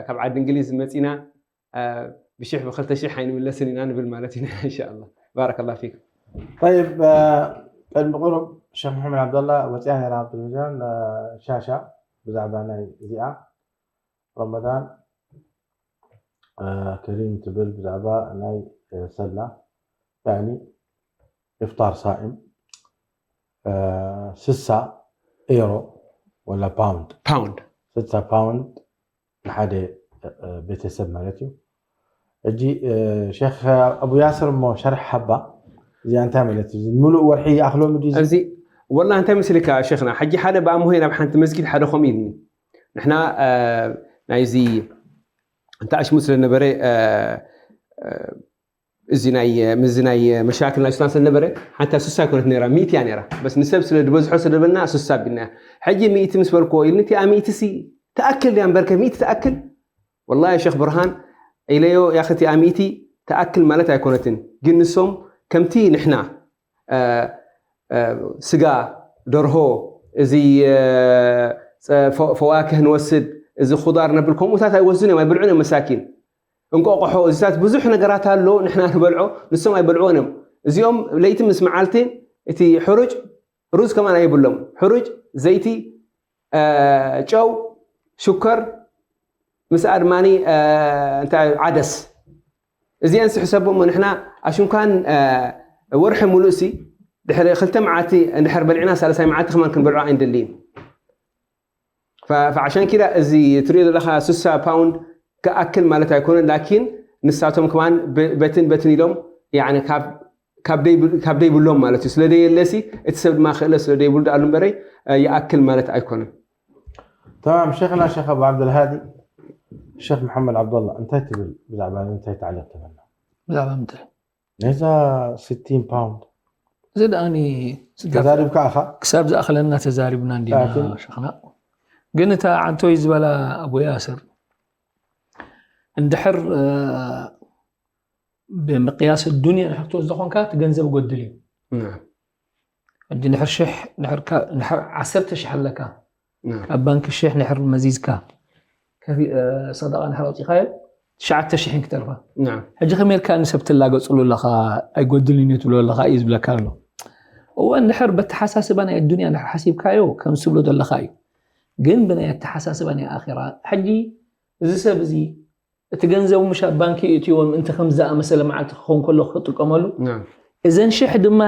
ካብ ዓዲ እንግሊዝ መፂና ብሽሕ ብክልተ ሽሕ ኣይንምለስን ኢና ንብል ማለት ኢና። እንሻላ። ባረከላ ፊኩም። طيب ቅድሚ ቁሩብ ሸክ መሐመድ ዓብደላ ወፅያ ነራ ኣብ ቴሌቪዝን ሻሻ ብዛዕባ ናይ እዚኣ ረመዳን ከሪም ትብል ብዛዕባ ናይ ሰላ ያኒ ኢፍጣር ሳኢም ስሳ ኤሮ ወላ ፓውንድ ፓውንድ ስሳ ፓውንድ ንሓደ ቤተሰብ ማለት እዩ። ሕጂ ሸክ ኣቡ ያስር እሞ ሸርሕ ሓባ እዚኣ እንታይ ማለት እዩ? ሙሉእ ወርሒ ይኣኽሎም ድዩ? እዚ ወላ እንታይ መስልካ ሸክና፣ ሕጂ ሓደ ብኣምሆይ ናብ ሓንቲ መስጊድ ሓደ ከምኡ ኢልኒ። ንሕና ናይዚ እንተ ኣሽሙ ስለ ነበረ እዚ ናይ ምዚ ናይ መሻክል ናይ ሱዳን ስለ ነበረ ሓንታ ሱሳ ኣይኮነት ነራ ሚእቲ እያ ነራ። በስ ንሰብ ስለ ዝበዝሖ ስለ ዝበልና ሱሳ ኣቢልና። ሕጂ ሚእቲ ምስ በልክዎ ኢልኒ እቲኣ ሚእቲ ሲ ትኣክል ድያ እምበርከ ሚእቲ ትኣክል? ወላሂ ሸክ ብርሃን ኢለዮ ያኸ እቲኣ ሚእቲ ትኣክል ማለት ኣይኮነትን። ግን ንሶም ከምቲ ንሕና ስጋ ደርሆ እዚ ፈዋክህ ንወስድ እዚ ኹዳር ነብል ከምኡታት ኣይወስዱን እዮም ኣይብልዑን እዮም መሳኪን። እንቆቆሖ እዚታት ብዙሕ ነገራት ኣሎ ንሕና ንበልዖ ንሶም ኣይበልዕዎን እዮም። እዚኦም ለይቲ ምስ መዓልቲ እቲ ሕሩጭ ሩዝ ከማን ኣይብሎም ሕሩጭ ዘይቲ ጨው ሽኮር ምስ ኣድማኒ እንታይ ዓደስ እዚአን ስሕሰቦሞ ንሕና ኣሽንኳን ወርሒ ሙሉእ ሲ ድሕሪ ክልተ መዓልቲ እንድሕር በሊዕና ሳልሳይ መዓልቲ ከማን ክንበልዖ ኣይንደልይን። ፈዓሻን ኪዳ እዚ ትሪኦ ዘለካ ስሳ ፓውንድ ክኣክል ማለት ኣይኮነን። ላኪን ንሳቶም ከማን በትን በትን ኢሎም ካብ ደይብሎም ማለት እዩ። ስለ ደየለሲ እቲ ሰብ ድማ ክእለ ስለ ደይብሉ ደኣሉ እምበረይ ይኣክል ማለት ኣይኮነን። تمام شيخنا الشيخ أبو عبد الهادي الشيخ محمد عبد الله እንታይ ትብል ብዛዕባ እንታይ تعليق ትበና ብዛዕባ ምንታይ ነዛ ስቲን ፓውንድ እዚ ደኣኒ ተዛሪብካ ኢኻ ክሳብ ዝኣኽለና ተዛሪብና እንዲና ሸኽና ግን እታ ዓንቶይ ዝበላ ኣቦ ያስር እንድሕር ብምቅያስ ዱንያ ንሕር ትወስዶ ኮንካ እቲ ገንዘብ ጎድል እዩ ሕጂ ንሕር ሽሕ ንሕር ዓሰርተ ሽሕ ኣለካ ኣብ ባንክ ሽሕ ንሕር መዚዝካ ሰደቃ ንሕር ኣውፂኻዮ ትሽዓተ ሽሕን ክተርፋ ሕጂ ከመይ ኢልካ ንሰብ ትላገፅሉ ኣለኻ ኣይጎድልን እዩ ትብሎ ኣለኻ እዩ ዝብለካ ኣሎ እወ እንድሕር በተሓሳስባ ናይ ኣዱንያ እንድሕር ሓሲብካዮ ከም ዝብሎ ዘለኻ እዩ ግን ብናይ ኣተሓሳስባ ናይ ኣራ ሕጂ እዚ ሰብ እዚ እቲ ገንዘቡ ምሽ ኣብ ባንኪ እእትዎ ምእንቲ ከም ዝኣመሰለ መዓልቲ ክኸውን ከሎ ክጥቀመሉ እዘን ሽሕ ድማ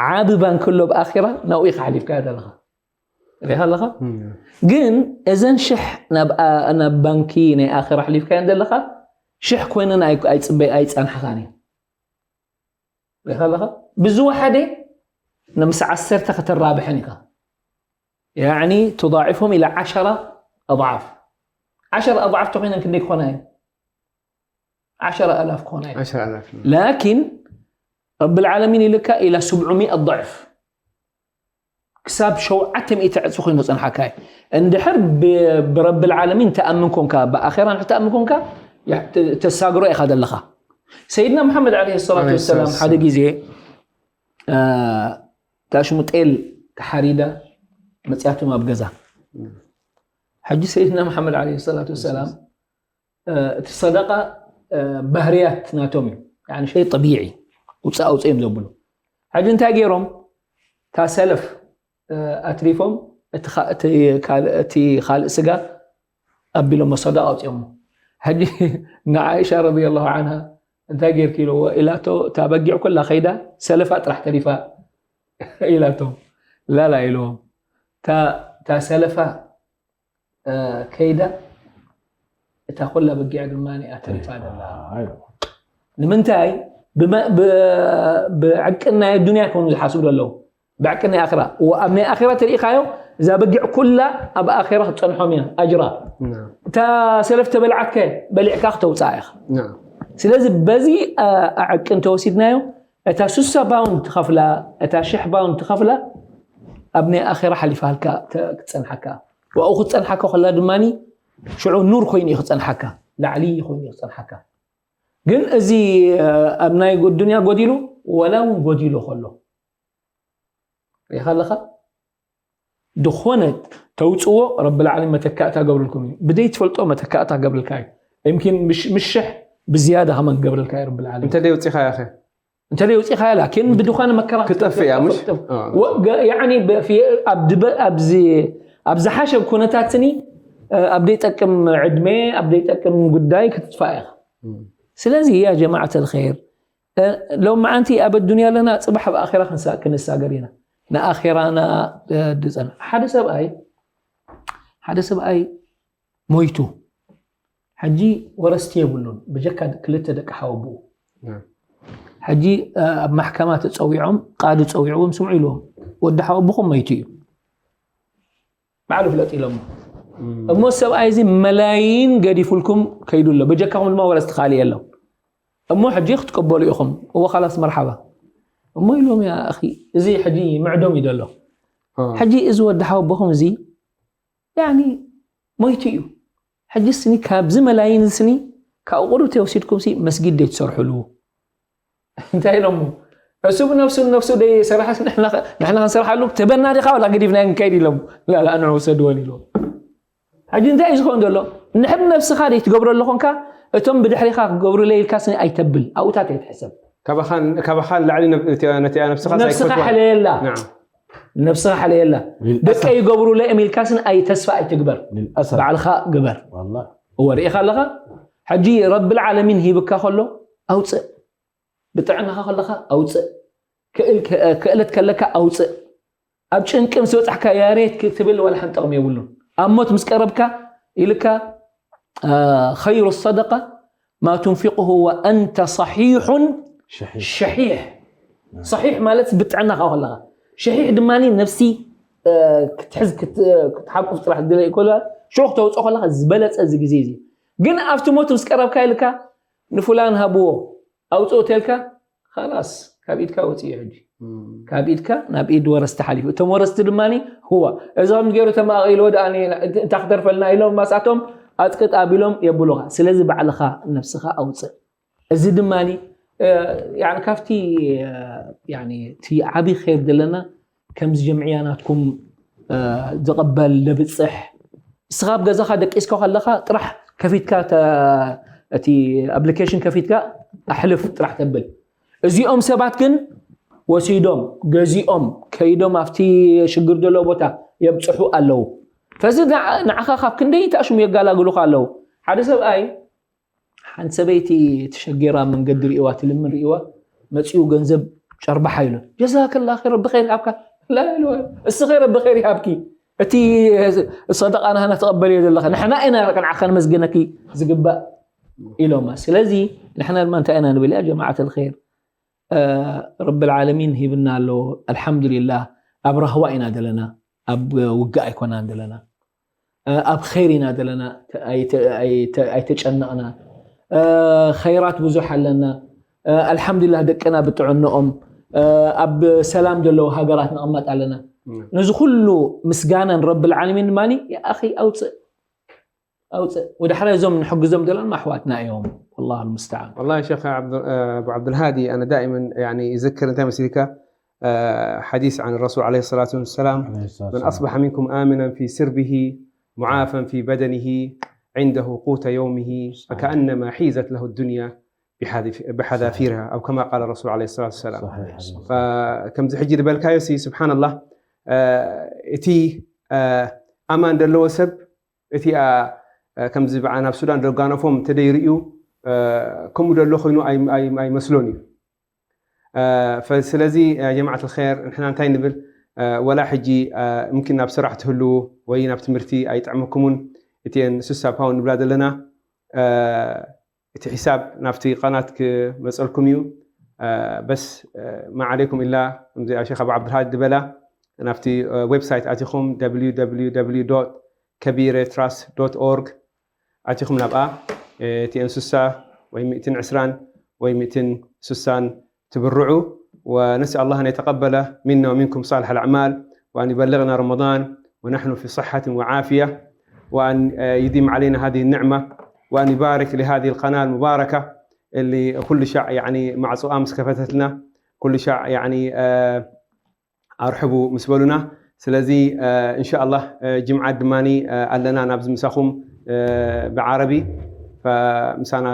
ዓቢ ባንክ ኣሎ ብኣራ ናብኡ ኢኻ ሓሊፍካዮ ዘለኻ ሪኻ ኣለኻ ግን እዘን ሽሕ ናብ ባንኪ ናይ ኣራ ኣሕሊፍካዮ ዘለኻ ሽሕ ኮይነን ኣይፅበይ ኣይፀንሓኻን እዩ ሪኻ ኣለኻ ብዝወሓደ ንምስ ዓሰርተ ከተራብሐን ኢኻ يعني تضاعفهم إلى عشرة أضعاف عشرة أضعاف تخينا كندي كوناي عشرة آلاف كوناي عشرة آلاف لكن رب العالمين لك إلى سبعمائة ضعف كساب شو عتم إتعسخ نصن حكاي اندحر برب العالمين تأمنكم كا بآخرا تأمنكم كا تساقروا إخذ اللخا سيدنا محمد عليه الصلاة والسلام حدا جيزي እታ ሽሙ ጤል ተሓሪዳ መፅያቶም ኣብ ገዛ ሕጂ ሰይድና መሓመድ ለ ሰላት ወሰላም እቲ ሰደቃ ባህርያት ናቶም እዩ ሸይ ጠቢዒ ውፃእ ኣውፅኦም ዘብሉ ሕጂ እንታይ ገይሮም እታ ሰለፍ ኣትሪፎም እቲ ካልእ ስጋ ኣቢሎሞ ሰደቃ ኣውፅኦሞ ሕጂ ንዓይሻ ረዲ ላሁ ዓንሃ እንታይ ጌርኪ ኢልዎ ኢላቶ እታ በጊዕ ኩላ ከይዳ ሰለፋ ጥራሕ ተሪፋ ኢላቶ ላላ ኢልዎም እታ ሰለፋ ከይዳ እታ ኩላ በጊዕ ድማ ተሪፋ ደላ ንምንታይ ብዕቅን ናይ ኣዱንያ ከኑ ዝሓስቡ ዘለዉ ብዕቅን ናይ ኣራ ኣብ ናይ ኣራ ተሪኢኻዮ እዛ በጊዕ ኩላ ኣብ ኣራ ክትፀንሖም እያ ኣጅራ እታ ሰለፍ ተበልዓከ በሊዕካ ክተውፅኣ ኢኻ ስለዚ በዚ ዕቅን ተወሲድናዮ እታ ሱሳ ባውንድ ትኸፍላ እታ ሽሕ ባውንድ ትኸፍላ ኣብ ናይ ኣራ ሓሊፋልካ ክትፀንሓካ ኣብኡ ክትፀንሓካ ከላ ድማ ሽዑ ኑር ኮይኑ እዩ ክፀንሓካ ላዕሊ ኮይኑ እዩ ክፀንሓካ ግን እዚ ኣብ ናይ ዱንያ ጎዲሉ ወላ እውን ጎዲሉ ከሎ ሪኻ ኣለኻ ዝኾነ ተውፅዎ ረብል ዓለሚን መተካእታ ገብርልኩም እዩ። ብደይ ትፈልጦ መተካእታ ገብርልካ እዩ። يمكن ምሽ- ምሽሕ ብዝያዳ ከመን ገብርልካ እዩ ረብል ዓለሚን። እንተ ደይ ውፅኻ ያኸ እንተ ደይ ውፅኻ ላኪን ብድኾነ መከራ ክጠፍእ እያ፣ ምሽ? ክትጠፍእ። አ። ወ- ገ- ያኒ በ- ፊ- ኣብ ድበ- ኣብዚ ኣብ ዝሓሸ ኩነታት ስኒ ኣብ ደይ ጠቅም ዕድሜ ኣብ ደይ ጠቅም ጉዳይ ክትጥፋእ ኢኻ። ስለዚ ያ ጀማዓት الخير ሎም መዓንቲ ኣብ ኣዱንያ ኣለና፣ ፅባሕ ኣብ ኣኼራ ክንሳ- ክንሳገር ኢና። ንኣኼራና እ፣ ድፀና ሓደ ሰብኣይ ሓደ ሰብኣይ ሞይቱ፣ ሕጂ ወረስቲ የብሉን፣ ብጀካ ክልተ ደቂ ሓወብኡ። ሕጂ እ፣ ኣብ ማሕከማ ተፀዊዖም፣ ቃዲ ፀዊዕዎም፣ ስምዑ ኢልዎም፣ ወዲ ሓወብኹም መይቱ እዩ፣ ባዕሉ ፍለጥ ኢሎሞ። እሞ ሰብኣይ እዚ መላይን ገዲፉልኩም ከይዱ ኣሎ፣ በጀካኹም ድማ ወረስቲ ካልእ የሎም። እሞ ሕጂ ክትቀበሉ ኢኹም፣ እወ ካላስ መርሓባ። እሞ ኢሎም ያ እኺ፣ እዚ ሕጂ ምዕዶም እዩ ዘሎ። ሕጂ እዚ ወዲ ሓወቦኹም እዚ ያኒ ሞይቱ እዩ። ሕጂ ስኒ ካብዚ መላይን እዚ ስኒ ካብኡ ቁሩብ ተወሲድኩም ሲ መስጊድ ደይ ትሰርሕሉ እንታይ ኢሎሞ? እሱ ብነፍሱ ነፍሱ ደይ ሰራሕስ ንሕና ንሕና ክንሰርሓሉ ተበና ዲኻ ወላ ገዲፍና ክንከይድ ኢሎም። ላላ ንዑ ውሰድወን ኢሎም። ሕጂ እንታይ እዩ ዝኸውን ዘሎ? ንሕብ ነብስኻ ደይ ትገብረሉ ኮንካ እቶም ብድሕሪኻ ክገብሩለይ ኢልካ ስኒ ኣይተብል፣ ኣብኡታት ኣይትሕሰብ። ካባኻን ካባኻን ላዕሊ ነብ- ነቲ- ነቲኣ ነብስኻ ነብስኻ ኣይክፈትዋን። ሕለየላ። ናዓ። ነብስኻ ሕለየላ። ደቀይ ይገብሩለ እዮም ኢልካ ስኒ ኣይ ተስፋ ኣይትግበር። للأسف ባዕልኻ ግበር። والله እወ ርኢኻ ኣለኻ። ሕጂ ረብል ዓለሚን ሂብካ ከሎ ኣውፅእ፣ ብጥዕናኻ ከለኻ ኣውፅእ፣ ክእል- ክእለት ከለካ ኣውፅእ። ኣብ ጭንቂ ምስ በፃሕካ ያሬት ክትብል ዋላ ሓንቲ ጠቕሚ የብሉን። ኣብ ሞት ምስ ቀረብካ ኢልካ ኸይሩ ሰደቃ ማ ትንፊቅሁ ወአንተ ሰሒሑን شحيح ሸሒሕ። ሰሒሕ ማለት ብጥዕናኻ ከለኻ፣ ሸሒሕ ድማ ነብሲ እ፣ ክትሕዝ ክት- ክትሓቁፍ ጥራሕ ድለ ይኮላ ሽዑ ክተውፅኦ ከለኻ ዝበለፀ እዚ ግዜ እዚ። ግን ኣብቲ ሞት ምስ ቀረብካ ኢልካ ንፉላን ሃብዎ ኣውፅኦ ተልካ ኻላስ ካብ ኢድካ ወፅኡ ሕጂ። ካብ ኢድካ ናብ ኢድ ወረስቲ ሓሊፉ፣ እቶም ወረስቲ ድማ ህዋ እዚ ከም ገይሩ ተማቒልዎ ደኣ እታ ክተርፈልና ኢሎም ማሳቶም ኣጥቅጥ ኣቢሎም የብሉኻ። ስለዚ ባዕልኻ ነብስኻ ኣውፅእ። እዚ ድማ ካብቲ እቲ ዓብዪ ር ዘለና ከምዚ ጀምዕያ ናትኩም ዝቕበል ለብፅሕ። እስኻ ኣብ ገዛኻ ደቂስካ ከለኻ ጥራሕ ከፊትካ እቲ ኣፕሊኬሽን ከፊትካ ኣሕልፍ ጥራሕ ተብል። እዚኦም ሰባት ግን ወሲዶም ገዚኦም ከይዶም ኣብቲ ሽግር ዘሎ ቦታ የብፅሑ ኣለዉ። ፈዚ ንዓኻ ካብ ክንደይ ተኣሽሙ የጋላግሉኻ ኣለዉ። ሓደ ሰብኣይ ሓንቲ ሰበይቲ ተሸጊራ መንገዲ ርእዋ ትልምን ርእዋ መፂኡ ገንዘብ ጨርባሓ ኢሉ ጀዛከላ ኸይር ረቢ ኸይር ይሃብካ ላ ኢልዋ። እስኺ ረቢ ኸይር ይሃብኪ እቲ ሰደቃ ናህና ተቐበልዮ ዘለኻ ንሕና ኢና ንዓኻ ንመስገነኪ ዝግባእ ኢሎማ። ስለዚ ንሕና ድማ እንታይ ኢና ንብል ያ ጀማዓት الخير ረቢ العالمين ሂብና ኣሎ ኣልሓምዱሊላህ። ኣብ ራህዋ ኢና ዘለና ኣብ ውግእ ኣይኮናን ዘለና ኣብ ኸይር ኢና ዘለና ኣይተጨነቕና። ኸይራት ብዙሕ ኣለና ኣልሓምዱሊላህ ደቅና ብጥዕንኦም ኣብ ሰላም ዘለዉ ሃገራት ንቕመጥ ኣለና። ነዚ ኩሉ ምስጋና ንረቢ العالمين ድማ ኣኺ ኣውፅእ ኣውፅእ ወደ ሓራ እዞም ንሕግዞም ዘለና ኣሕዋትና እዮም። والله المستعان والله شيخ عبد أبو عبد الهادي أنا دائما يعني يذكر أنت مسيرك حديث عن الرسول عليه الصلاة والسلام من أصبح منكم آمنا في سربه معافى في بدنه عنده قوت يومه فكأنما حيزت له الدنيا بحذافيرها أو كما قال الرسول عليه الصلاة والسلام. فكم زحجي دبل كايوسي سبحان الله እቲ ኣማን ዘለዎ ሰብ እቲኣ ከምዚ በዓ ናብ ሱዳን ደጋነፎም እንተደይርእዩ ከምኡ ደሎ ኮይኑ ኣይመስሎን እዩ። ስለዚ ጀማዓት ኸር ንሕና እንታይ ንብል ወላ ሕጂ ምኪን ናብ ስራሕ ትህልዉ ወይ ናብ ትምህርቲ ኣይጥዕመኩምን እቲአን ስሳ ፓውን ንብላ ዘለና እቲ ሒሳብ ናብቲ ቃናት ክመፀልኩም እዩ። በስ ማዓለይኩም ኢላ ከምዚ ሸክ ኣብ ዓብድልሃድ ዝበላ ናብቲ ዌብሳይት ኣቲኹም www ከቢረ ትራስ ዶት ኦርግ ኣቲኹም ናብኣ እቲአን ስሳ ወይ ሚእትን ዕስራን ወይ ሚእትን ስሳን ትብርዑ። ونسأل الله أن يتقبل منا ومنكم صالح الأعمال وأن يبلغنا رمضان ونحن في صحة وعافية وأن يديم علينا هذه النعمة وأن يبارك لهذه القناة المباركة اللي كل شع يعني مع صؤام سكفتتنا كل شع يعني أرحبوا مسبلنا. ስለዚ እንሻኣላህ ጅምዓት ድማ ኣለና ናብዚ ምሳኹም ብዓረቢ ምሳና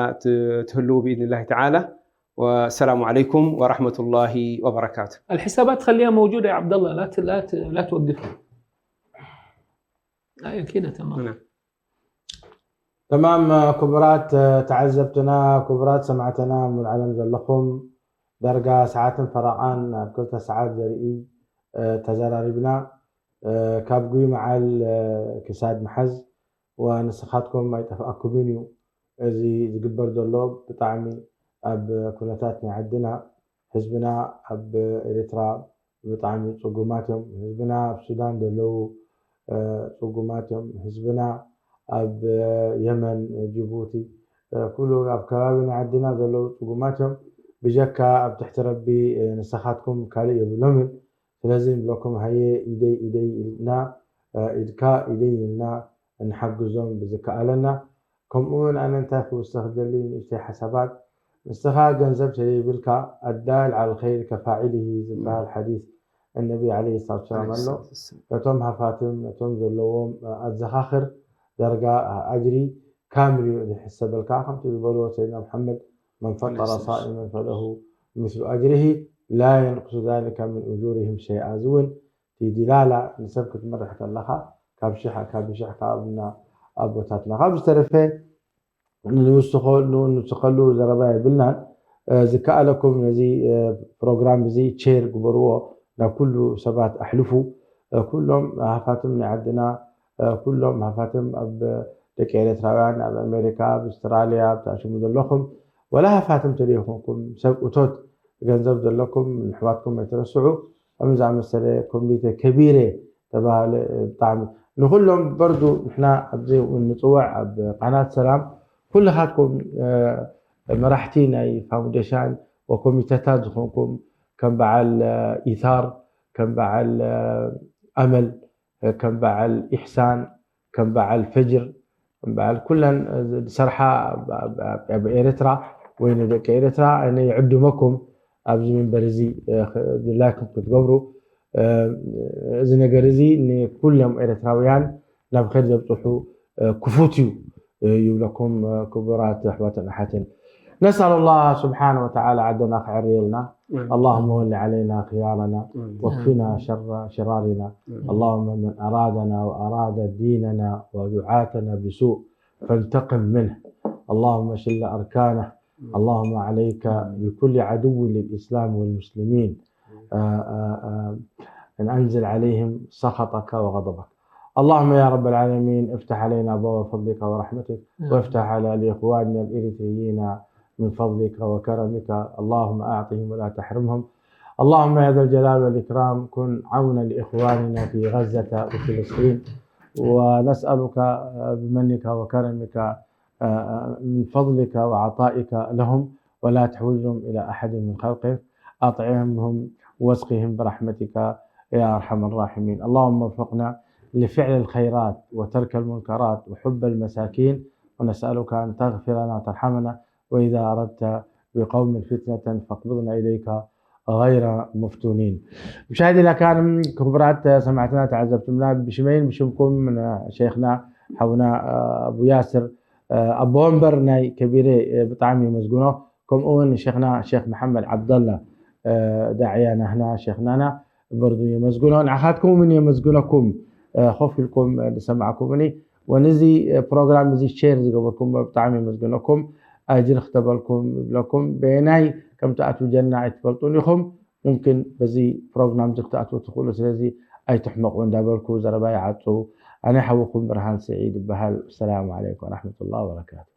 ትህልዉ ብኢድንላሂ ተዓላ። ወሰላሙ ዓለይኩም ወራህመቱላሂ ወበረካቱ። الحسابات خليها موجودة يا عبد الله، لا ت- لا ت- لا توقفها. ايوه كده تمام. ተማም። ክቡራት ተዓዘብትና፣ ክቡራት ሰማዕትና፣ ሙሉ ዓለም ዘለኹም፣ ዳርጋ ሰዓትን ፈረቓን ኣብ ክልተ ሰዓት ዘርኢ ተዘራሪብና። ካብ ጉይ መዓል ክሳድ መሓዝ፣ ወንስኻትኩም ኣይጠፍኣኩምን እዩ። እዚ ዝግበር ዘሎ ብጣዕሚ ኣብ ኩነታት ናይ ዓድና፣ ህዝብና ኣብ ኤርትራ ብጣዕሚ ጽጉማት እዮም። ህዝብና ኣብ ሱዳን ዘለዉ ጽጉማት እዮም። ህዝብና ኣብ የመን፣ ጅቡቲ፣ ኩሉ ኣብ ከባቢ ናይ ዓድና ዘለዉ ጽጉማት እዮም። ብጀካ ኣብ ትሕቲ ረቢ ንስኻትኩም ካልእ የብሎምን። ስለዚ ንብለኩም ሃየ ኢደይ ኢደይ ኢልና፣ ኢድካ ኢደይ ኢልና ንሓግዞም ብዝከኣለና። ከምኡ እውን ኣነ እንታይ ክውስኽ ደሊ ንእሽተይ ሓሳባት፣ ንስኻ ገንዘብ ተዘይብልካ ኣዳል ዓል ኸይር ከፋዒልሂ ዝበሃል ሓዲስ ነቢ ዓለይሂ ሰላቱ ወሰላም ኣሎ። ነቶም ሃፋትም ነቶም ዘለዎም ኣዘኻኽር፣ ዳርጋ ኣጅሪ ካምል እዩ ዝሕሰበልካ። ከምቲ ዝበልዎ ሰይድና ሙሓመድ መን ፈጠረ ሳኢመን ፈለሁ ምስሉ ኣጅሪሂ ላ የንቁሱ ዛሊከ ምን ኡጁሪሂም ሸይኣ። እዚ እውን እቲ ዲላላ ንሰብ ክትምርሕ ከለኻ ካብ ሽሕ ካብ ብሽሕ ካብ ኣብና ኣቦታትና ካብ ዝተረፈ ንውስኸሉ ንውስኸሉ ዘረባ የብልናን። ዝከኣለኩም ነዚ ፕሮግራም እዚ ሼር ግበርዎ፣ ናብ ኩሉ ሰባት ኣሕልፉ። ኩሎም ሃፋትም ናይ ዓድና፣ ኩሎም ሃፋትም ኣብ ደቂ ኤርትራውያን ኣብ ኣሜሪካ፣ ኣብ ኣውስትራልያ፣ ኣብ ተኣሽሙ ዘለኹም፣ ወላ ሃፋትም ተደይኮንኩም ሰብ እቶት ገንዘብ ዘለኩም ንሕዋትኩም ኣይትረስዑ። ከም ዝኣመሰለ ኮሚቴ ከቢረ ተባሃለ ብጣዕሚ ንኩሎም በርዱ ንሕና ኣብዚ እውን ንፅውዕ ኣብ ቃናት ሰላም ኩልኻትኩም መራሕቲ ናይ ፋውንዴሽን ወኮሚቴታት ዝኾንኩም ከም በዓል ኢታር ከም በዓል ኣመል ከም በዓል ኢሕሳን ከም በዓል ፈጅር በዓል ኩለን ዝሰርሓ ኣብ ኤርትራ ወይ ንደቂ ኤርትራ ኣነ ይዕድመኩም ኣብዚ መንበር እዚ ድላይኩም ክትገብሩ እዚ ነገር እዚ ንኩሎም ኤርትራውያን ናብ ኸይር ዘብፅሑ ክፉት እዩ ይብለኩም ክቡራት ኣሕዋትን ኣሓትን። نسأل الله سبحانه وتعالى ዓድና ክዕርየልና። اللهم ول علينا خيارنا واكفنا شر شرارنا. اللهم من أرادنا وأراد ديننا ودعاتنا بسوء فانتقم منه. اللهم شل أركانه. اللهم عليك بكل عدو للإسلام والمسلمين. أن أنزل عليهم سخطك وغضبك. اللهم يا رب العالمين افتح علينا أبواب فضلك ورحمتك وافتح على لإخواننا الإريتريين من فضلك وكرمك. اللهم أعطهم ولا تحرمهم. اللهم يا ذا الجلال والإكرام كن عونا لإخواننا في غزة وفلسطين. ونسألك بمنك وكرمك من فضلك وعطائك لهم ولا تحوجهم إلى أحد من خلقك. أطعمهم واسقهم برحمتك يا أرحم الراحمين. اللهم وفقنا لفعل الخيرات وترك المنكرات وحب المساكين. ونسألك أن تغفر لنا وترحمنا وإذا أردت بقوم فتنة فاقبضنا إليك غير مفتونين. مشاهدينا الكرام ክቡራት ሰማዕትና ተዓዘብትና ብሽመይን ብሽምኩም ሸይኽና ሓውና ኣቡ ያስር ኣቦ ወንበር ናይ ከቢረ ብጣዕሚ የመስግኖ። ከምኡ እውን ሸይኽና ሸይኽ መሓመድ ዓብደላ ዳዕያ ናህና ሸይኽናና በርዱ የመስግኖ። ንዓኻትኩም እውን የመስግነኩም ኮፍ ኢልኩም ዝሰማዕኩምኒ ወንዚ ፕሮግራም እዚ ሼር ዝገበርኩም ብጣዕሚ የመስግነኩም። ኣጅሪ ክተበልኩም ይብለኩም። በየናይ ከም ትኣትዉ ጀና ኣይትፈልጡን ኢኹም። ሙምክን በዚ ፕሮግራም እዚ ክትኣትዉ ትኽእሉ። ስለዚ ኣይትሕመቑ እንዳበልኩ ዘረባ ይዓጹ። ኣነ ሓውኩም ብርሃን ስዒድ ይበሃል። ሰላም ዓለይኩም ወረሕመቱላህ ወበረካቱ።